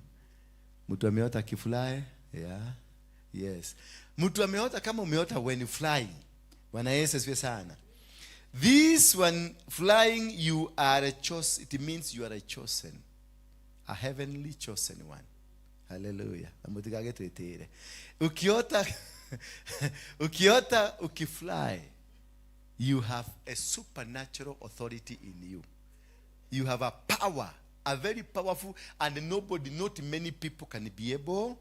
Mtu ameota akifurahi? Yeah. Yes. Mtu ameota kama umeota when you flying. Bwana Yesu asifiwe sana. This one flying, you are a chosen, it means you are a chosen. A heavenly chosen one. Hallelujah. Na mũtigagĩtwĩtĩre. Ukiota ukifly, you have a supernatural authority in you. You have a power, a very powerful, and nobody, not many people can be able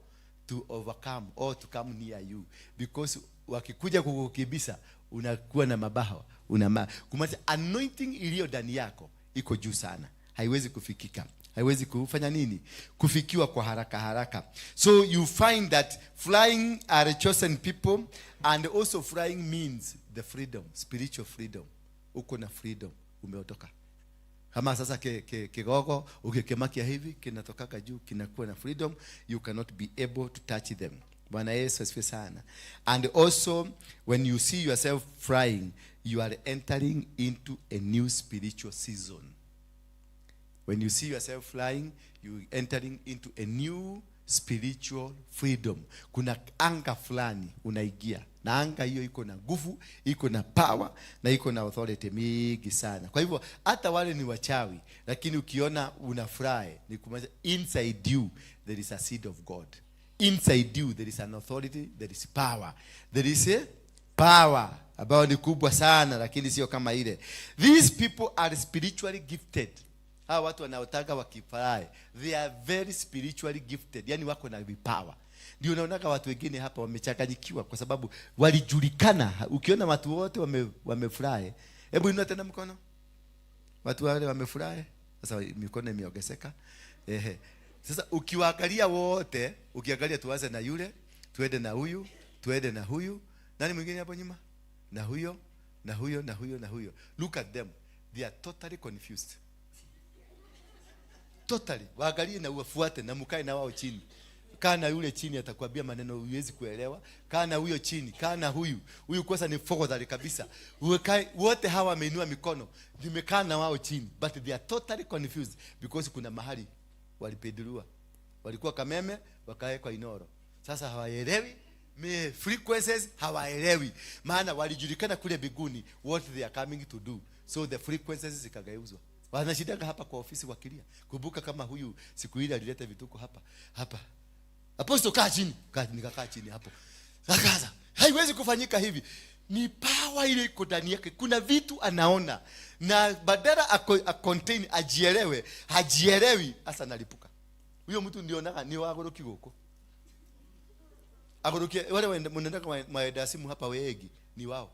to overcome or to come near you, because wakikuja kukukibisa unakuwa na mabawa, kumaanisha anointing iliyo ndani yako iko juu sana, haiwezi kufikika, haiwezi kufanya nini, kufikiwa kwa haraka haraka. So you find that flying are chosen people, and also flying means the freedom, spiritual freedom. Uko na freedom, umeotoka kama sasa kigogo ukikemakia hivi kinatokaka juu, kinakuwa na freedom. You cannot be able to touch them. Bwana Yesu asifiwe sana. And also when you see yourself flying, you are entering into a new spiritual season. When you see yourself flying, you entering into a new spiritual freedom. Kuna anga fulani unaingia, na anga hiyo iko na nguvu, iko na power na iko na authority mingi sana. Kwa hivyo hata wale ni wachawi, lakini ukiona unafurahi, ni kumaanisha inside you there is a seed of God. Inside you there is an authority, there is power, there is a power ambayo ni kubwa sana, lakini sio kama ile. These people are spiritually gifted. Hawa watu wanaotaka wakifurahi, they are very spiritually gifted, yani wako na vipawa. Ndio unaonaga watu wengine hapa wamechanganyikiwa kwa sababu walijulikana. Ukiona watu wote wamefurahi, hebu inua tena mkono, watu wale wamefurahi. Sasa mikono imeongezeka. Ehe. Sasa ukiwaangalia wote, ukiangalia, tuanze na yule, tuende na huyu, tuende na huyu, nani mwingine hapo nyuma, na huyo, na huyo, na huyo, na huyo. Look at them, they are totally confused, totally. Waangalie na uwafuate na mkae na wao chini. Kaa na yule chini, atakwambia maneno huwezi kuelewa. Kaa na huyo chini, kaa na huyu. Huyu kwanza ni fogodhari kabisa. Uwekae, wote hawa wameinua mikono, nimekaa na wao chini, but they are totally confused because kuna mahali walipinduliwa. Walikuwa Kameme, wakawekwa Inoro. Sasa hawaelewi me frequencies, hawaelewi, maana walijulikana kule mbinguni what they are coming to do, so the frequencies zikageuzwa. Wanashindaga hapa kwa ofisi wakilia. Kumbuka kama huyu siku ile alileta vituko hapa hapa, "Apostle, kaa chini." Kaa, nikakaa chini hapo. Akaza, "Haiwezi kufanyika hivi." Ni power ile iko ndani yake. Kuna vitu anaona na badala a contain ajielewe, hajielewi, hasa nalipuka. Huyo mtu ndio naga ni wagũrũki gũkũ agũrũki wale mnaendaga maenda simu hapa wengi ni wao.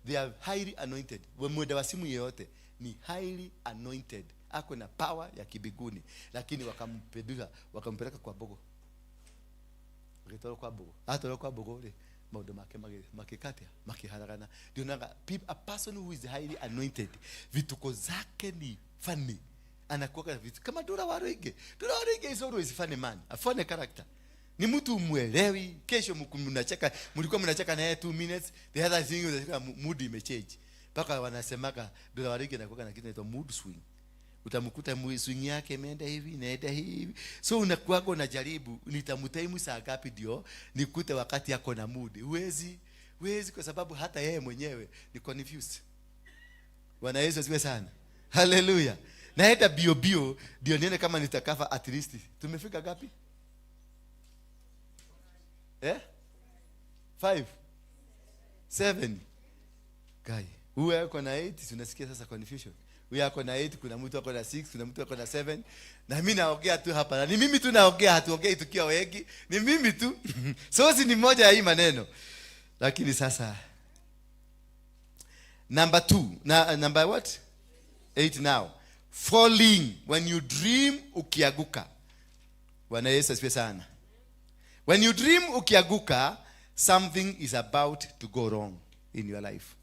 They are highly anointed. Mwenda wa simu yeyote ni highly anointed, ako na power ya kibiguni, lakini wakampeleka, wakampeleka kwa bogo, akitwarwo kwa mbogo, atwarwo kwa mbogo rĩ, Maundu make makikatia makiharagana. Ndionaga a person who is highly anointed, vituko zake ni funny. Anakuwa vitu kama Dora Waruinge. Dora Waruinge is always funny man, a funny character. Ni mtu umuelewi. Kesho mnacheka, mlikuwa mnacheka na yeye 2 minutes, the other thing unacheka mood imechange. Paka wanasemaka Dora Waruinge anakuwa na kitu inaitwa mood swing. Utamkuta mood swing yake imeenda hivi, inaenda hivi. So unakuwa unajaribu nitamtaimu saa ngapi ndio nikute wakati yako na mood. Huwezi kwa sababu hata yeye mwenyewe ni confused. Bwana Yesu asifiwe sana. Hallelujah. Naenda bio bio ndio nione kama nitakafa at least. Tumefika ngapi? 5 7. Guy, huyu ako na 8, tunasikia sasa confusion. Huyu ako na 8, kuna mtu ako na 6, kuna mtu ako na 7. Na mimi naongea tu hapa. Na ni mimi tu naongea, hatuongei tukiwa wengi. Ni mimi tu. Sosi ni moja ya hii maneno. Lakini sasa number 2, na number what? 8 now. Falling, when you dream ukiaguka. Bwana Yesu asifiwe sana. When you dream ukiaguka, something is about to go wrong in your life.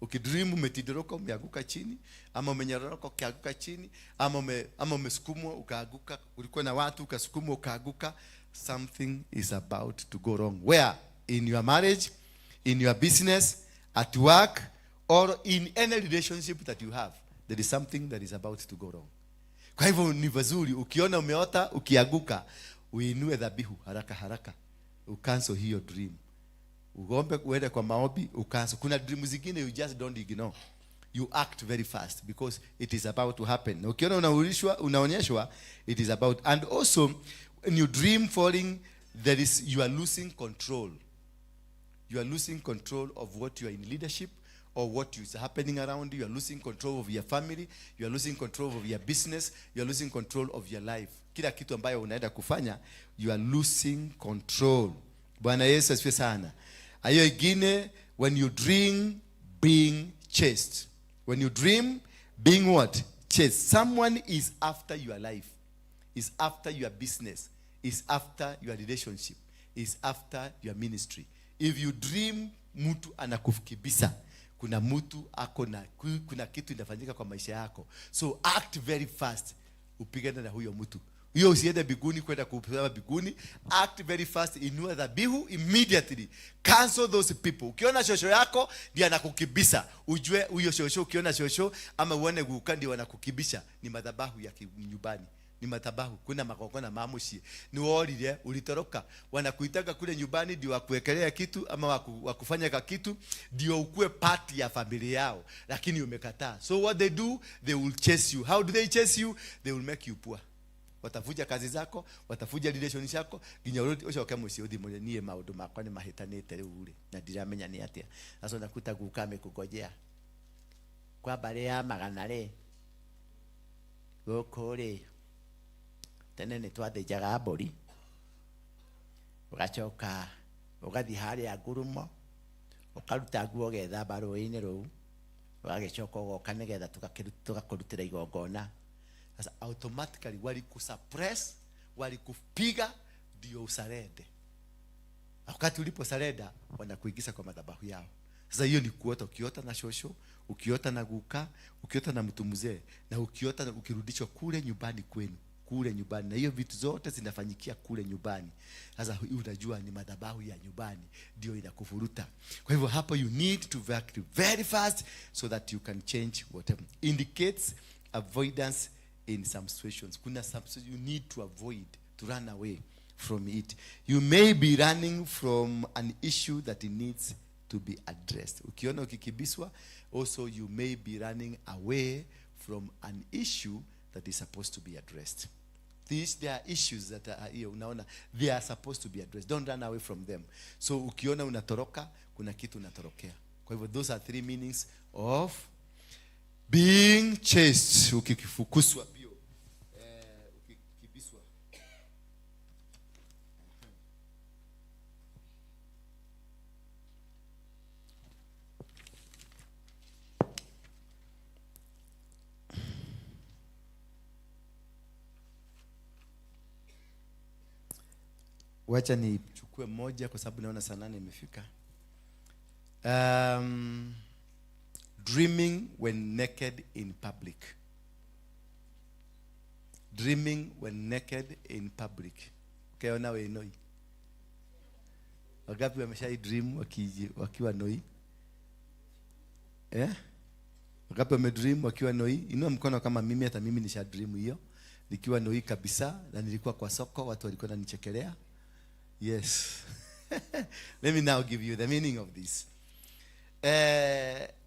Ukidream umetidoroka umeanguka chini, ama umenyoroka ukianguka chini, ama umesukumwa ukaanguka, ulikuwa na watu ukasukumwa ukaanguka, something is about to go wrong. Where? In your marriage, in your business, at work, or in any relationship that you have. There is something that is about to go wrong. Kwa hivyo ni vizuri ukiona umeota ukianguka, uinue dhabihu haraka haraka, ucancel hiyo dream. Uombe, uende kwa maombi, ucancel. Kuna dream zingine you just don't ignore. You act very fast because it is about to happen. Na ukiona unaonyeshwa, it is about. And also when you dream falling, there is, you are losing control. You are losing control of what you are in leadership or what is happening around you. You are losing control of your family. You are losing control of your business. You are losing control of your life. Kila kitu ambayo unaenda kufanya, you are losing control. Bwana Yesu asifiwe sana. Hiyo ingine, when you dream being chased. When you dream being what? Chased. Someone is after your life. Is after your business. Is after your relationship. Is after your ministry. If you dream mtu anakukibisa, kuna mtu ako na, kuna kitu inafanyika kwa maisha yako. So act very fast. Upigane na huyo mtu. Hiyo usiende biguni kwenda kupigana biguni. Act very fast, inua dhabihu immediately. Cancel those people. Ukiona shosho yako ndiye anakukibisa, ujue huyo shosho. Ukiona shosho ama uone guka ndiye anakukibisha, ni madhabahu ya nyumbani. Ni madhabahu, kuna magongona mamushi. Ni worire ulitoroka. Wanakuitaka kule nyumbani ndio wakuwekelea kitu ama wakufanya ka kitu ndio ukue part ya familia yao, lakini umekataa. So what they do, they will chase you. How do they chase you? They will make you poor. Watafuja kazi zako, watafuja relationship yako, nginya ucoke muciĩ ũthiĩ mũrĩ niĩ maũndũ makwa nĩ mahĩtanĩte rĩu rĩ, na ndiramenya nĩ atĩa. Sasa unakuta guka amekungojea kwa mbarĩ ya magana rĩ, gũkũ rĩ, tene nĩ twathĩnjaga mbũri, ũgacoka ũgathiĩ harĩa ngurumo, ũkaruta nguo ũgethamba rũĩ-inĩ rũu, ũgagĩcoka ũgoka nĩgetha tũgakũrutĩra igongona. Sasa automatically walikusuppress, walikupiga ndio usarende. Wakati uliposarenda wanakuingiza kwa madhabahu yao. Sasa hiyo ni kuota, ukiota na shosho, ukiota na guka, ukiota na mtu mzee, na ukiota na ukirudishwa kule nyumbani kwenu, kule nyumbani. Na hiyo vitu zote zinafanyikia kule nyumbani. Sasa unajua ni madhabahu ya nyumbani ndio inakufuruta. Kwa hivyo hapo you need to act very fast so that you can change whatever. Indicates avoidance in some situations. Kuna some situations you need to avoid, to run away from it. You may be running from an issue that needs to be addressed. Ukiona ukikibiswa, also you may be running away from an issue that is supposed to be addressed. These, there are issues that are here, unaona, they are supposed to be addressed. Don't run away from them. So ukiona unatoroka, kuna kitu unatorokea. Kwa hivyo those are three meanings of being chased. Ukifukuswa bio. Ukikibiswa. Wacha nichukue moja kwa sababu naona saa 8 imefika. Dreaming when naked in public. Dreaming when naked in public. Ukiona we noi. Wangapi wameshai dream wakiwa noi? Eh? Wangapi wamedream wakiwa noi? Inua mkono kama mimi, hata mimi nisha dream hiyo. Nikiwa noi kabisa na nilikuwa kwa soko, watu walikuwa wananichekelea. Yes. Let me now give you the meaning of this.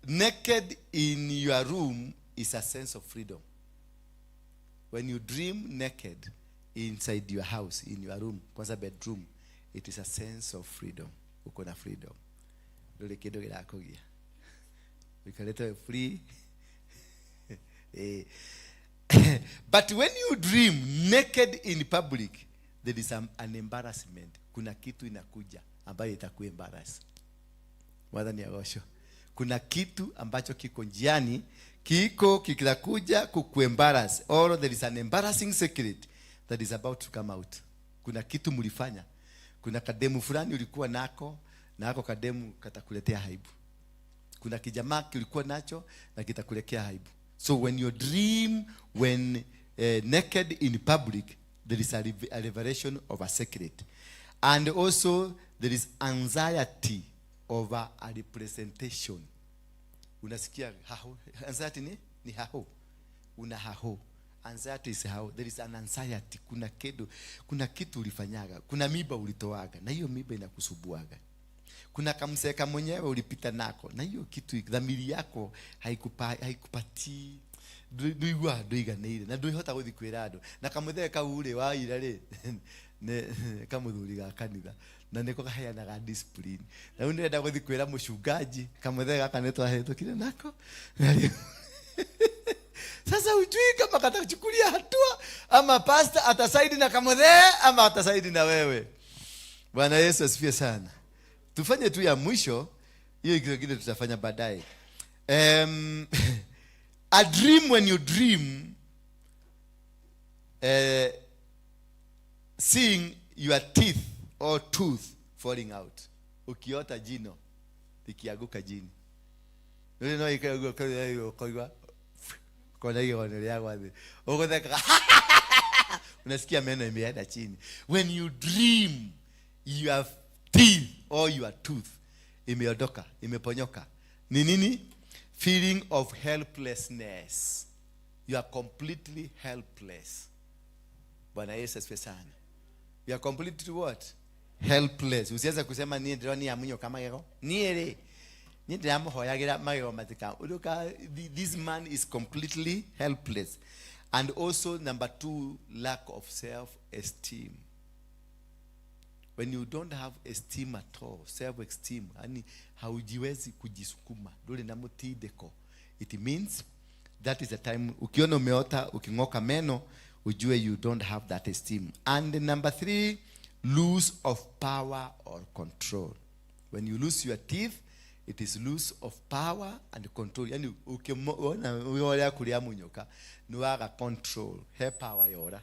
Naked in your room is a sense of freedom. When you dream naked inside your house, in your room, kwanza bedroom, it is a sense of freedom. Uko na freedom. Ndũrĩ kĩndũ kĩrakũgia. Ũikarĩte free. Eh. But when you dream naked in public, there is an embarrassment. Kuna kitu inakuja ambayo itakuembarrass. Mwathani agocwo. Kuna kitu ambacho kiko njiani, kiko kitakuja kukuembarrass, or there is an embarrassing secret that is about to come out. Kuna kitu mlifanya. Kuna kademu fulani ulikuwa nako, na hako kademu katakuletea aibu. Kuna kijamaa kilikuwa nacho na kitakuletea aibu. So when you dream when naked in public, there is a revelation of a secret. And also there is anxiety over a representation. Unasikia haho? Anxiety ni haho. Una haho. Anxiety is how there is an anxiety. Kuna kitu ulifanyaga, kuna miba ulitoaga, na hiyo miba inakusubuaga. Kuna kamseka mwenyewe ulipita nako, na hiyo kitu dhamiri yako haikupatii nduigua nduiganĩire na ndwĩhota gũthiĩ kwĩra andũ na kamũthee kau rĩ waira rĩ nĩ kamũthuri ga kanitha na nĩko kaheanaga discipline na rĩu nĩrenda gũthiĩ kwĩra mũchungaji kamũthee gaka nĩ twahĩtũkire nako. Na sasa hujui kama katachukulia hatua ama pastor atasaidi na kamũthee ama atasaidi na wewe. Bwana Yesu asifiwe sana. Tufanye tu ya mwisho hiyo, kingine tutafanya baadaye. A dream, when you dream seeing your teeth or tooth falling out, ukiota jino likianguka chini. Rĩu no ikare ũguo ũkaigua kona igego rĩagwa thĩ ũgũthekaga, unasikia meno imeenda chini. When you dream your teeth or your tooth imeondoka, imeponyoka, ni nini? Feeling of helplessness. You are completely helpless. Bwana Yesu asifiwe sana. You are completely what? Helpless. Usianze kusema niĩ ndĩronia amunyoka magego niĩ rĩ niĩ ndĩramũhoyagĩra magego matika uduka. This man is completely helpless. And also number two, lack of self esteem. When you don't have esteem at all, self esteem, yani haujiwezi kujisukuma, ndũrĩ na mũtindĩko, it means that is the time ukiona umeota uking'oka meno, ujue you don't have that esteem. And number three, lose of power or control. When you lose your teeth, it is lose of power and control. Yani ukiona ũrĩa kũrĩa munyoka nĩ waga control, he power yora.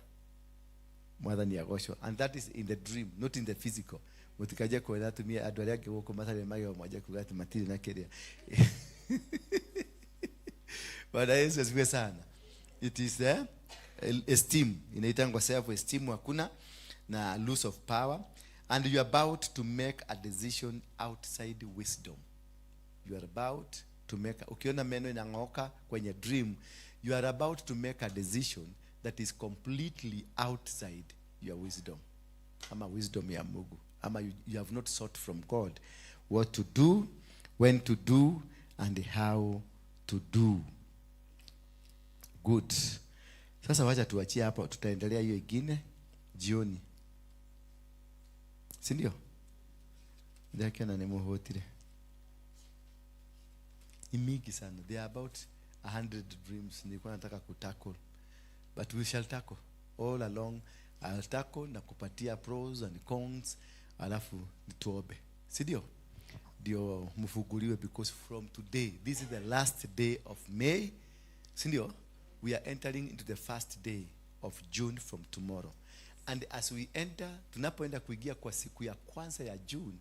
Mwathani agocwo. And that is in the dream, not in the physical. Mũtikaje kuona atumia andũ arĩa angĩ gũkũ matarĩ magego mwanje kuga atĩ matirĩ na kĩrĩa. Bwana Yesu asifiwe sana. It is the esteem, inaitangwa self esteem hakuna na loss of power. And you are about to make a decision outside wisdom. You are about to make, ukiona meno inang'oka kwenye dream, you are about to make a decision that is completely outside your wisdom ama wisdom ya Mungu, ama you have not sought from God what to do, when to do and how to do. Good. Sasa wacha tuachie hapo, tutaendelea hiyo ingine jioni, si ndio? Ndakiona nimuhutire ni mingi sana. There are about 100 dreams nilikuwa nataka kutackle, but we shall tackle all along. I'll tackle na kupatia pros and cons, alafu tuombe, si ndio? Ndio mfunguliwe, because from today, this is the last day of May, si ndio? We are entering into the first day of June from tomorrow. And as we enter, tunapoenda kuingia kwa siku ya kwanza ya June,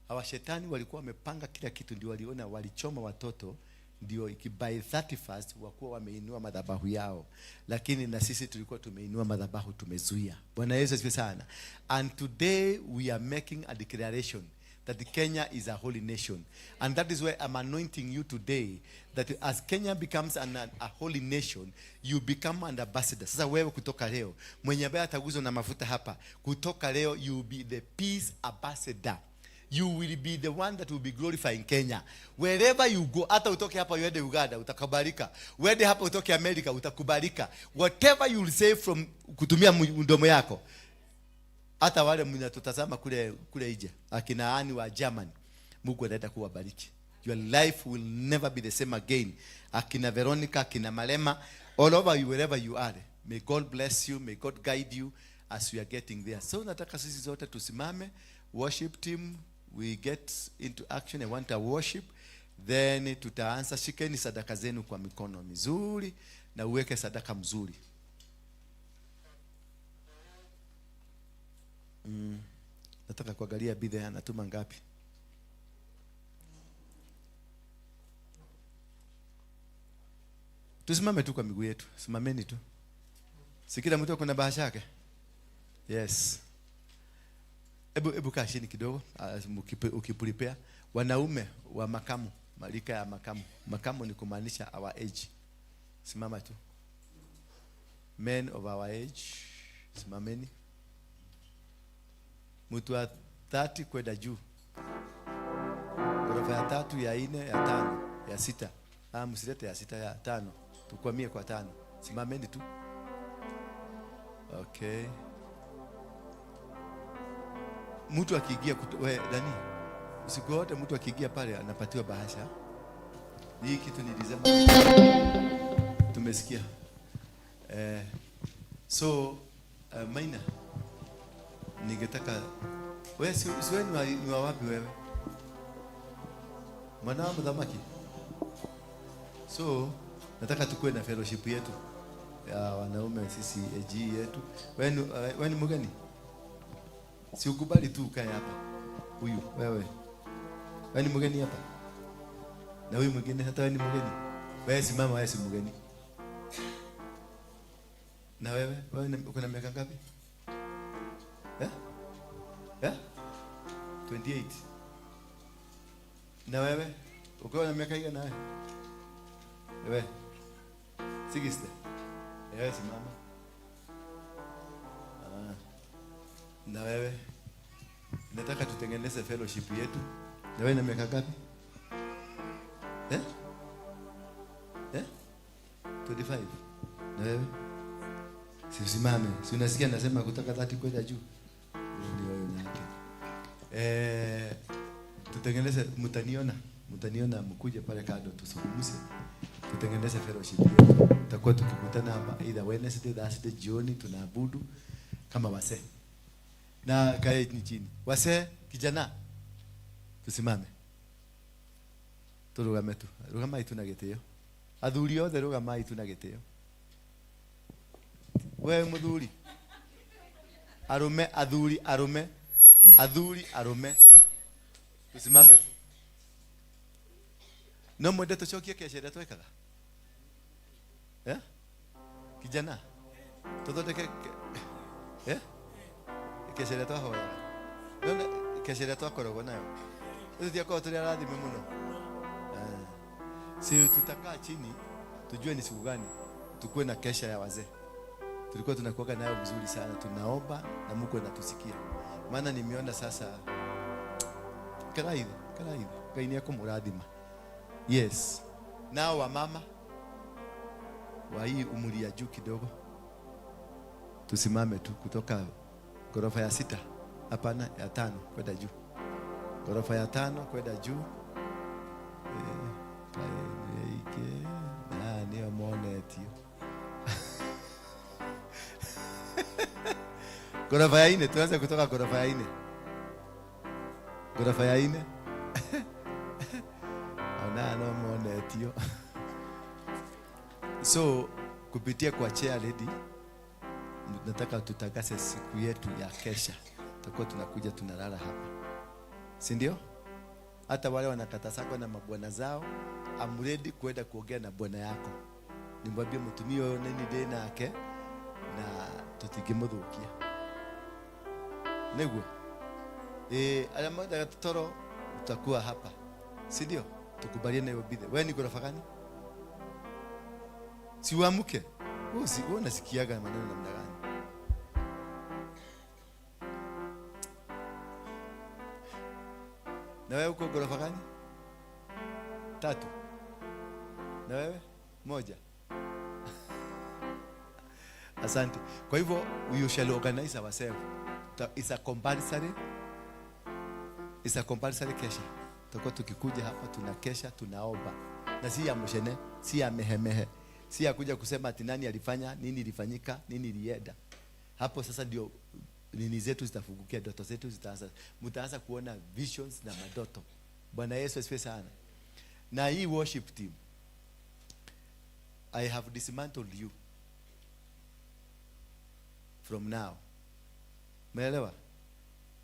hawa shetani walikuwa wamepanga kila kitu, ndio waliona walichoma watoto, ndio by 31st wakuwa wameinua madhabahu yao, lakini na sisi tulikuwa tumeinua madhabahu, tumezuia. Bwana Yesu asifiwe sana. And today we are making a declaration that Kenya is a holy nation. And that is why I'm anointing you today, that as Kenya becomes a holy nation, you become an ambassador. Sasa wewe kutoka leo, mwenye ambaye ataguzwa na mafuta hapa, kutoka leo you will be the peace ambassador. You will be the one that will be glorifying Kenya. Wherever you go, hata utoke hapa uende Uganda, utakubalika. Uende hapa utoke America, utakubalika. Whatever you will say from kutumia mdomo yako, hata wale mnatutazama kule nje, akina Ani wa Germany, Mungu anaenda kuwabariki. Your life will never be the same again. Akina Veronica, akina Malema, all over you, wherever you are. May God bless you, may God guide you as we are getting there. So nataka sisi zote tusimame, worship team, we get into action. I want a worship. Then tutaanza. Shikeni sadaka zenu kwa mikono mizuri na uweke sadaka mzuri. Nataka kuangalia bidhaa anatuma ngapi. Tusimame tu kwa miguu yetu. Simameni tu. Si kila mtu ako na bahasha yake? Yes. Ebu kaa chini kidogo, ukiprepare. Wanaume wa makamu, malika ya makamu. Makamu ni kumaanisha our age. Simama tu. Men of our age, simameni. Mtu wa 30 kwenda juu. Ghorofa ya 3, ya 4, ya 5, ya 6. Msilete ya 6, ya 5. Tukwamie kwa 5. Simameni tu. Okay. Mtu akiingia we, Dani, usiku wote mtu akiingia pale anapatiwa bahasha. Hii kitu nilisema tumesikia. So Maina, ningetaka wewe, si wewe ni wa wapi wewe? Mwana wa mthamaki. So nataka tukue na fellowship yetu ya wanaume sisi AG yetu. Wewe ni mgeni? Si ukubali tu ukae hapa. Huyu wewe. Wewe ni mgeni hapa? Na huyu mwingine hata wewe ni mgeni? Wewe simama, wewe si mgeni. Na wewe uko na miaka ngapi? 28. Na wewe uko na miaka hiyo na wewe? Wewe 60. Wewe simama. Na wewe nataka tutengeneze fellowship yetu. Na wewe na miaka ngapi? 25. Na wewe? Si usimame. Si unasikia nasema kutoka 30 kwenda juu. Ndio wewe yake. Tutengeneze, mtaniona mkuje pale kando tusungumze. Tutengeneze fellowship yetu. Tutakuwa tukikutana hapa either Wednesday, Thursday jioni tunaabudu kama wasee. Na kae ni chini. Wasee, kijana, tusimame. Turugame tu. Rugama itu na gitio. Athuri othe rugama itu na gitio. Wewe muthuri. Arume, athuri, arume. Athuri, arume. Tusimame tu. No mwende tucokie kesho ĩrĩa twekaga. Kijana, tuthondeke kesho ĩrĩa twahoyaga. Nona kesho ĩrĩa twakoragwo nayo. Tũtiakoragwo tũrĩ arathime mũno. Si tutakaa chini tujue ni siku gani tukue na kesha ya wazee. Tulikuwa tunakuwa nayo mzuri sana, tunaomba na Mungu anatusikia. Maana nimeona sasa karaithe Ngai ni akumurathima. Yes. Nao wamama wa hii umri ya juu kidogo tusimame tu kutoka ghorofa ya 6, hapana ya 5 kwenda juu. Ghorofa ya 5 kwenda juu. Ghorofa ya 4, tuanze kutoka ghorofa ya 4. Ghorofa ya 4. Ona no monetio. So kupitia kwa chair lady Nataka tutangaze siku yetu ya kesha. Tutakuwa tunakuja tunalala hapa, si ndio? Hata wale wanakatasakwa na mabwana zao, I'm ready kwenda kuongea na bwana yako, nimwambie mutumia ũyũ nĩ niĩ ndĩ nake na tũtingĩmũthũkia, nĩguo arĩa mendaga toro tutakuwa hapa, si ndio? Tukubaliane hiyo bidhe. Wewe ni ghorofa gani? Si uamke wewe, si wewe unasikiaga maneno namna gani? Na wewe uko ghorofa gani? 3. Na wewe 1. Asante. Kwa hivyo we shall organize ourselves. It's a compulsory. It's a compulsory kesha. Tutakuwa tukikuja hapa tunakesha, tunaomba. Na si ya mshene, si ya mehemehe. Si ya kuja kusema ati nani alifanya, nini ilifanyika, nini ilienda. Hapo sasa ndio nini zetu zitafungukia, ndoto zetu zitaanza. Mtaanza kuona visions na madoto. Bwana Yesu asifiwe sana. Na hii worship team, I have dismantled you from now. Umeelewa?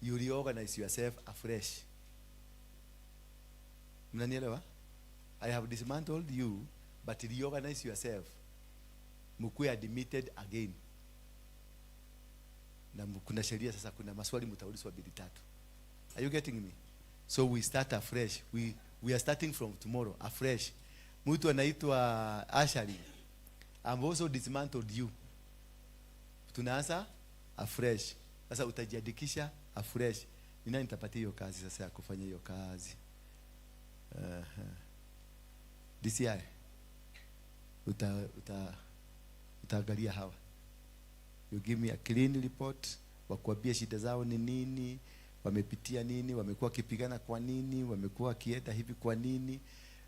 You reorganize yourself afresh. Mnanielewa? I have dismantled you, but reorganize yourself. Mkuwe admitted again. Na kuna sheria sasa, kuna maswali mtaulizwa 2-3. Are you getting me? So we start afresh. We are starting from tomorrow afresh. Mtu anaitwa Ashari. I'm also dismantled you. Tunaanza afresh. Sasa utajiandikisha afresh. Ni nani nitapatia hiyo kazi sasa ya kufanya hiyo kazi? DCI. Utaangalia hawa. You give me a clean report, wakuambie shida zao ni nini, wamepitia nini, wamekuwa wakipigana kwa nini, wamekuwa wakienda hivi kwa nini,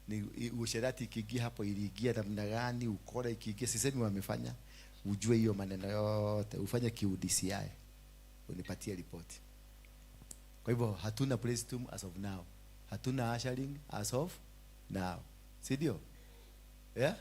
ni usherati ikiingia hapo iliingia namna gani, ukora ikiingia, sisemi wamefanya, ujue hiyo maneno yote, ufanye QDCI, unipatie report. Kwa hivyo hatuna praise team as of now. Hatuna ushering as of now. Si ndio? Yeah?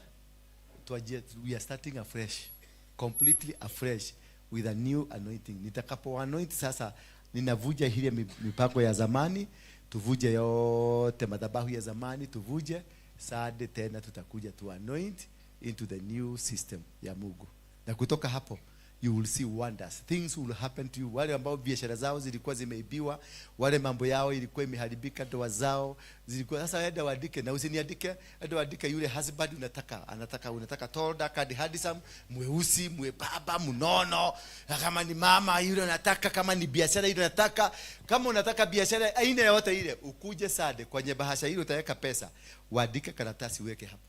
Tuajie, we are starting afresh. Completely afresh with a new anointing. Nitakapo anoint sasa, ninavuja ile mipango ya zamani, tuvuje yote madhabahu ya zamani, tuvuje sade tena, tutakuja tu anoint into the new system ya Mungu. Na kutoka hapo you will see wonders. Things will happen to you. Wale ambao biashara zao zilikuwa zimeibiwa, wale mambo yao ilikuwa imeharibika, ndoa zao zilikuwa, sasa enda uandike, na usiniandike, enda uandike yule husband unataka, anataka, unataka tall, dark and handsome, mweusi, mwebaba, mnono, na kama ni mama yule unataka, kama ni biashara ile unataka, kama unataka biashara aina yote ile, ukuje Sunday kwenye bahasha ile utaweka pesa, uandike karatasi uweke hapo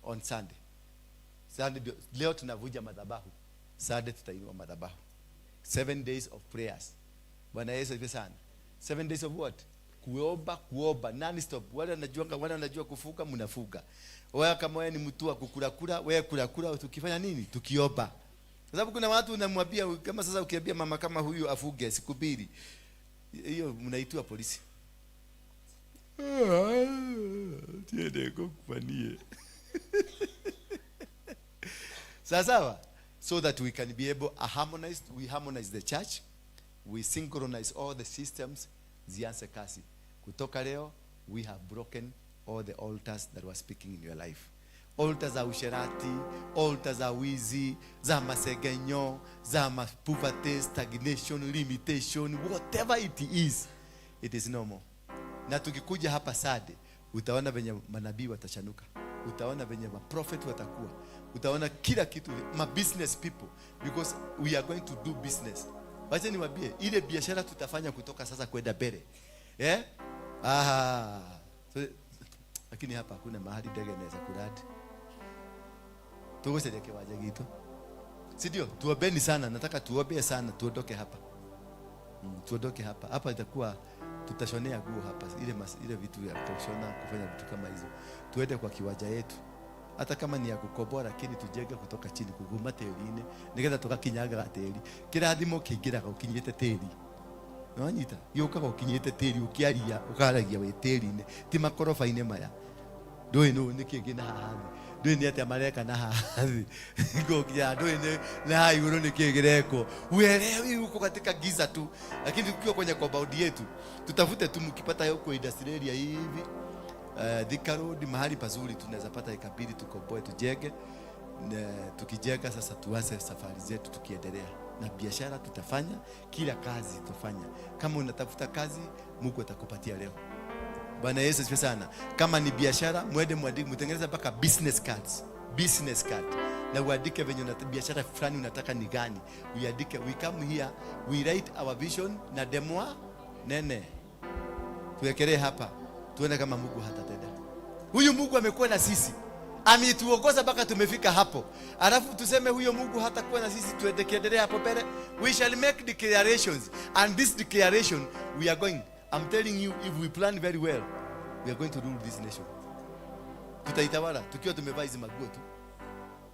on Sunday. Sunday ndio, leo tunavuja madhabahu. Sunday tutainua madhabahu. 7 days of prayers. Bwana Yesu asifiwe sana. 7 days of what? Kuomba, kuomba non stop. Wale wanajua, wale wanajua kufuga, mnafuga. Wewe kama wewe ni mtu wa kukula kula, wewe kula kula, tukifanya nini? Tukiomba. Kwa sababu kuna watu unamwambia, kama sasa ukiambia mama kama huyu afuge siku 2, hiyo mnaitwa polisi. Tiende kukufanyie. Sawa sawa? So that we can be able to harmonize, we harmonize the church, we synchronize all the systems, zianze kazi. Kutoka leo, we have broken all the altars that were speaking in your life. Altars za usherati, altars za wizi, za masegenyo, za poverty, stagnation, limitation, whatever it is, it is normal. Na tukikuja hapa Sunday, utaona venye manabii watachanuka. Utaona venye maprophet watakuwa. Utaona kila kitu, ma business people, because we are going to do business. Wacha niwaambie, ile biashara tutafanya kutoka sasa kwenda mbele. So, lakini hapa hakuna mahali ndege inaweza kuradi. Tugoseje kiwanja gitu. Si ndio? Tuombeni sana, nataka tuombe sana tuondoke hapa. Tuondoke hapa. Hapa itakuwa tutashonea nguo hapa, ile vitu ya kushona, kufanya vitu kama hizo. Tuende kwa kiwanja yetu. Hata kama ni ya kukomboa, lakini tujenge kutoka chini kuguma tĩri-inĩ, nĩgetha tũgakinyaga tĩri. Kĩrathimo kĩingĩraga ũkinyĩte tĩri. Nĩwanyita? Gĩũkaga ũkinyĩte tĩri, ũkĩaria, ũkaragia wĩ tĩri-inĩ, ti makoroba-inĩ maya. Ndũĩ nũ nĩkĩ kĩna haha thĩ. Ndũĩ nĩ atĩa mareka na haha thĩ. Ngũkinya ndũĩ nĩ haha igũrũ nĩ kĩĩ kĩrekwo. Uelewi, huko katika giza tu. Lakini tukiwa kwenye compound yetu, tutafute tu, mkipata huko industrial area hivi, Thika Road, mahali pazuri tunaweza pata eka mbili tukomboe, tujenge. Na tukijenga sasa tuanze safari zetu tukiendelea na biashara. Tutafanya kila kazi tutafanya. Kama unatafuta kazi, Mungu atakupatia leo. Bwana Yesu asifiwe sana. Kama ni biashara, mwende mwandike, mtengeneze mpaka business cards. Business card. Na uandike venye biashara fulani unataka ni gani. Uiandike. We come here, we write our vision na demoa nene. Tuwekelee hapa. Tuone kama Mungu hatatenda. Huyu Mungu amekuwa na sisi. Ametuongoza mpaka tumefika hapo. Alafu tuseme huyo Mungu hatakuwa na sisi tuendelee hapo mbele. We shall make declarations, and this declaration we are going, I'm telling you, if we plan very well, we are going to rule this nation. Tutaitawala tukiwa tumevaa hizi maguo tu.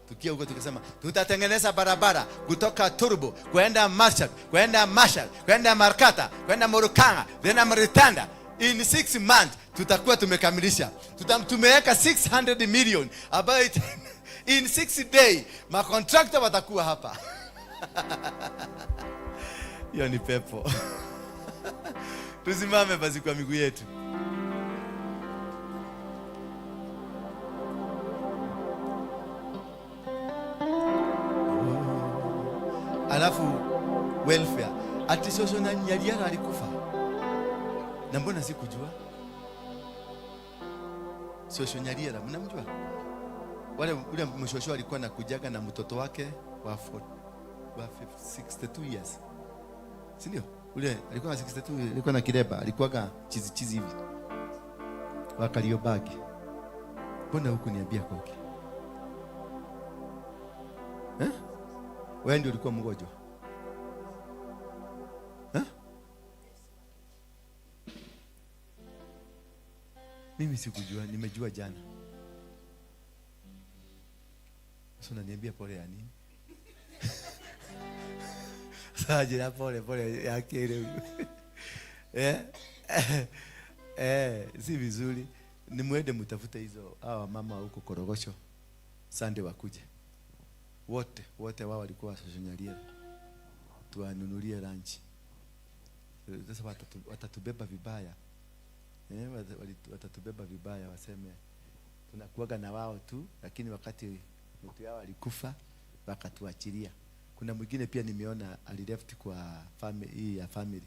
Tukiwa huko tukisema tutatengeneza barabara kutoka Turbo kwenda Marshall, kwenda Marshall, kwenda Markata, kwenda Morukanga, kwenda Maritanda. In 6 months tutakuwa tumekamilisha. Tumeweka 600 million ambayo in 6 day makontrakta watakuwa hapa. Hiyo ni pepo. Tusimame basi kwa miguu yetu. Alafu welfare. Ati shosho na Nyariara alikufa. Na mbona sikujua? Shosho Nyariara mnamjua? Wale ule mshosho alikuwa anakujaga na mtoto wake wa wa 62 years. Si ndio? Ule alikuwa na 62, alikuwa na kireba, alikuwaga chizi chizi hivi. Wa Kariobangi. Mbona huku niambia koki? Eh? Wewe ndio ulikuwa mgonjwa? Eh? Mimi sikujua, nimejua jana. Sasa unaniambia pole ya nini? Sasa jina pole pole ya kile. Si vizuri. Ni muende mtafute hizo hawa mama huko Korogosho. Sunday wakuje. Wote, wote wao walikuwa wasonyalia. Tuwanunulie lunch. Sasa watatubeba vibaya. Watatubeba vibaya, waseme tunakuaga na wao tu, lakini wakati mtu yao alikufa wakatuachilia. Kuna mwingine pia nimeona alileft kwa hii ya family.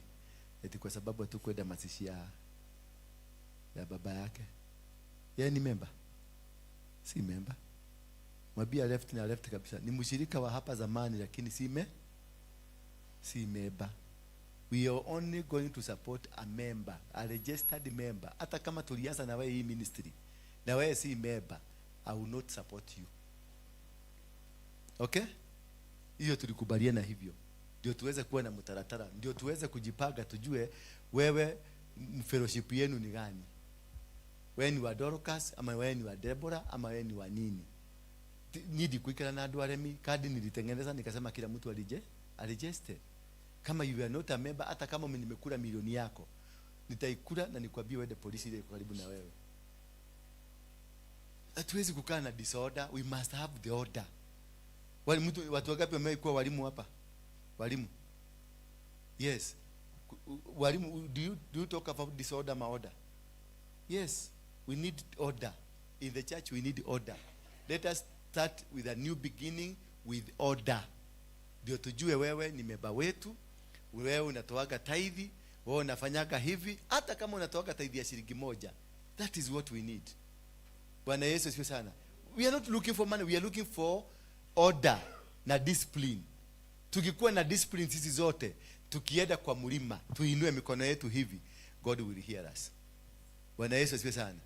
Eti kwa sababu hatukwenda mazishi ya baba yake. Yeye ni member? Si member. Mwambie left na left kabisa. Ni mshirika wa hapa zamani lakini si member. We are only going to support a member, a registered member. Hata kama tulianza na wewe hii ministry, na wewe si member, I will not support you. Okay? Hiyo tulikubaliana hivyo. Ndio tuweze kuwa na mtaratara, ndio tuweze kujipanga tujue wewe fellowship yenu ni gani. Wewe ni wa Dorcas ama wewe ni wa Deborah ama wewe ni wa nini? Nidi kuikara na andu aremi, kadi nilitengeneza nikasema kila mtu alijeste. Kama you are not a member, hata kama nimekula milioni yako, nitaikula na nikwambie uende polisi ile iko karibu na wewe. Hatuwezi kukaa na disorder, we must have the order. Wale mtu, watu wangapi wamekuwa walimu hapa? Walimu. Yes. Walimu, do you talk about disorder ma order? Yes, we need order. In the church we need order. Let us start with a new beginning with order. Ndio tujue wewe ni member wetu, wewe unatoaga tithe, wewe unafanyaga hivi, hata kama unatoaga tithe ya shilingi 1. That is what we need. Bwana Yesu asifiwe sana. We are not looking for money, we are looking for order na discipline. Tukikuwa na discipline sisi zote, tukienda kwa mlima, tuinue mikono yetu hivi, God will hear us. Bwana Yesu asifiwe sana.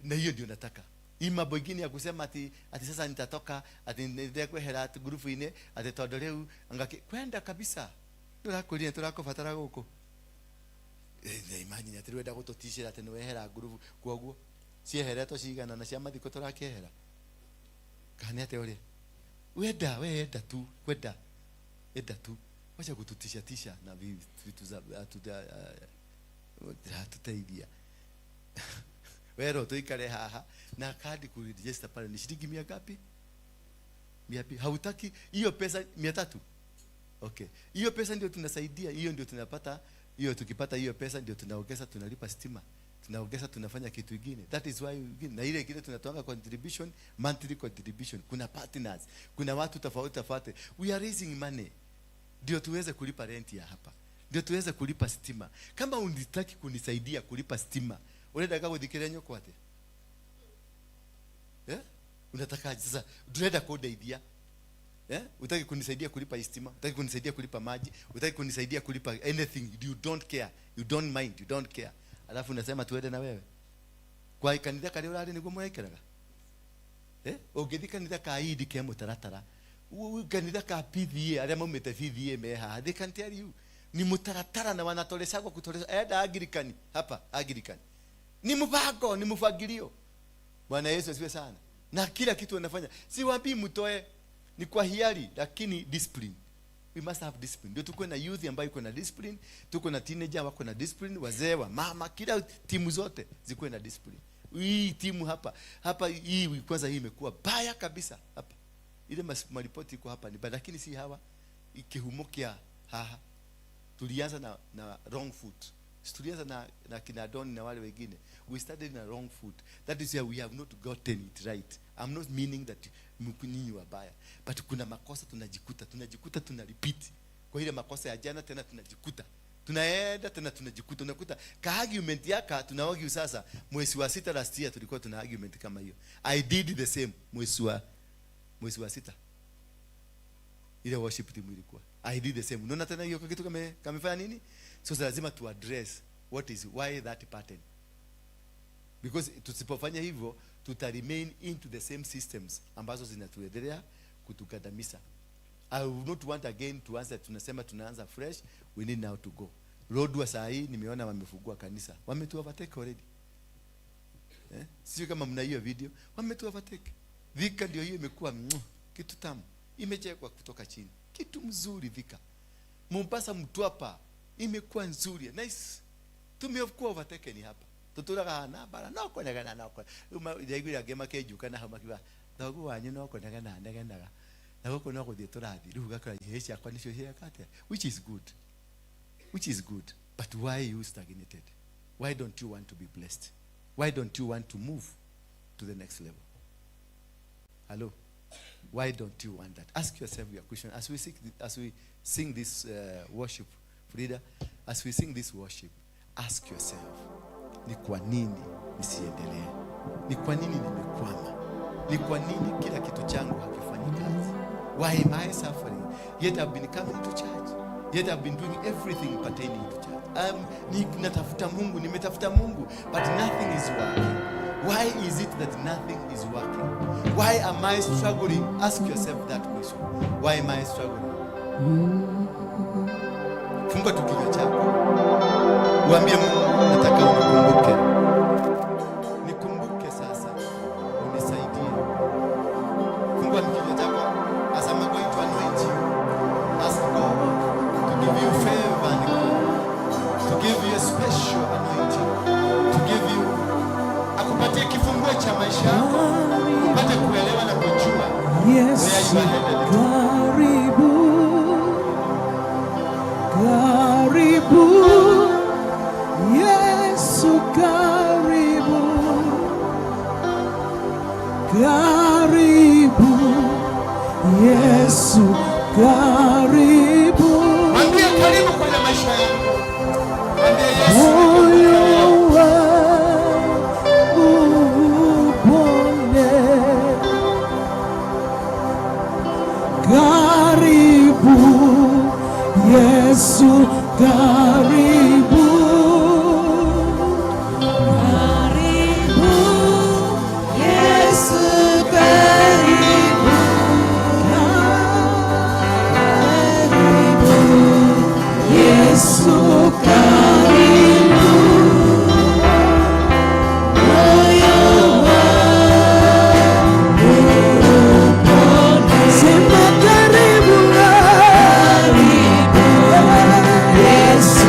Na hiyo ndio nataka. Hii mambo ingine ya kusema ati sasa nitatoka, ati nende kwehera ati grupu ine, ati tondu riu angaki kwenda kabisa. Turakuria turakubatara guku. Na imagine ati rwenda gututishira ati niwehera grupu koguo. Cieheretwo cigana na cia mathiko turakiehera. Kana ati uri? Wenda, we enda tu, kwenda. Enda tu. Wacha kututisha tisha na vitu za hatuteithia. Wero tuikare haha na kadi kuregister pale ni shilingi mia ngapi? 200. Hautaki hiyo pesa 300? Okay. Hiyo pesa ndio tunasaidia, hiyo ndio tunapata, hiyo tukipata hiyo pesa ndio tunaongeza, tunalipa stima. Tunaongeza, tunafanya kitu kingine. That is why na ile kile tunatoa contribution, monthly contribution. Kuna partners, kuna watu tofauti tofauti. We are raising money ndio tuweze kulipa rent ya hapa, ndio tuweze kulipa stima. Kama unitaki kunisaidia kulipa stima, unataka guthikiria nyũkwa atia? Eh? Unataka sasa ndurenda kundeithia? Eh? Utaki kunisaidia kulipa stima, utaki kunisaidia kulipa maji, utaki kunisaidia kulipa anything, you don't care, you don't mind, you don't care. Alafu unasema tuende na wewe. Kwa kanitha karia urari niguo mũraikaraga? Eh? Ũngĩthiĩ kanitha ka idi ke mũtaratara, kanitha ka PVA, arĩa maumĩte PVA me haha, they can tell you ni mũtaratara na wanatoleshagwo kutolesha. Enda Anglican hapa, Anglican ni mpango, ni mfagilio. Bwana Yesu asifiwe sana. Na kila kitu wanafanya, siwaambii mtoe, ni kwa hiari, lakini discipline. We must have discipline. Ndio tuko na youth ambayo iko na discipline, tuko na teenager wako na discipline, wazee wa mama, kila timu zote zikuwe na discipline. Hii timu hapa hapa, hii kwanza hii imekuwa baya kabisa hapa. Ile maripoti iko hapa ni baya, lakini si hawa kihumo kia haha. Tulianza na wrong foot. Tulianza na kina Don na wale wengine. We started in a wrong foot. That is why we have not gotten it right. I'm not meaning that nyinyi wabaya, but kuna makosa tunajikuta tuna repeat kwa ile makosa ya jana, tena tunajikuta tunaenda tena tunajikuta, unakuta ka argument yaka tuna argue sasa. Mwezi wa sita last year tulikuwa tuna argument kama hiyo. I did the same mwezi wa sita, ile worship team ilikuwa, I did the same. Unaona tena hiyo kitu kame kamefanya nini? So lazima tu address what is why that pattern, because tusipofanya hivyo tuta remain into the same systems ambazo zinatuendelea kutukandamiza. I will not want again to answer. Tunasema tunaanza fresh. We need now to go. Lodwar saa hii nimeona wamefungua kanisa, wametu overtake already. Eh? Sio kama mna hiyo video, wametu overtake. Thika ndio hiyo imekuwa kitu tamu, imechekwa kutoka chini, kitu mzuri Thika. Mombasa Mtwapa imekuwa nzuri, nice. Tumekuwa overtaken hapa, tuturaga na bara no kwenegana no kwe ndaiguire angĩ makĩnjuka na hau makiuga thoguo wanyu no kwenegana negenaga na gũkũ no gũthiĩ tũrathiĩ rĩu gakora ihĩĩ ciakwa nĩcio cieka atĩa, which is good, which is good. But why you stagnated? Why don't you want to be blessed? Why don't you want to move to the next level? Hello? Why don't you want that? Ask yourself your question as we sing this worship. Frida, as we sing this worship, ask yourself, ni kwa nini nisiendelee? Ni kwa nini nimekwama? Ni kwa nini kila kitu changu hakifanyi kazi? Why am I suffering? Yet I've been coming to church, yet I've been doing everything pertaining to church. Natafuta Mungu, nimetafuta Mungu, but nothing is working. Why is it that nothing is working? Why am I struggling? Ask yourself that question. Why am I struggling? Funga tu kinywa chako, uambie Mungu, nataka unikumbuke, nikumbuke sasa, unisaidie. Fungua kinywa chako as I'm going to anoint you. Ask God to give you favor and glory, to give you a special anointing, to give you, akupatie kifunguo cha maisha yako, upate kuelewa na kujua where Yesu you are headed to. Karibu, karibu, Yesu karibu, karibu, Yesu karibu. Mwambie karibu kwenye maisha yangu. Mwambie Yesu, Moyo wangu upone. Karibu Yesu, karibu. Karibu Yesu, karibu, karibu Yesu, karibu, moyo wangu upone. Sema karibu, Karibu Yesu.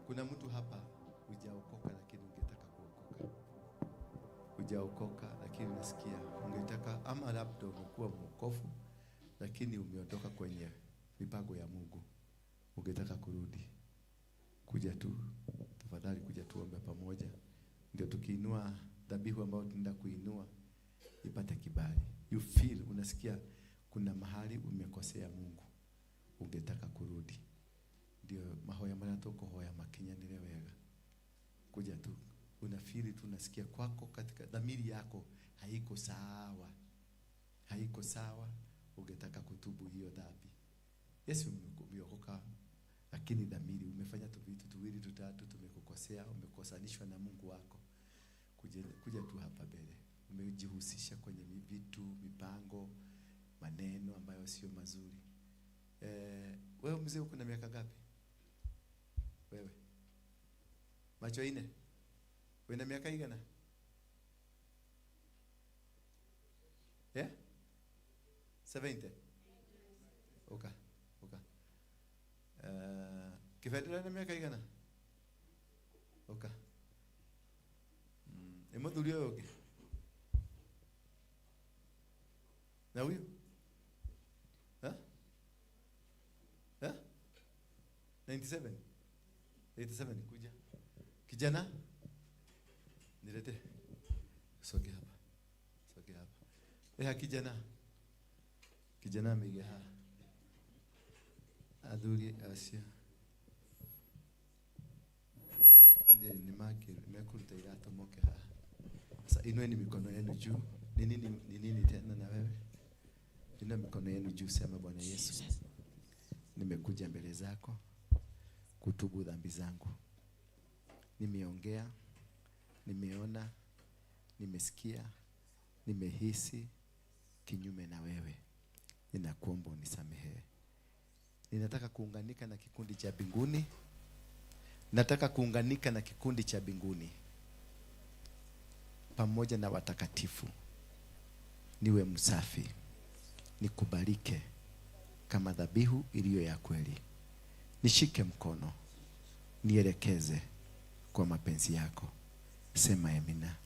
Kuna mtu hapa hujaokoka lakini ungetaka kuokoka. Hujaokoka lakini unasikia ungetaka, ama labda umekuwa mwokofu lakini umeondoka kwenye mipango ya Mungu, ungetaka kurudi. Kuja tu tafadhali, kuja tuombe pamoja, ndio tukiinua dhabihu ambayo tunaenda kuinua ipate kibali. You feel, unasikia kuna mahali umekosea Mungu, ungetaka kurudi. Ndio mahoya maria tukuhoya makinyanire wega. Kuja tu unafeel tu, unasikia kwako katika dhamiri yako haiko sawa, haiko sawa, ungetaka kutubu hiyo dhambi. Yesu, umeokoka lakini dhamiri umefanya tu vitu tuwili tutatu, tumekukosea, umekosanishwa na Mungu wako. Kuja tu hapa mbele, umejihusisha kwenye vitu, mipango, maneno ambayo sio mazuri. Wewe mzee uko na miaka ngapi? Wewe macho ine, wewe na miaka igana? Yeah? 70. Okay. Okay. Kifedera na miaka igana? Okay. Emo thuri ũyũ ũngĩ na huyu? Ha? Ha? 97 87. Kuja kijana, nilete, soge hapa, soge hapa. Eha kijana, kijana ameige haha. Athuri acio nĩ mekũruta iratũ moke haha. Sasa inueni mikono yenu juu. Ni nini, ni nini tena na wewe? Inua mikono yenu juu, sema Bwana Yesu, nimekuja mbele zako kutubu dhambi zangu. Nimeongea, nimeona, nimesikia, nimehisi kinyume na wewe. Ninakuomba unisamehe. Ninataka kuunganika na kikundi cha mbinguni. Nataka kuunganika na kikundi cha mbinguni pamoja na watakatifu. Niwe msafi, nikubalike kama dhabihu iliyo ya kweli. Nishike mkono, nielekeze kwa mapenzi yako. Sema amina.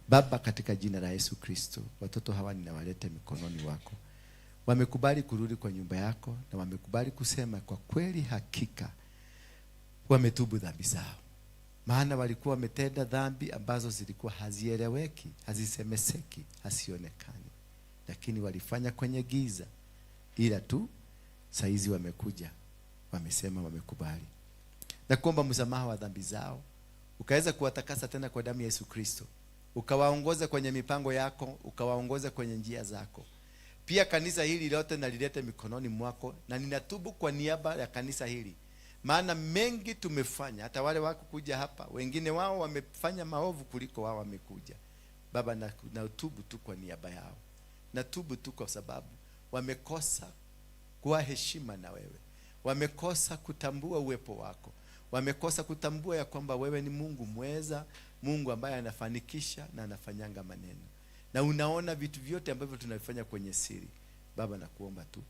Baba, katika jina la Yesu Kristo, watoto hawa ninawaleta mikononi wako. Wamekubali kurudi kwa nyumba yako na wamekubali kusema kwa kweli hakika wametubu dhambi zao. Maana walikuwa wametenda dhambi ambazo zilikuwa hazieleweki, hazisemeseki, hasionekani. Lakini walifanya kwenye giza. Ila tu saizi wamekuja, wamesema wamekubali. Na kuomba msamaha wa dhambi zao, ukaweza kuwatakasa tena kwa damu ya Yesu Kristo. Ukawaongoza kwenye mipango yako, ukawaongoza kwenye njia zako. Pia kanisa hili lote nalilete mikononi mwako, na ninatubu kwa niaba ya kanisa hili. Maana mengi tumefanya, hata wale wako kuja hapa, wengine wao wamefanya maovu kuliko wao wamekuja. Baba, natubu tu kwa niaba yao. Natubu tu kwa sababu wamekosa kuwa heshima na wewe. Wamekosa kutambua uwepo wako. Wamekosa kutambua ya kwamba wewe ni Mungu mweza, Mungu ambaye anafanikisha na anafanyanga maneno. Na unaona vitu vyote ambavyo tunavifanya kwenye siri. Baba, nakuomba tu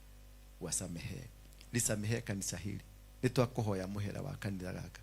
wasamehe. Lisamehe kanisa hili. Nitwakuhoya muhera wa kanitha gaka.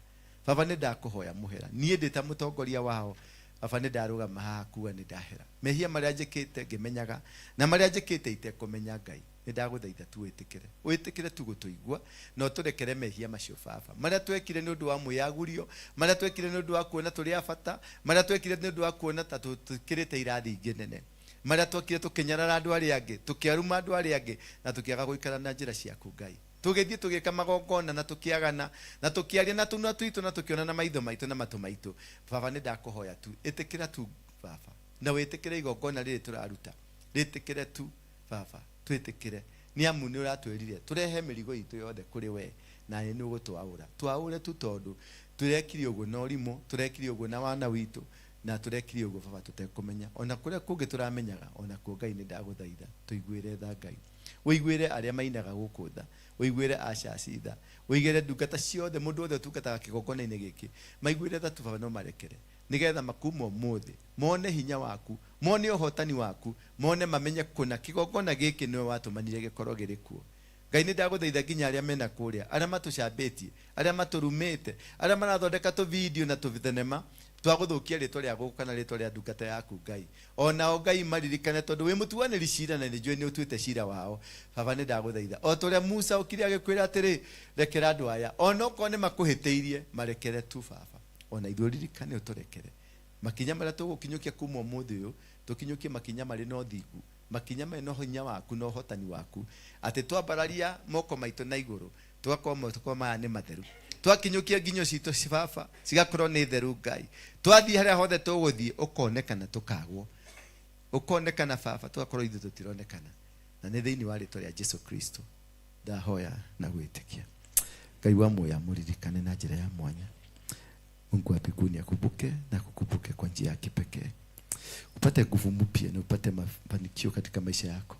Baba, nĩ ndakuhoya muhera. Niĩ ndĩ ta mũtongoria wao. Baba, nĩ ndarũgama haha kuga nĩ ndahera. Mehia marĩa njĩkĩte ngĩmenyaga na marĩa njĩkĩte itekũmenya Ngai. Nĩ ndagũthaitha tu wĩtĩkĩre. Wĩtĩkĩre tu gũtũigua na ũtũrekere mehia macio Baba. Marĩa twekire nĩ ũndũ wa mwĩyagũrio, marĩa twekire nĩ ũndũ wa kuona tũrĩ a bata, marĩa twekire nĩ ũndũ wa kuona ta tũkĩrĩte irathi ingĩ nene. Marĩa twekire tũkĩnyarara andũ arĩa angĩ, tũkĩaruma andũ arĩa angĩ na tũkĩaga gũikara na njĩra ciaku Ngai. Tũgĩthiĩ tũgĩka magongona na tũkĩagana na tũkĩaria na tũnua twitũ na tũkĩona na maitho maitũ na matũ maitũ. Baba, nĩ ndakũhoya tu ĩtĩkĩra tu Baba, na wĩtĩkĩre igongona rĩrĩ tũraruta, rĩtĩkĩre tu Baba, twĩtĩkĩre. Nĩ amu nĩ ũratwĩrire tũrehe mĩrigo itũ yothe kũrĩ we, na nĩ ũgũtwaũra. Twaũre tu tondũ tũrekire ũguo na ũrimũ, tũrekire ũguo na wana witũ, na tũrekire ũguo Baba tũtekũmenya. Ona kũrĩa kũngĩ tũramenyaga, ona kuo Ngai nĩ ndagũthaitha tũiguĩre tha Ngai. Ũiguĩre arĩa mainaga gũkũ tha, ũiguĩre acaci tha, ũiguĩre ndungata ciothe, mũndũ wothe ũtungataga kĩgongona-inĩ gĩkĩ, maiguĩre tha tu Baba, no marekere, nĩgetha makuma ũmũthĩ mone hinya waku, mone ũhotani waku, mone mamenye kũna kĩgongona gĩkĩ nĩwe watũmanire gĩkorwo gĩrĩ kuo. Ngai nĩ ndagũthaitha nginya arĩa mena kũrĩa, arĩa matũcambĩtie, arĩa matũrumĩte, arĩa marathondeka tũvideo na tũthenema twagũthũkia rĩtwa rĩa gũkũ kana rĩtwa rĩa ndungata yaku Ngai, onao Ngai maririkane, tondũ wĩ mũtuanĩri cira na nĩnjũĩ nĩ ũtuĩte cira wao. Baba, nĩ ndagũthaitha o ta ũrĩa Musa okire agĩkwĩra atĩrĩ, rekera andũ aya onokorwo nĩ makũhĩtĩirie, marekere tu. Baba, ona ithuĩ ũririkane ũtũrekere makinya marĩa tũgũkinyũkia kuma ũmũthĩ ũyũ, tũkinyũkie makinya marĩ na ũthingu, makinya marĩ na hinya waku na ũhotani waku, atĩ twambararia moko maitũ na igũrũ tũgakorwo moko maya nĩ matheru, twakinyũkia nginyo citũ baba cigakorwo nĩ theru. Ngai, twathiĩ harĩa hothe tũgũthiĩ ũkonekana, tũkagwo ũkonekana baba, tũgakorwo ithuĩ tũtironekana. Na nĩ thĩinĩ wa rĩtwa rĩa Jesu Kristo ndahoya na gwĩtĩkia. Ngai wa muoyo amũririkane na njĩra ya mwanya. Mungu wa mbinguni akumbuke na kukumbuke kwa njia ya kipekee, upate nguvu mpya na upate mafanikio katika maisha yako,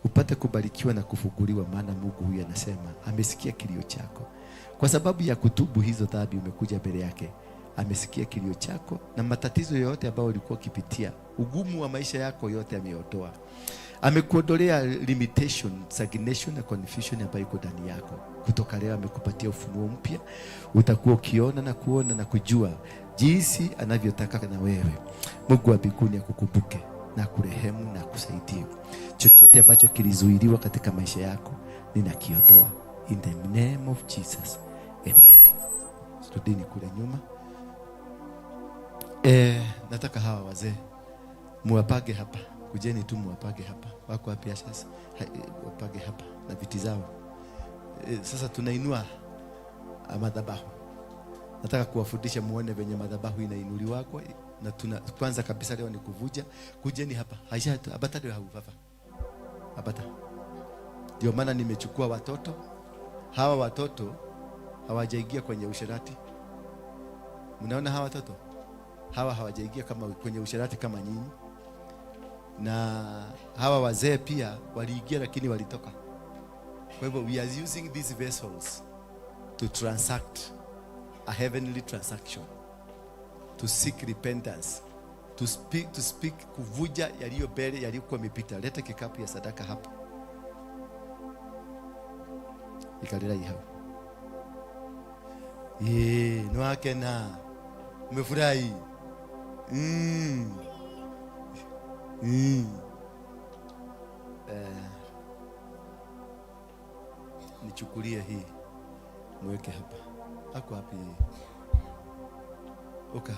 upate kubarikiwa na kufunguliwa, maana Mungu huyu anasema amesikia kilio chako. Kwa sababu ya kutubu hizo dhambi umekuja mbele yake, amesikia kilio chako na matatizo yote ambayo ulikuwa ukipitia, ugumu wa maisha yako yote ameondoa. Amekuondolea limitation, stagnation na confusion ambayo iko ndani yako. Kutoka leo amekupatia ufunuo mpya, utakuwa ukiona na kuona na kujua jinsi anavyotaka na wewe. Mungu wa mbinguni akukumbuke na kurehemu na akusaidie. Chochote ambacho kilizuiliwa katika maisha yako ninakiondoa in the name of Jesus. Amen. Turudini kule nyuma. Nataka hawa wazee muwapage hapa. Kujeni tu muwapage hapa. Wako wapi sasa? Wapage hapa na viti zao. Sasa tunainua madhabahu. Nataka kuwafundisha muone venye madhabahu inainuliwa kwa na tuna kwanza kabisa leo ni kuvuja. Kujeni hapa. Haisha abata ndio hau baba. Abata. Ndio maana nimechukua watoto. Hawa watoto hawajaingia kwenye usherati. Mnaona hawa watoto? Hawa hawajaingia kama kwenye usherati kama nyinyi. Na hawa wazee pia waliingia lakini walitoka. Kwa hivyo we are using these vessels to transact a heavenly transaction, to seek repentance, to speak kuvuja yaliyo mbele yaliyokuwa yamepita. Leta kikapu ya sadaka hapa, ikalera hau. Nwakena umefurahi. Nichukulie hii mweke hapa. Ako wapi? Uka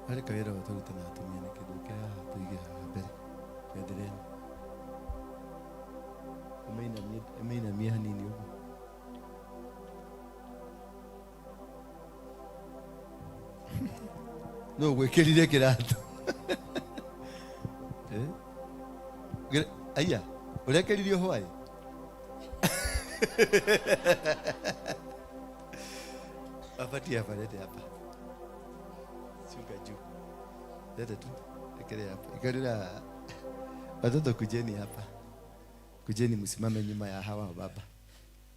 harĩ kawĩra tũrute na atumia nĩ kĩndũ kĩa haha tũige haha mbere bendera ĩno ũmĩinamie, ũmĩinamie hanini ũguo. Nũ gwĩkĩrire kĩratũ? Eh? Aya ũrekĩririo hwaĩ. Wapatie hapa, lete hapa. Shuka juu. Lete tu. Ekelea hapa. Ikalila. Watoto kujeni hapa. Kujeni msimame nyuma ya hawa baba.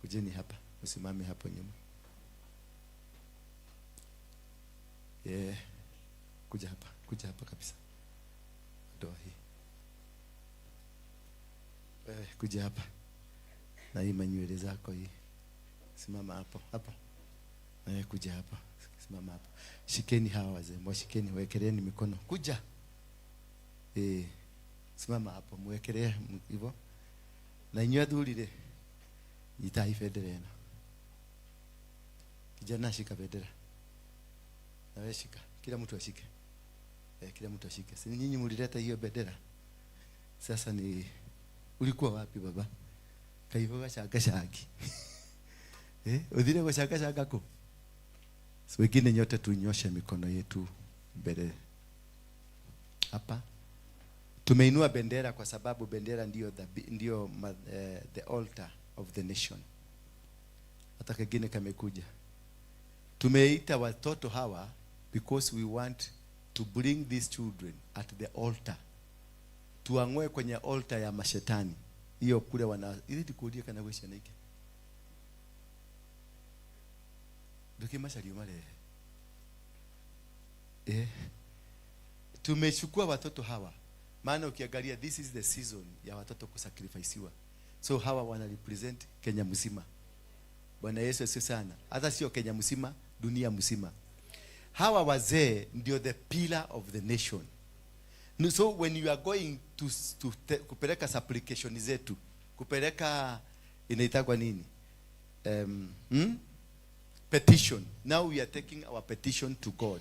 Kujeni hapa. Msimame hapo nyuma. Yeah. Kuja hapa. Kuja hapa kabisa. Toa hii. Wewe kuja hapa. Na hii manywele zako hii. Simama hapo. Hapa. Eh, kuja hapa. Simama hapo. Shikeni hawa wazee, mwashikeni, wekeleeni mikono. Kuja. Simama hapo, mwekelee hivyo. Na inyuĩ athuri rĩ, nyitai bendera ĩno. Kijana shika bendera. Na wewe shika. Kila mtu ashike. Kila mtu ashike. Si nyinyi mlileta hiyo bendera? Sasa ni ulikuwa wapi baba? Kaivo gacanga cangi. Uthire gucanga canga kũ? So wengine nyote tunyoshe mikono yetu mbele hapa. Tumeinua bendera kwa sababu bendera ndio ndio the altar of the nation. Hata kengine kamekuja. Tumeita watoto hawa because we want to bring these children at the altar. Tuang'oe kwenye altar ya mashetani. Hiyo kule wana ili ndikurie kana gwĩ ciana ingĩ. Ndũkĩmacario marehe. Tumechukua watoto hawa maana ukiangalia this is the season ya watoto kusacrificiwa. So hawa wana represent Kenya mzima. Bwana Yesu asifiwe sana. Hata sio Kenya mzima, dunia mzima. Hawa wazee ndio the pillar of the nation. No, so when you are going to kupeleka supplication zetu, kupeleka inaitagwa nini? Petition. Now we are taking our petition to God.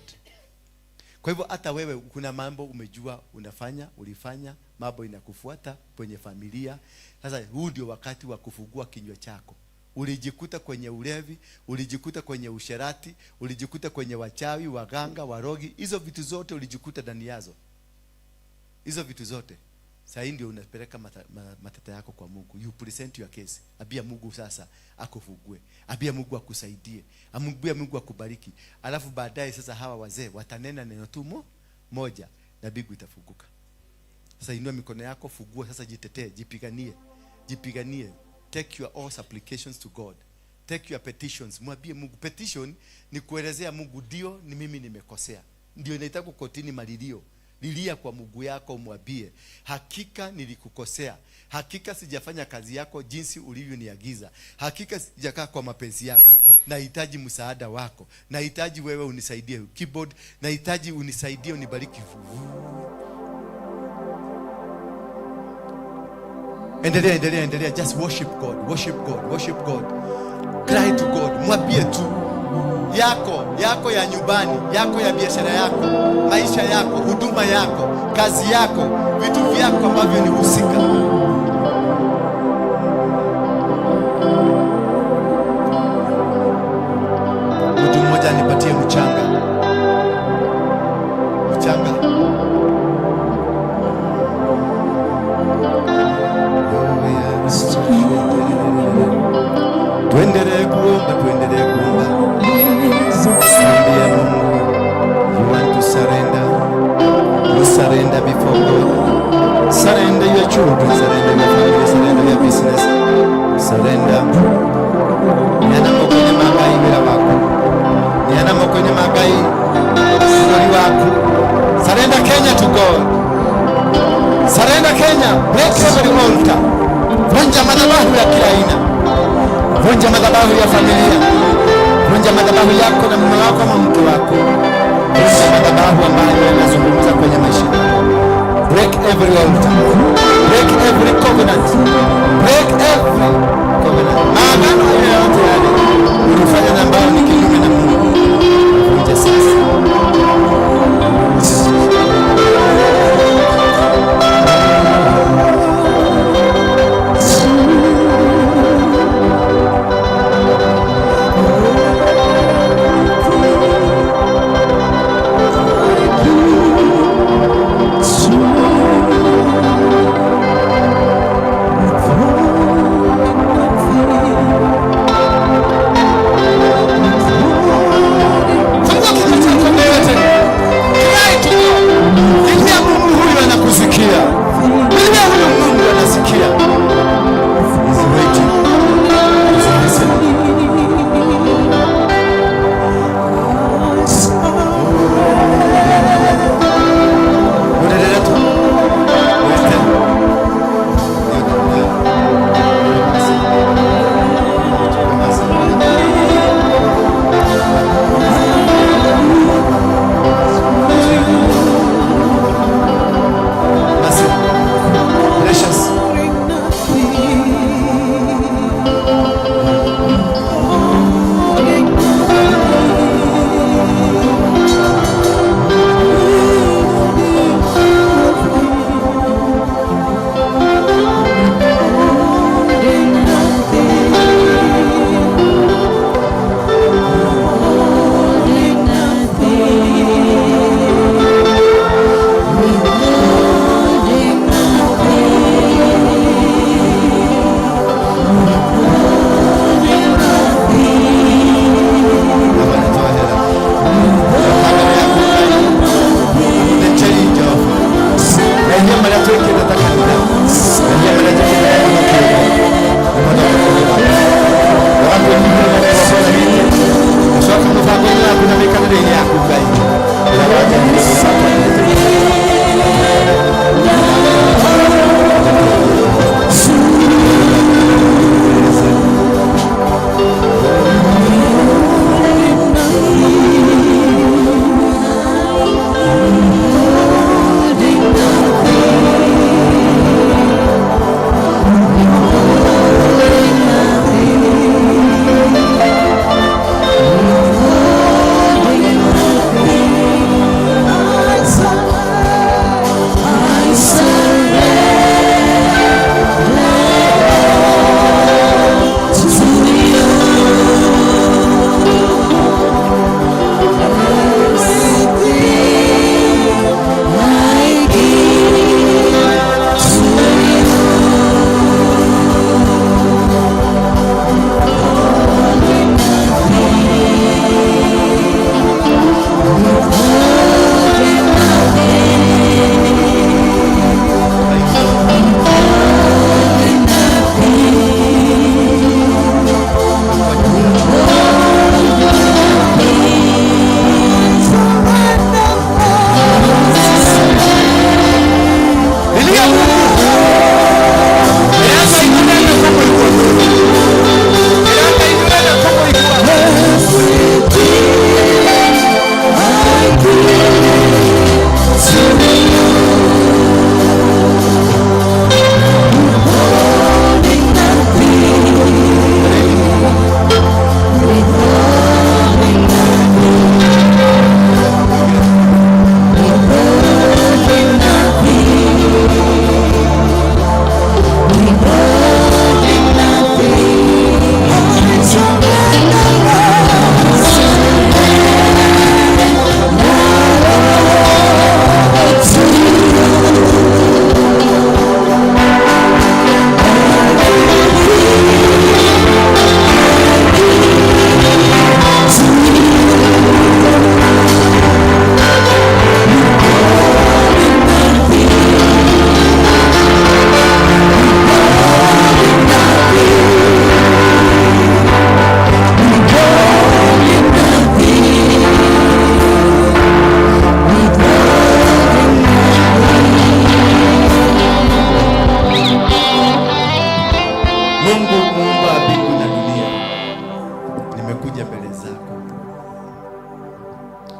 Kwa hivyo hata wewe kuna mambo umejua unafanya, ulifanya, mambo inakufuata kwenye familia. Sasa huu ndio wakati wa kufungua kinywa chako. Ulijikuta kwenye ulevi, ulijikuta kwenye usherati, ulijikuta kwenye wachawi, waganga, warogi, hizo vitu zote ulijikuta ndani yazo. Hizo vitu zote. Sasa hii ndio unapeleka matata yako kwa Mungu. You present your case. Ambia Mungu sasa akufungue. Ambia Mungu akusaidie. Ambia Mungu akubariki. Alafu baadaye sasa hawa wazee watanena neno tu moja na mbingu itafunguka. Sasa inua mikono yako, fungua sasa, jitetee, jipiganie. Jipiganie. Take your all supplications to God. Take your petitions. Mwambie Mungu. Petition ni kuelezea Mungu ndio ni mimi nimekosea. Ndio inaitwa kotini malilio. Lilia kwa Mungu yako, mwambie hakika nilikukosea, hakika sijafanya kazi yako jinsi ulivyoniagiza, hakika sijakaa kwa mapenzi yako, nahitaji msaada wako, nahitaji wewe unisaidie. Keyboard, nahitaji unisaidie, unibariki. Endelea, endelea, endelea. Just worship God, worship God, worship God. Cry to God. Mwambie tu yako, yako ya nyumbani, yako ya biashara yako, maisha yako, huduma yako, kazi yako, vitu vyako ambavyo ni husika. Mtu mmoja anipatie mchanga. Mchanga. Oh, yes. Tuendelee kuomba, tuendelee kuomba. Mwambie Mungu, you want to surrender. You surrender before God. Surrender your children, surrender your family, surrender your business. Surrender. Neana moko-inĩ ma Ngai wĩra waku. Neana moko-inĩ ma Ngai bũrũri waku. Surrender Kenya to God. Surrender Kenya. Break every altar. Vunja madhabahu ya kila aina. Vunja madhabahu ya familia. Vunja madhabahu yako na mume wako ama mke wako. Vunja madhabahu ambayo yanazungumza kwenye maisha yako. Break every altar. Break every covenant. Break every covenant. Maagano yoyote yale ulifanya na ambayo ni kinyume na Mungu. Vunja sasa.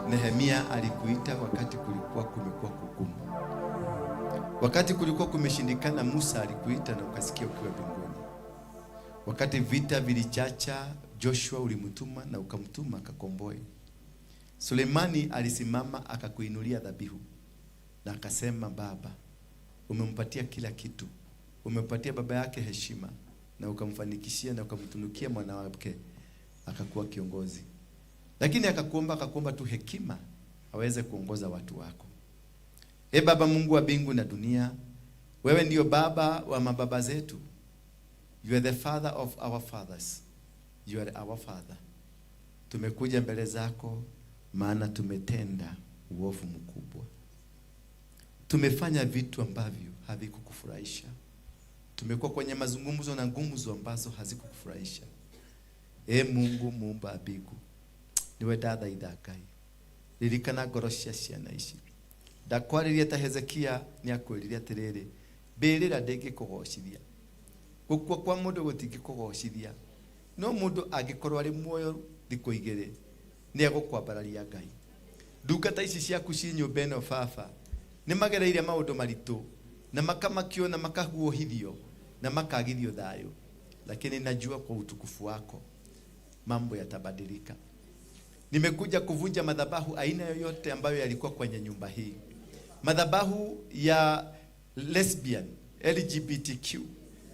Nehemia alikuita wakati kulikuwa kumekuwa kugumu, wakati kulikuwa kumeshindikana. Musa alikuita na ukasikia ukiwa mbinguni. Wakati vita vilichacha, Joshua ulimtuma na ukamtuma akakomboe. Sulemani alisimama akakuinulia dhabihu na akasema, Baba, umempatia kila kitu, umempatia baba yake heshima na ukamfanikishia na ukamtunukia mwana wake akakuwa kiongozi, lakini akakuomba tu hekima aweze kuongoza watu wako. E Baba Mungu wa mbingu na dunia, wewe ndiyo baba wa mababa zetu. You are the father of our fathers. You are our father. Tumekuja mbele zako maana tumetenda uovu mkubwa. Tumefanya vitu ambavyo havikukufurahisha. Tumekuwa kwenye mazungumzo na ngumzo ambazo hazikukufurahisha. E Mungu muumba mbingu, niwe ndathaitha Ngai, ririkana ngoro cia ciana ici. Ndakwarĩrie ta Hezekia nĩakwĩrire atĩrĩrĩ, mbĩrĩra ndĩngĩkũgocithia, gũkua kwa mũndũ gũtingĩkũgocithia, no mũndũ angĩkorwo arĩ muoyo thikũ igĩrĩ nĩegũkwambararia Ngai. Ndungata ici ciaku ci nyũmba ĩno baba nĩ magereire maũndũ maritũ na makamakio na makaguohithio na makagithio thayũ, lakini najua kwa utukufu wako mambo yatabadilika. Nimekuja kuvunja madhabahu aina yoyote ambayo yalikuwa kwenye nyumba hii, madhabahu ya lesbian, LGBTQ,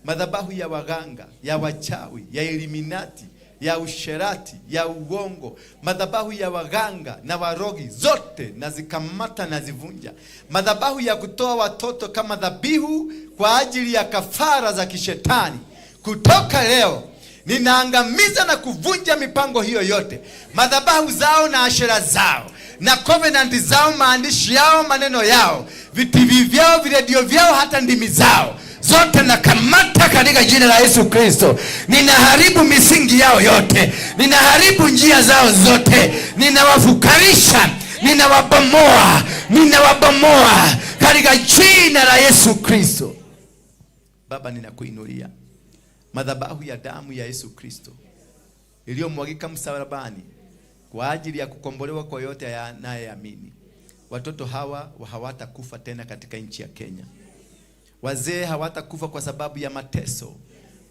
madhabahu ya waganga, ya wachawi, ya Illuminati, ya usherati, ya uongo, madhabahu ya waganga na warogi, zote nazikamata nazivunja. Madhabahu ya kutoa watoto kama dhabihu kwa ajili ya kafara za kishetani, kutoka leo ninaangamiza na kuvunja mipango hiyo yote, madhabahu zao na ashera zao na covenant zao, maandishi yao, maneno yao, vitivi vyao, viredio vyao, hata ndimi zao zote nakamata katika jina la Yesu Kristo. Ninaharibu misingi yao yote, ninaharibu njia zao zote, ninawafukarisha, ninawabomoa, ninawabomoa katika jina la Yesu Kristo. Baba, ninakuinulia madhabahu ya damu ya Yesu Kristo iliyomwagika msalabani kwa ajili ya kukombolewa kwa yote yanayeamini. Watoto hawa hawatakufa tena katika nchi ya Kenya. Wazee hawatakufa kwa sababu ya mateso.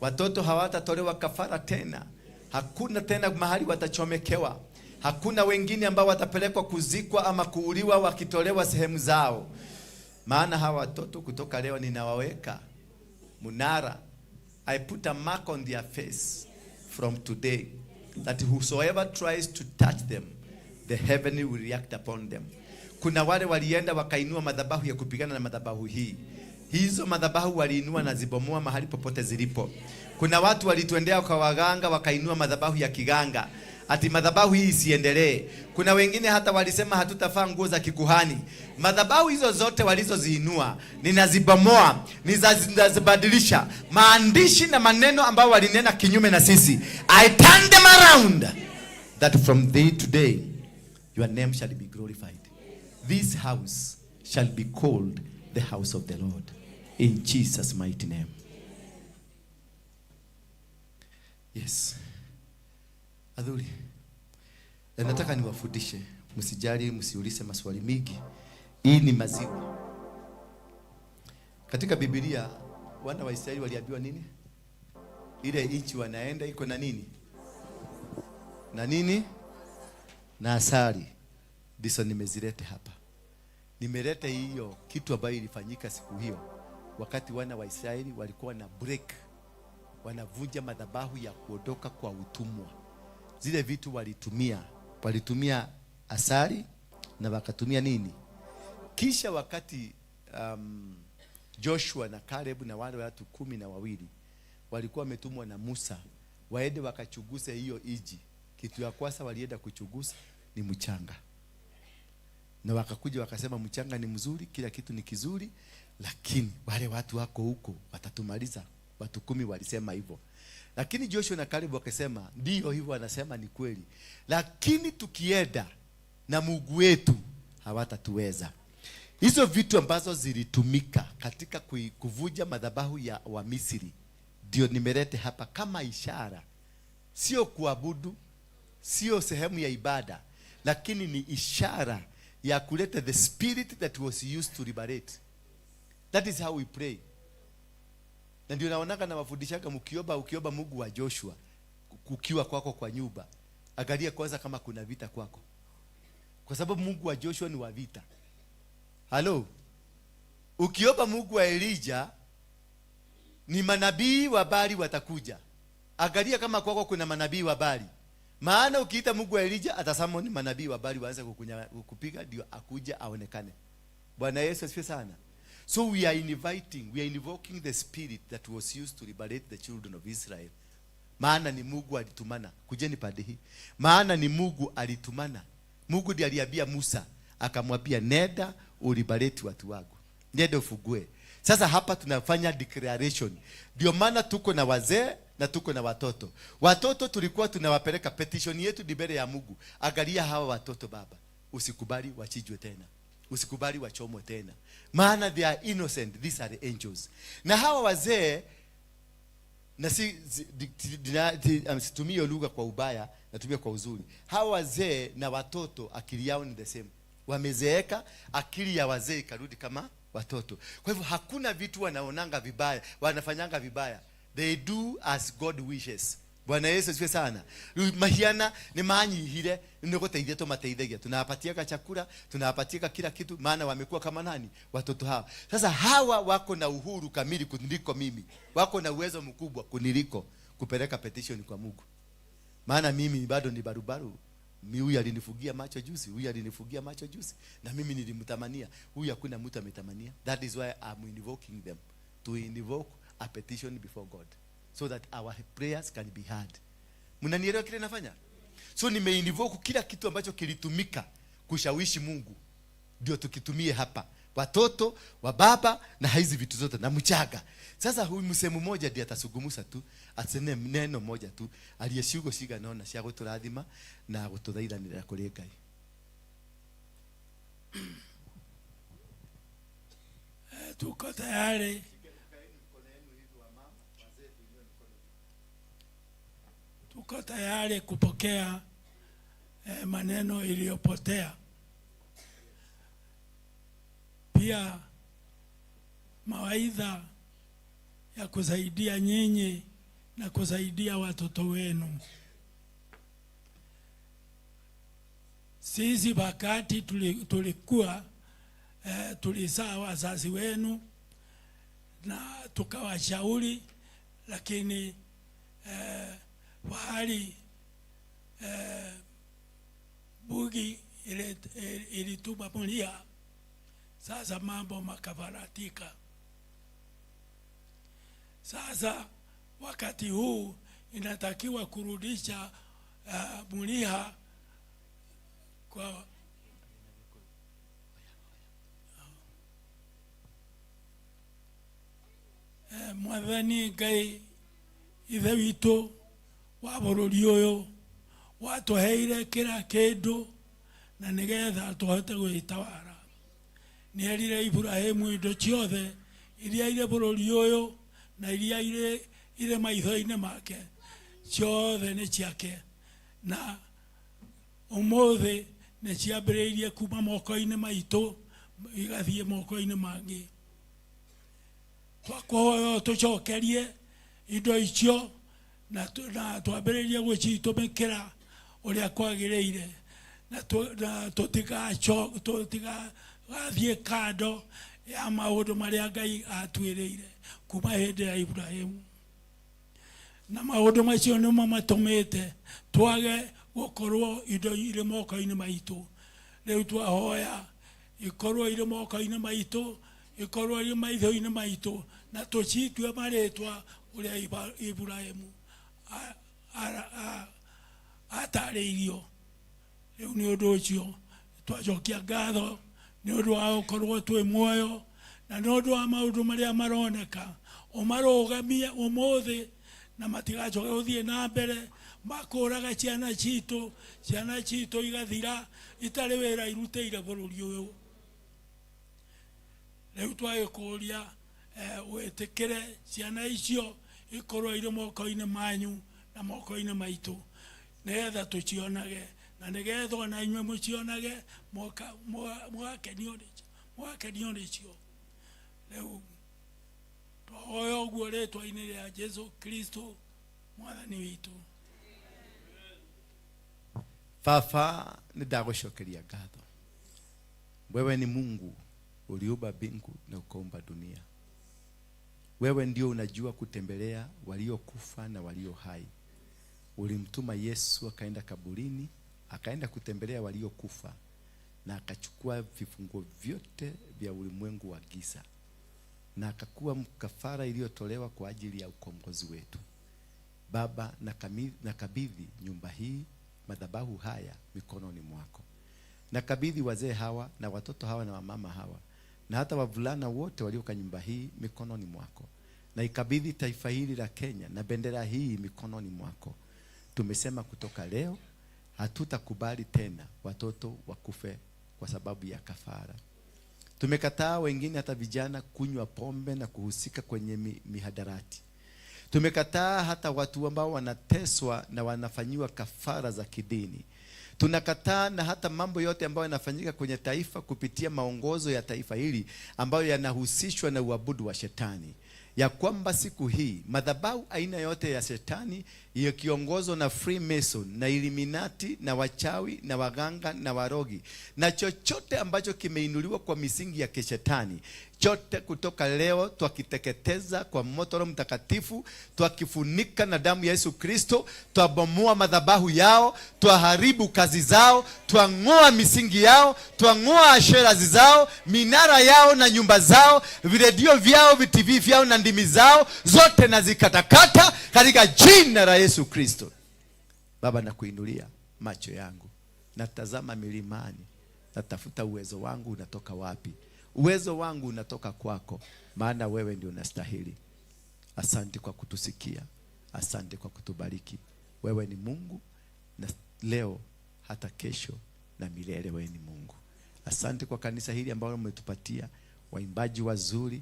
Watoto hawatatolewa kafara tena. Hakuna tena mahali watachomekewa. Hakuna wengine ambao watapelekwa kuzikwa ama kuuliwa wakitolewa sehemu zao. Maana hawa watoto kutoka leo ninawaweka munara. I put a mark on their face from today that whosoever tries to touch them, the heaven will react upon them. Kuna wale walienda wakainua madhabahu ya kupigana na madhabahu hii. Hizo madhabahu waliinua na zibomoa mahali popote zilipo. Kuna watu walituendea kwa waganga wakainua madhabahu ya kiganga ati madhabahu hii isiendelee. Kuna wengine hata walisema hatutafaa nguo za kikuhani. Madhabahu hizo zote walizoziinua ninazibomoa, ninazibadilisha. Maandishi na maneno ambayo walinena kinyume na sisi, I turn them around that from day to day your name shall be glorified. This house shall be called the house of the Lord in Jesus' mighty name. Yes. Adhuri, nataka niwafundishe, msijali, msiulize maswali mingi. Hii ni maziwa. Katika Biblia wana wa Israeli waliambiwa nini? Ile nchi wanaenda iko na nini? Na nini? Na asali. Ndizo nimezilete hapa. Nimeleta hiyo kitu ambayo ilifanyika siku hiyo wakati wana wa Israeli walikuwa na break, wanavunja madhabahu ya kuondoka kwa utumwa. Zile vitu walitumia asali na wakatumia nini? Kisha wakati Joshua na Caleb na wale watu 12 walikuwa wametumwa na Musa waende wakachunguze hiyo iji. Kitu ya kwanza walienda kuchunguza ni mchanga, na wakakuja wakasema mchanga ni mzuri, kila kitu ni kizuri, lakini wale watu wako huko watatumaliza. Watu 10 walisema hivyo, lakini Joshua na Caleb wakasema ndio hivyo, wanasema ni kweli, lakini tukienda na Mungu wetu hawatatuweza. Hizo vitu ambazo zilitumika katika kuvunja madhabahu ya Wamisri ndio nimelete hapa kama ishara, sio kuabudu, sio sehemu ya ibada, lakini ni ishara ya kuleta the spirit that was used to liberate. That is how we pray. Na ndio naonaga na wafundishaga, mkiomba, ukiomba Mungu wa Joshua kukiwa kwako kwa nyumba, angalia kwanza kama kuna vita kwako, kwa sababu Mungu wa Joshua ni wa vita. Halo, ukiomba Mungu wa Elijah ni manabii wa Baali watakuja. Angalia kama kwako kuna manabii wa Baali, maana ukiita Mungu wa Elijah atasema ni manabii wa Baali waanze kukupiga, ndio akuja aonekane. Bwana Yesu asifiwe sana. So we are inviting, we are invoking the spirit that was used to liberate the children of Israel. Maana ni Mungu alitumana. Kujeni pande hii. Maana ni Mungu alitumana. Mungu ndiye aliambia Musa, akamwambia nenda uliberate watu wangu. Nenda ufugue. Sasa hapa tunafanya declaration. Ndio maana tuko na wazee na tuko na watoto. Watoto tulikuwa tunawapeleka petition yetu ni mbele ya Mungu. Angalia hawa watoto Baba. Usikubali wachinjwe tena. Usikubali wachomwe tena. Maana they are innocent, these are the angels. Na hawa wazee na si, si, di, di, di, situmii hiyo lugha kwa ubaya, natumia kwa uzuri. Hawa wazee na watoto akili yao ni the same. Wamezeeka, akili ya wazee ikarudi kama watoto. Kwa hivyo hakuna vitu wanaonanga vibaya, wanafanyanga vibaya. They do as God wishes. Bwana Yesu asifiwe sana. Rĩu mahiana nĩ manyihire, nĩ gũteithia tũmateithagia. Tunawapatiaga chakula, tunawapatiaga kila kitu, maana wamekuwa kama nani? Watoto hawa. Sasa hawa wako na uhuru kamili kuniliko mimi. Wako na uwezo mkubwa kuniliko kupeleka petition kwa Mungu. Maana mimi bado ni barubaru. Mi huyu alinifugia macho juzi, huyu alinifugia macho juzi, na mimi nilimtamania. Huyu hakuna mtu ametamania. That is why I'm invoking them to invoke a petition before God so that our prayers can be heard. Mnanielewa kile nafanya? So nimeinvoke kila kitu ambacho kilitumika kushawishi Mungu ndio tukitumie hapa. Watoto wa baba na hizi vitu zote na mchanga. Sasa huyu msemo mmoja ndiye atasugumusa tu, asene neno moja tu, aliye ciugo cigana ona cia guturathima na gututhaithanĩrĩra kũrĩ Ngai. Tuko tayari. Tuko tayari kupokea maneno iliyopotea. Pia mawaidha ya kusaidia nyinyi na kusaidia watoto wenu. Sisi wakati tulikuwa tulizaa wazazi wenu na tukawashauri, lakini wahali bugi ilituma mulia. Sasa mambo makavaratika. Sasa wakati huu inatakiwa kurudisha mulia kwa Mwathani Ngai ithe witũ wa bũrũri ũyũ watũheire kĩra kĩndũ na nĩgetha tũhote gwĩtawara. Nĩerire Iburahĩmu indo ciothe iria irĩ bũrũri ũyũ na iria irĩ maitho-inĩ make ciothe nĩ ciake, na ũmũthĩ nĩ ciambĩrĩirie kuma moko-inĩ maitũ igathiĩ moko-inĩ mangĩ. Twakũhoya tũcokerie indo icio na twambĩrĩrie gũcitũmĩkĩra ũrĩa kwagĩrĩire, na tũtigathiĩ kando ya maũndũ marĩa Ngai atuĩrĩire kuma hĩndĩ ya Iburahĩmu. Na maũndũ macio nĩmo matũmĩte twage gũkorwo indo irĩ moko-inĩ maitũ. Rĩu twahoya ikorwo irĩ moko-inĩ maitũ, ikorwo irĩ maitho-inĩ maitũ, na tũcitue marĩtwa ũrĩa Iburahĩmu atarĩirio. Rĩu nĩ ũndũ ũcio twacokia ngatho nĩ ũndũ wa gũkorwo twĩ muoyo na nĩ ũndũ wa maũndũ marĩa maroneka. Ũmarũgamie ũmũthĩ na matigacoke gũthiĩ na mbere makũraga ciana citũ, ciana citũ igathira itarĩ wĩra irutĩire bũrũri ũyũ. Rĩu twagĩkũria wĩtĩkĩre ciana icio ikorwo irĩ moko-inĩ manyu na moko-inĩ maitũ, nĩgetha tũcionage Na nĩgetha ona inyuĩ mũcionage mũgakenio nĩcio. Rĩu twahoya ũguo rĩtwa-inĩ rĩa Jesu Kristo mwathani witũ. Baba, nĩndagũcokeria ngatho. Wewe ni Mungu uliumba mbingu na ukaumba dunia. Wewe ndio unajua kutembelea waliokufa na walio hai. Ulimtuma Yesu akaenda kaburini, akaenda kutembelea waliokufa na akachukua vifunguo vyote vya ulimwengu wa giza na akakuwa kafara iliyotolewa kwa ajili ya ukombozi wetu. Baba, nakabidhi nyumba hii, madhabahu haya mikononi mwako. Nakabidhi wazee hawa na watoto hawa na wamama hawa na hata wavulana wote walio nyumba hii mikononi mwako. Na ikabidhi taifa hili la Kenya na bendera hii mikononi mwako. Tumesema kutoka leo hatutakubali tena watoto wakufe kwa sababu ya kafara. Tumekataa wengine hata vijana kunywa pombe na kuhusika kwenye mihadarati. Tumekataa hata watu ambao wanateswa na wanafanyiwa kafara za kidini. Tunakataa na hata mambo yote ambayo yanafanyika kwenye taifa kupitia maongozo ya taifa hili ambayo yanahusishwa na uabudu wa shetani. Ya kwamba siku hii madhabahu aina yote ya shetani yakiongozwa na Freemason na Illuminati na wachawi na waganga na warogi na chochote ambacho kimeinuliwa kwa misingi ya kishetani, chote kutoka leo twakiteketeza kwa moto wa Roho Mtakatifu, twakifunika na damu ya Yesu Kristo, twabomoa madhabahu yao, twaharibu kazi zao, twang'oa misingi yao, twang'oa ashera zao, minara yao na nyumba zao, viredio vyao, vitv vyao na ndimi zao zote na zikatakata katika jina la Yesu Kristo. Baba, nakuinulia macho yangu, natazama milimani, natafuta uwezo wangu unatoka wapi? Uwezo wangu unatoka kwako, maana wewe ndio unastahili. Asante kwa kutusikia, asante kwa kutubariki. Wewe ni Mungu, na leo hata kesho na milele wewe ni Mungu. Asante kwa kanisa hili ambalo umetupatia, waimbaji wazuri,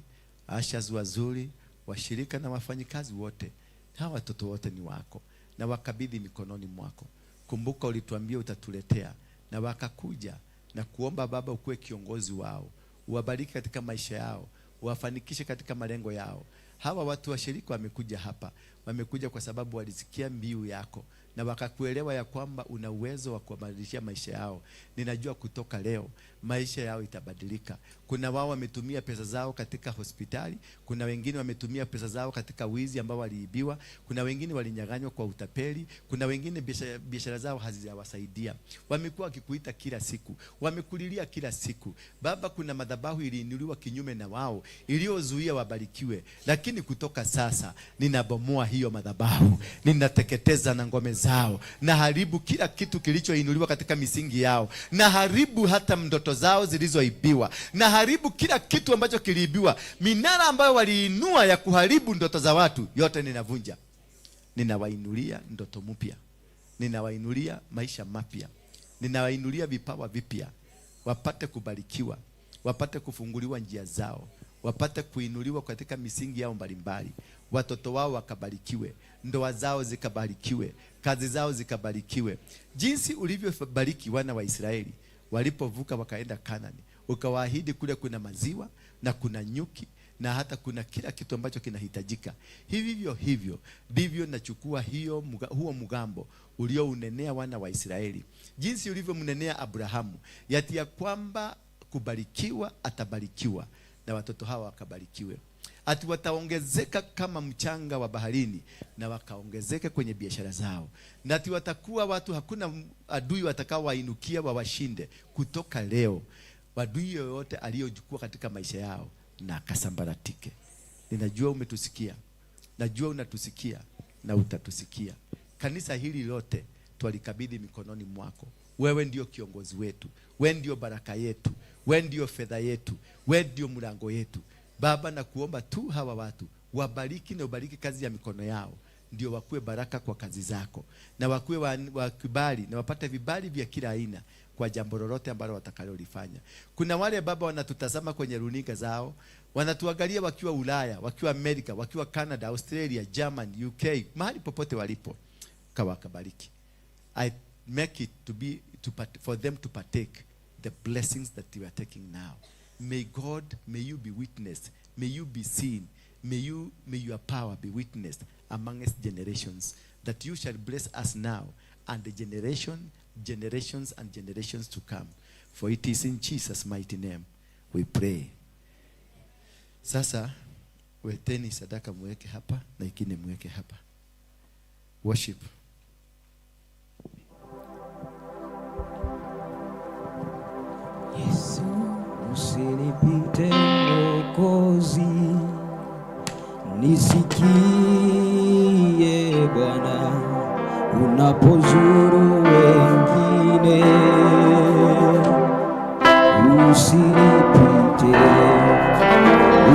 ushers wazuri, washirika na wafanyikazi wote. Hawa watoto wote ni wako, na wakabidhi mikononi mwako. Kumbuka ulituambia utatuletea, na wakakuja na kuomba Baba ukuwe kiongozi wao, uwabariki katika maisha yao, uwafanikishe katika malengo yao. Hawa watu washirika wamekuja hapa, wamekuja kwa sababu walisikia mbiu yako na wakakuelewa ya kwamba una uwezo wa kuwabadilishia maisha yao. Ninajua kutoka leo maisha yao itabadilika. Kuna wao wametumia pesa zao katika hospitali, kuna wengine wametumia pesa zao katika wizi ambao waliibiwa, kuna wengine walinyang'anywa kwa utapeli, kuna wengine biashara zao hazijawasaidia. Wamekuwa wakikuita kila siku, wamekulilia kila siku. Baba, kuna madhabahu iliinuliwa kinyume na wao iliyozuia wabarikiwe, lakini kutoka sasa ninabomoa hiyo madhabahu, ninateketeza na ngome zao, naharibu kila kitu kilichoinuliwa katika misingi yao, naharibu hata ndoto zao zilizoibiwa, naharibu kila kitu ambacho kiliibiwa. Minara ambayo waliinua ya kuharibu ndoto za watu, yote ninavunja. Ninawainulia ndoto mpya, ninawainulia maisha mapya, ninawainulia vipawa vipya, wapate kubarikiwa, wapate kufunguliwa njia zao, wapate kuinuliwa katika misingi yao mbalimbali, watoto wao wakabarikiwe, ndoa zao zikabarikiwe, kazi zao zikabarikiwe. Jinsi ulivyobariki wana wa Israeli walipovuka wakaenda Kanani, ukawaahidi kule kuna maziwa na kuna nyuki na hata kuna kila kitu ambacho kinahitajika. Hivyo hivyo ndivyo nachukua huo mgambo uliounenea wana wa Israeli, jinsi ulivyomnenea Abrahamu, yati ya kwamba kubarikiwa atabarikiwa na watoto hawa wakabarikiwe, ati wataongezeka kama mchanga wa baharini, na wakaongezeka kwenye biashara zao, na ati watakuwa watu, hakuna adui watakaowainukia wawashinde. Kutoka leo adui yoyote aliyochukua katika maisha yao na akasambaratike. Ninajua umetusikia, najua unatusikia na utatusikia. Kanisa hili lote twalikabidhi mikononi mwako. Wewe ndio kiongozi wetu, wewe ndio baraka yetu, wewe ndio fedha yetu, wewe ndio mlango yetu. Baba, nakuomba tu hawa watu wabariki na ubariki kazi ya mikono yao, ndio wakuwe baraka kwa kazi zako, na wakuwe wakibali na wapate vibali vya kila aina kwa jambo lolote ambalo watakalolifanya. Kuna wale Baba wanatutazama kwenye runinga zao, wanatuangalia wakiwa Ulaya, wakiwa Amerika, wakiwa Canada, Australia, Germany, UK, mahali popote walipo, kawakabariki. I make it to be to for them to partake the blessings that you are taking now. May God, may you be witnessed, may you be seen, may your power be witnessed amongst generations, that you shall bless us now and the generations and generations to come. For it is in Jesus' mighty name we pray. Sasa weteni sadaka mweke hapa na ingine mweke hapa. Worship. Yesu, usinipite Mwokozi, nisikie Bwana unapozuru wengine. Usinipite,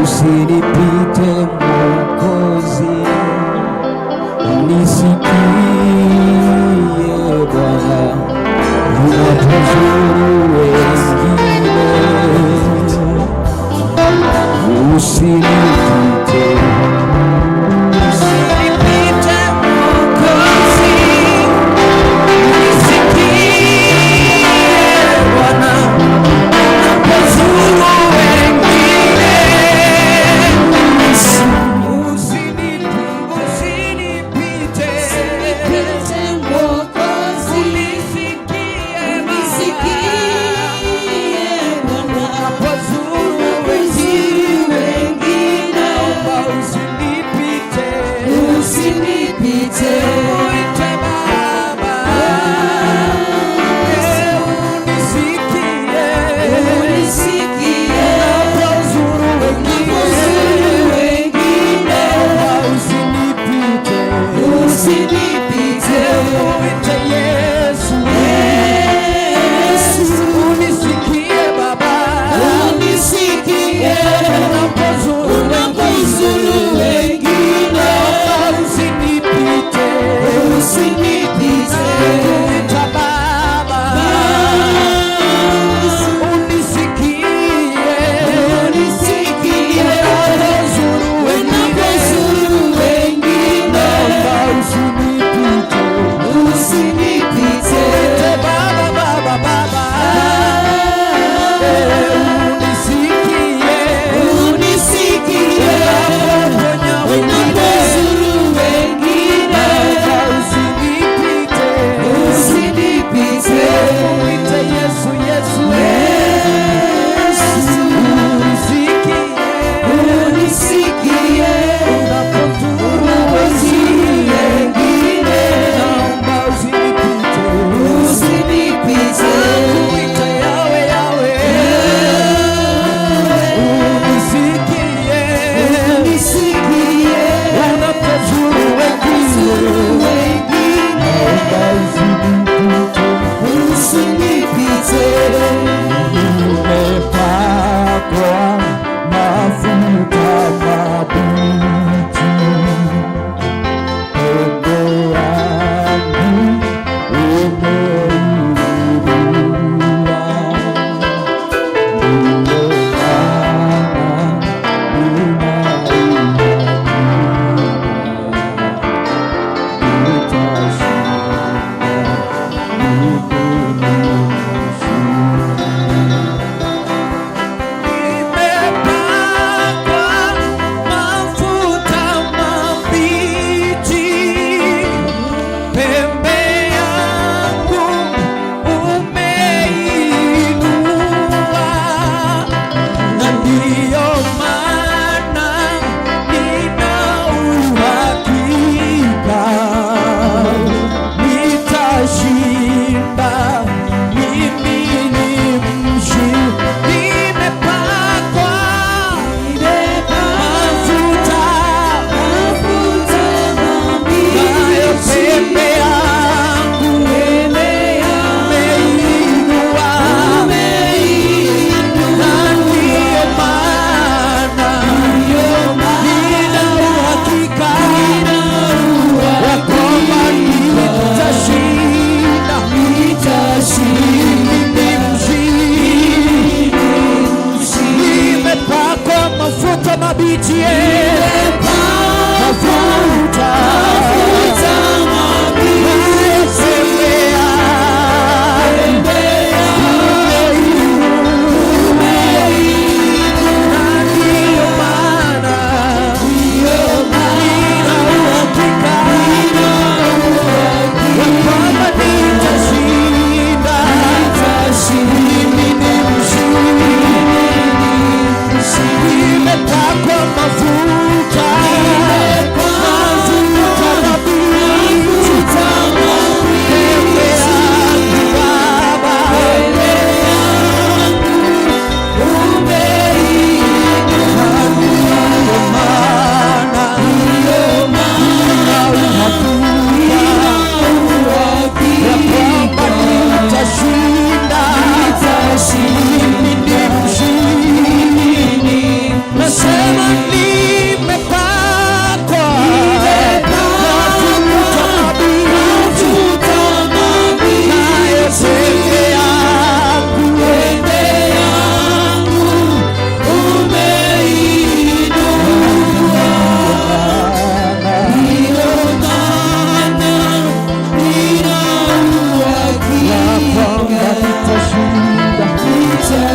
usinipite Mwokozi, nisikie Bwana unapozuru wengine. Usinipite, usinipite Mwokozi, nisikie Bwana unapozuru wengine.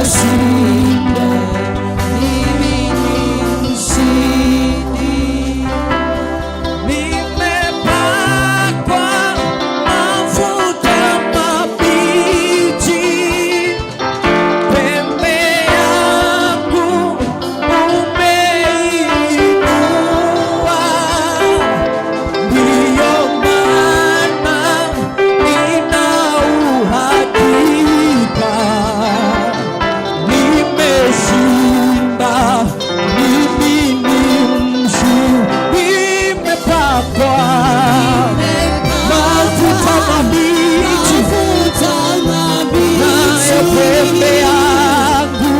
Nimeshinda, mimi ni mshindi. Nimepakwa mafuta mabichi, pembe yangu umeinua, ndiyo maana nina uhakika nimeshinda, mimi ni mshindi. Nimepakwa mafuta mabichi, nayo pembe yangu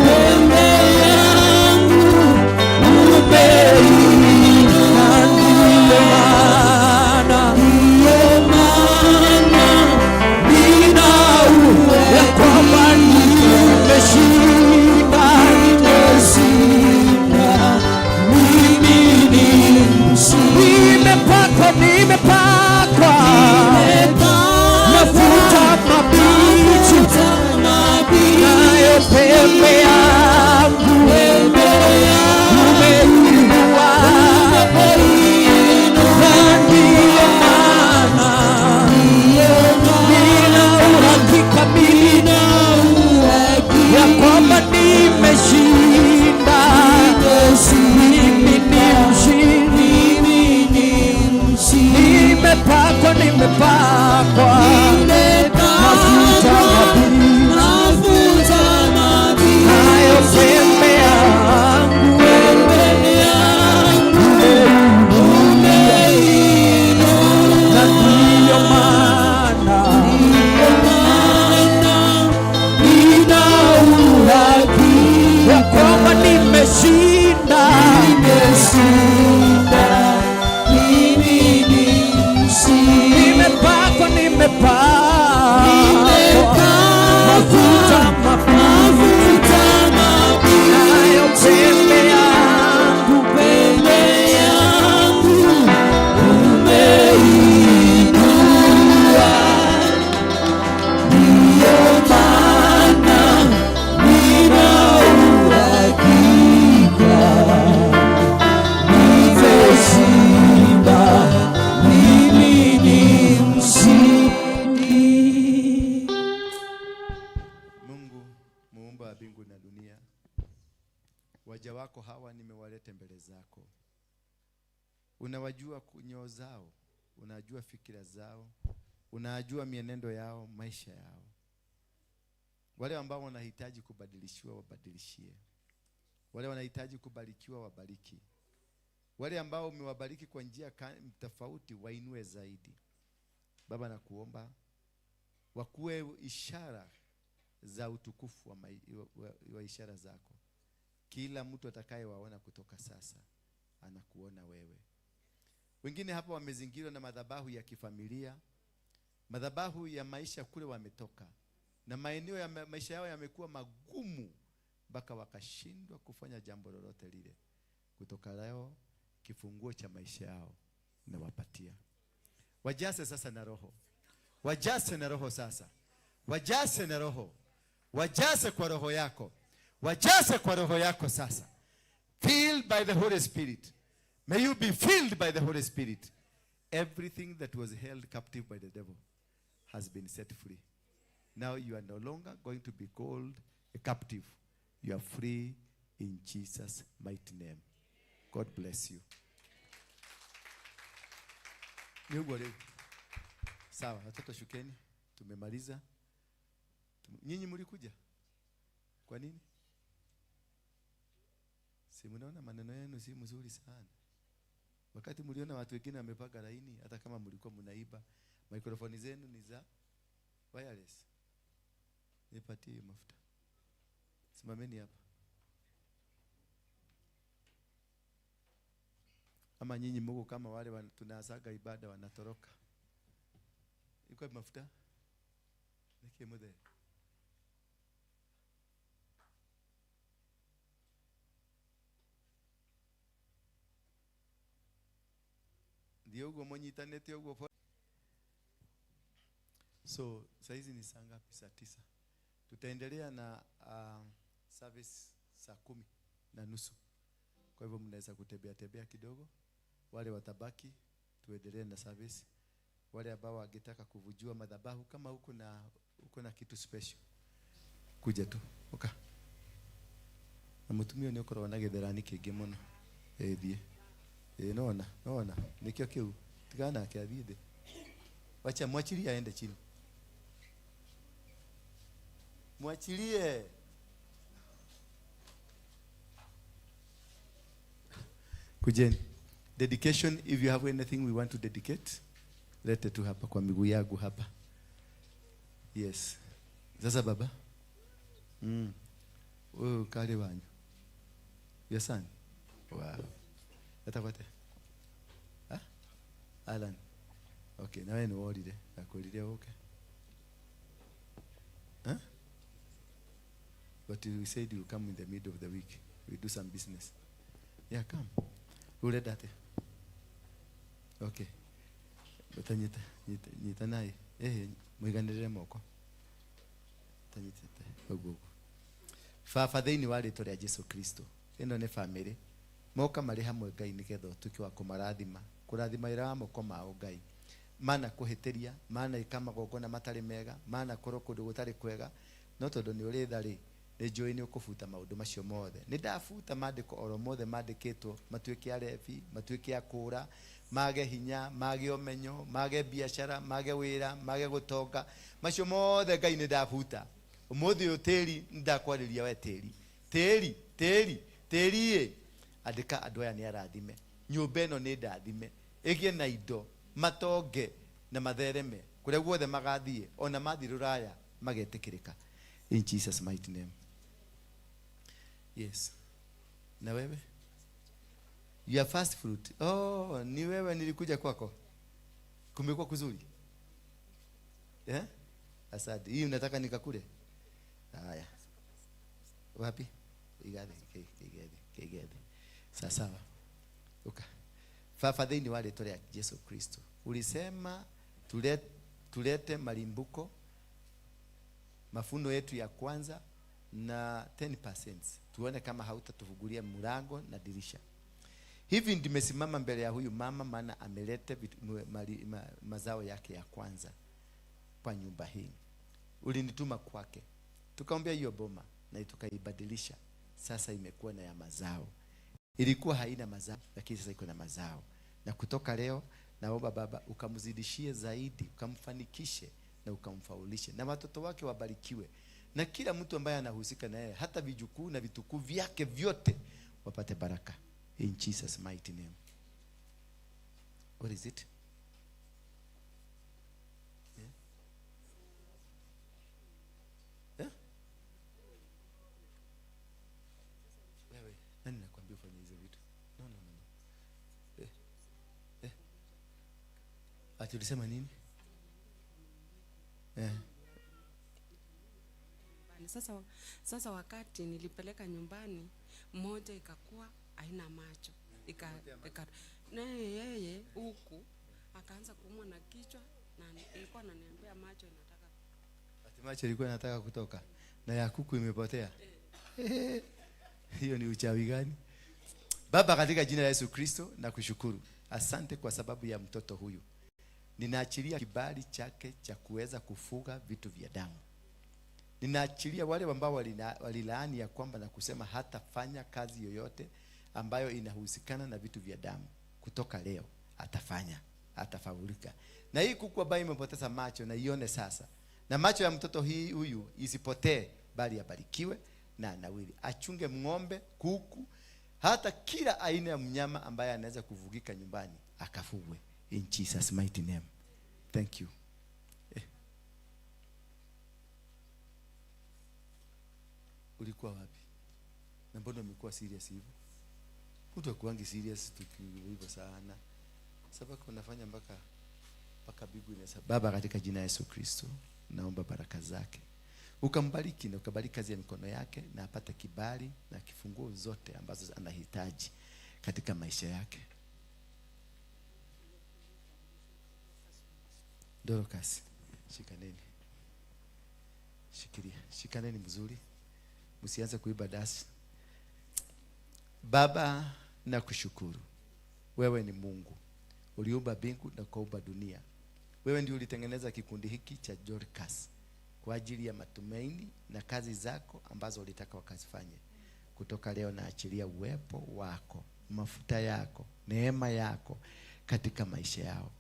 umeinua, ndiyo maana nina ya kwamba nimeshinda, mimi ni mshindi. Nimepakwa, nimepakwa mafuta mabichi, nayo pembe yangu umeinua, na ndiyo maana nina uhakika mimi ya kwamba nimeshinda, mimi ni mshindi. Nimepakwa, nimepakwa mafuta mabichi, nayo pembe yangu na ndiyo maana nina uhakika ya kwamba nimeshinda, nimepakwa, nimepakwa mafuta mabichi, nayo pembe yangu umeinua, ndiyo maana nina uhakika nimeshinda, mimi ni mshindi. Mungu muumba wa mbingu na dunia, waja wako hawa nimewaleta mbele zako. Unawajua nyoyo zao, unajua fikira zao, unajua mienendo yao, maisha yao. Wale ambao wanahitaji kubadilishiwa wabadilishie, wale wanahitaji kubarikiwa wabariki, wale ambao umewabariki kwa njia tofauti wainue zaidi. Baba, nakuomba wakuwe ishara za utukufu wa ishara zako. Kila mtu atakayewaona kutoka sasa anakuona wewe. Wengine hapa wamezingirwa na madhabahu ya kifamilia, madhabahu ya maisha kule wametoka, na maeneo ya maisha yao yamekuwa magumu mpaka wakashindwa kufanya jambo lolote lile. Kutoka leo kifunguo cha maisha yao nawapatia. Wajase sasa na Roho, wajase na Roho sasa, wajase na Roho, wajase kwa Roho yako, wajase kwa Roho yako sasa. Filled by the Holy Spirit. May you be filled by the Holy Spirit. Everything that was held captive by the devil has been set free. Now you are no longer going to be called a captive. You are free in Jesus' mighty name. God bless you. Ni ugo leo. Sawa, watoto shukeni. Tumemaliza. Nyinyi mlikuja? Kwa nini? Si mnaona maneno yenu si mzuri sana. Wakati mliona watu wengine wamepanga laini, hata kama mlikuwa mnaiba, mikrofoni zenu ni za wireless. Nipatie hiyo mafuta. Simameni hapa. Ama nyinyi mko kama wale tunasaga ibada wanatoroka. Iko mafuta? Niki mudhe. Ndio ugo monyitanete ugo. So saizi ni saa ngapi? Saa 9. Tutaendelea na service saa 10:30. Kwa hivyo mnaweza kutembea tembea kidogo. Wale watabaki tuendelee na service. Wale ambao wangetaka kuvujua madhabahu, kama uko na kitu special, kuja tu. Oka. Na mutumia ni ukorwo na githerani kingi muno. Thie. Nona, nona. Nikio kiu. Tigana nake athie thi. Wacha mwachilie aende chini. Mwachilie. Kujeni. Dedication, if you have anything we want to dedicate, lete tu hapa kwa miguu yangu hapa. Yes. Sasa baba. Wewe kale wanyu. Your son. Wow. Atakwate. Ha? Alan. Okay, nawe ni worire. Nakwirire okay. Huh? But you said you come in the middle of the week. We do some business. Yeah, come. Urenda atia? Okay. Tanyita, nyita, nyita naye. Mwiganirire moko. Tanyitete uguo. Baba thĩinĩ wa rĩtwa rĩa Jesu Kristo. Ĩno nĩ family. Moka marĩ hamwe Ngai nĩgetha ũtuĩke wa kũmarathima. Kũrathima wĩra wa moko mao Ngai. Mana kũhĩtĩria, mana ĩka magongona matarĩ mega, mana korwo kũndũ gũtarĩ kwega, no tondũ nĩ ũrĩ tha rĩ, nĩ njũĩ nĩ ũkũbuta maũndũ macio mothe. Nĩ ndabuta maandĩko oro mothe mandĩkĩtwo, matuĩke arebi, matuĩke a kũũra, mage hinya, mage ũmenyo, mage biacara, mage wĩra, mage gũtonga. Macio mothe Ngai nĩ ndabuta. Ũmũthĩ ũyũ tĩri nĩ ndakwarĩria we tĩri. Tĩri, tĩri, tĩri ĩ. Andĩka andũ aya nĩ arathime. Nyũmba ĩno nĩ ndathime. Ĩgĩe na indo, matonge na mathereme. Kũrĩa guothe magathiĩ, ona mathiĩ rũraya magetĩkĩrĩka. In Jesus mighty name. Yes. Na wewe? Your first fruit. Oh, ni wewe nilikuja kwako. Kumekuwa kuzuri. Eh? Asante. Hii unataka nikakule? Haya. Wapi? Igathe, igathe, igathe. Sawa sawa. Uka. Baba thĩinĩ wa rĩtwa rĩa Jesu Kristo. Ulisema tulete malimbuko, mafuno yetu ya kwanza na 10%. Tuone kama hautatufungulia mlango na dirisha. Hivi nimesimama mbele ya huyu mama maana ameleta mazao yake ya kwanza kwa nyumba hii. Ulinituma kwake. Tukaombea hiyo boma na tukaibadilisha. Sasa imekuwa na ya mazao. Ilikuwa haina mazao lakini sasa iko na mazao. Na kutoka leo naomba Baba ukamzidishie zaidi, ukamfanikishe na ukamfaulishe. Na watoto wake wabarikiwe. Na kila mtu ambaye anahusika na yeye, hata vijukuu na vitukuu vyake vyote wapate baraka. In Jesus mighty name. What is it? Yeah? Yeah? Wewe, nani nakwambia ufanye hizo vitu? No, no, no, no. Ati ulisema nini? Sasa wakati nilipeleka nyumbani, mmoja ikakuwa haina macho. Na yeye huku akaanza kuumwa na kichwa na ilikuwa ananiambia macho inataka kutoka. Ati macho ilikuwa inataka kutoka na ya kuku imepotea. Hiyo ni uchawi gani? Baba, katika jina la Yesu Kristo nakushukuru. Asante kwa sababu ya mtoto huyu. Ninaachilia kibali chake cha kuweza kufuga vitu vya damu. Ninaachilia wale ambao walilaani ya kwamba na kusema hatafanya kazi yoyote ambayo inahusikana na vitu vya damu. Kutoka leo atafanya, atafaulika. Na hii kuku ambayo imepoteza macho na ione sasa. Na macho ya mtoto huyu isipotee, bali abarikiwe na anawili. Achunge ng'ombe, kuku, hata kila aina ya mnyama ambaye anaweza kuvugika nyumbani akafugwe. In Jesus mighty name. Thank you. Ulikuwa wapi? Na mbona umekuwa serious hivyo? Mtu hakuangi serious tukiwa sana. Sababu unafanya mpaka bigu inasema. Baba, katika jina la Yesu Kristo naomba baraka zake. Ukambariki na ukabariki kazi ya mikono yake na apate kibali na kifunguo zote ambazo anahitaji katika maisha yake. Dorcas, shikaneni. Shikilia, shikaneni mzuri. Msianze kuiba dasi. Baba, nakushukuru. Wewe ni Mungu. Uliumba mbingu na kuumba dunia. Wewe ndiye ulitengeneza kikundi hiki cha Dorcas kwa ajili ya matumaini na kazi zako ambazo ulitaka wakazifanye. Kutoka leo naachilia uwepo wako, mafuta yako, neema yako katika maisha yao,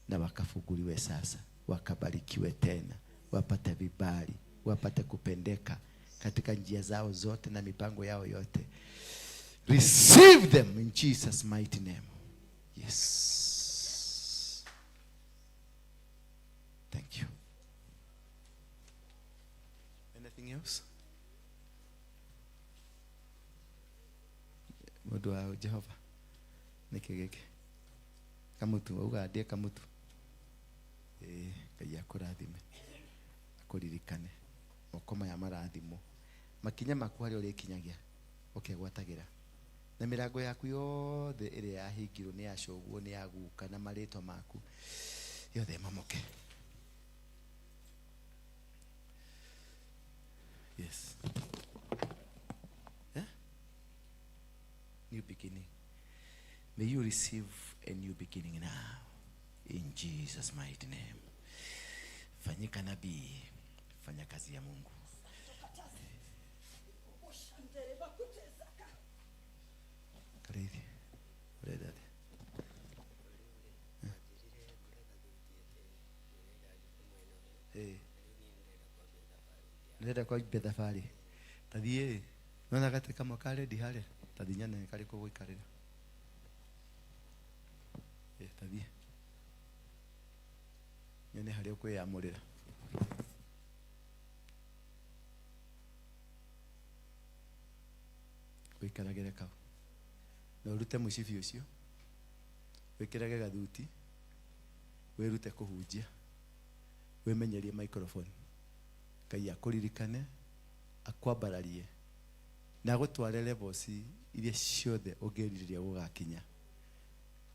na wakafunguliwe sasa, wakabarikiwe tena, wapate vibali, wapate kupendeka katika njia zao zote na mipango yao yote. Receive them in Jesus' mighty name. Yes. Thank you. Anything else? Mundu wa Jehova nĩkĩ gĩkĩ kamutu auga ndie kamutu. Ngai akũrathime, akũririkane, moko maya marathimwo, makinya maku harĩa ũrĩkinyagia ũkegwatagĩra, na mĩrango yaku yothe ĩrĩa yahingirwo nĩ yacũgwo nĩ yaguka, na marĩtwa maku yothe mamoke. Yes. Yeah? New beginning. May you receive a new beginning now. In Jesus' mighty name. Fanyika nabii, fanya kazi ya Mungu. Karithi. Uredade. Ndĩrenda kwambia thabarĩ. Tathiĩ, nona gatĩ kamwe ka rendi harĩa, tathiĩ nyone karĩkũ gũikarĩra. Tathiĩ. Nyone harĩa ũkwĩyamũrĩra. Ũikaragĩre kau. Na ũrute mũcibi ũcio, wĩkĩrage gathuti, wĩrute kũhunjia, wĩmenyerie microphone. Ngai akũririkane, akwambararie, na agũtware levels iria ciothe ũngĩrirĩria gũgakinya.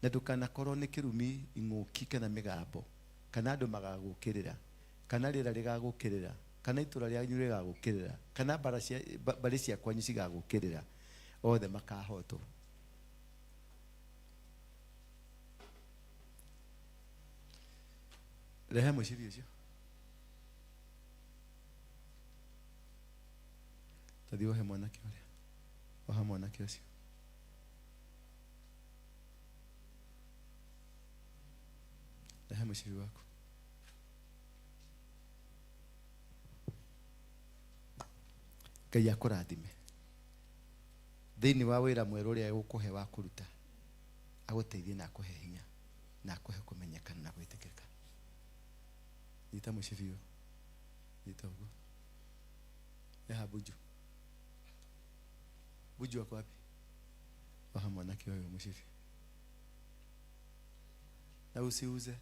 Na ndũkanakorwo nĩ kĩrumi, ing'ũki kana mĩgambo, kana andũ magagũkĩrĩra, kana rĩera rĩgagũkĩrĩra, kana itũra rĩanyu rĩgagũkĩrĩra, kana mbarĩ cia kwanyu cigagũkĩrĩra, othe makahotwo. Rehe mũcibi ũcio. Tathiĩ wohe mwanake ũrĩa. Woha mwanake ũcio. Rehe mũcibi waku. Ngai akũrathime. Thĩinĩ wa wĩra mwerũ ũrĩa egũkũhe wa kũruta, agũteithie na akũhe hinya, na akũhe kũmenyekana na gwĩtĩkĩrĩka. Nyita mũcibi ũyũ. Nyita ũguo. Eha Buju. Buju wako wapi? Waha mwanake ũyũ mũcibi. Na usiuze.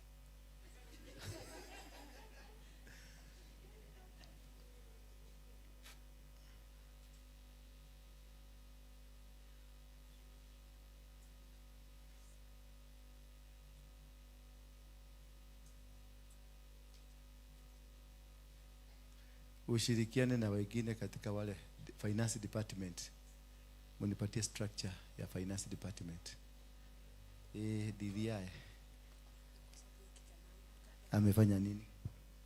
Ushirikiane na wengine katika wale finance department. Munipatie structure ya finance department. DVI amefanya nini?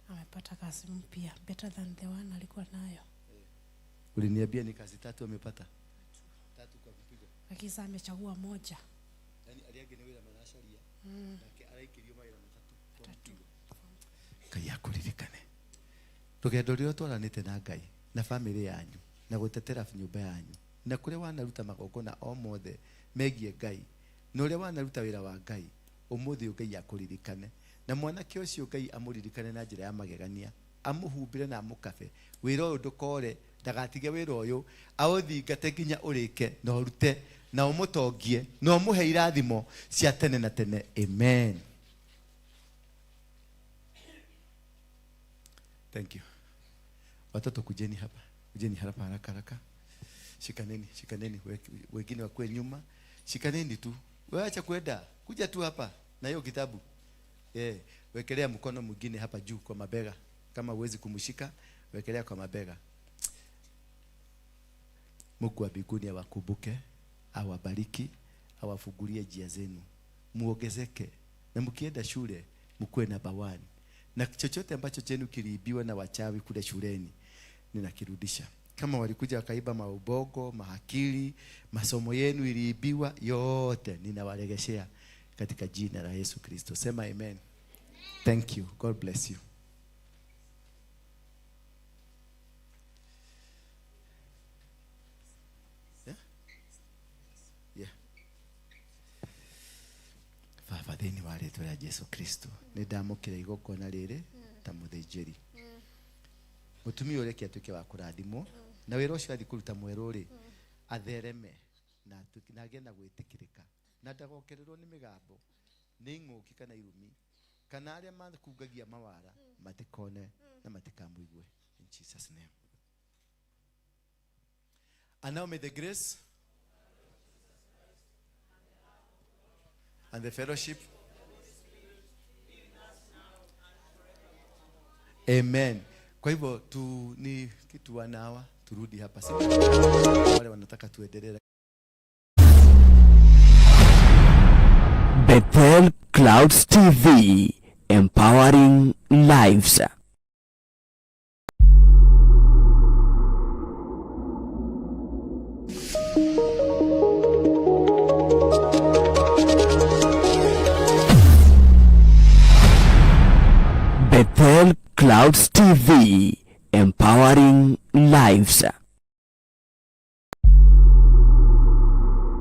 Amepata kazi mpya, better than the one alikuwa nayo. Uliniambia ni kazi tatu amepata. Tatu kwa kupiga. Lakini sasa amechagua moja. Yaani aliage ni wira maracaria. Nake araikirio mawira matatu kwa mpigo. Ngai akuririkane. Rũgendo rũrĩa ũtwaranĩte na Ngai na famĩlĩ yanyu na gũtetera nyũmba yanyu na kũrĩa wanaruta magongona o mothe megiĩ Ngai na ũrĩa wanaruta wĩra wa Ngai, ũmũthĩ Ngai akũririkane na mwanake ũcio Ngai amũririkane na njĩra ya magegania, amũhumbĩre na amũkabe. Wĩra ũyũ ndũkore, ndagatige wĩra ũyũ, aũthingate nginya ũrĩke na ũrute na ũmũtongie na ũmũhe irathimo cia tene na tene. Amen. Thank you. Watoto kujeni hapa. Kujeni hapa haraka haraka. Shikaneni, shikaneni, wengine wakue nyuma. Shikaneni tu. Wewe acha kwenda. Kuja tu hapa na hiyo kitabu. Wekelea mkono mwingine hapa juu kwa mabega. Kama huwezi kumshika, wekelea kwa mabega. Mungu wa mbinguni awakumbuke, awabariki, awafungulie njia zenu, muongezeke, na mkienda shule mkuwe namba 1, na chochote ambacho chenu kiliibiwa na wachawi kule shuleni ninakirudisha. Kama walikuja wakaiba maubongo, mahakili, masomo yenu iliibiwa, yote ninawaregeshea katika jina la Yesu Kristo. Sema amen. Thank you. God bless you. Yeah? Yeah. Baba thĩinĩ wa rĩtwa rĩa Jesu Kristo nĩ ndamũkĩra igongona rĩrĩ ta mũthĩnjĩri mũtumia ũrĩa reke atuĩke wa kũrathimwo na wĩra ũcio athiĩ kũruta mwerũ rĩ athereme na na agĩe na gwĩtĩkĩrĩka na ndagokererwo nĩ mĩgambo nĩ ing'ũki kana irumi kana arĩa makungagia mawara matikone na matikamũigue. In Jesus name. And now may the grace and the fellowship. Amen. Kwa hivyo tu ni kitu wanawa turudi hapa sasa. Wale wanataka tuendelee. Bethel Clouds TV, empowering lives. Bethel Clouds TV, empowering lives.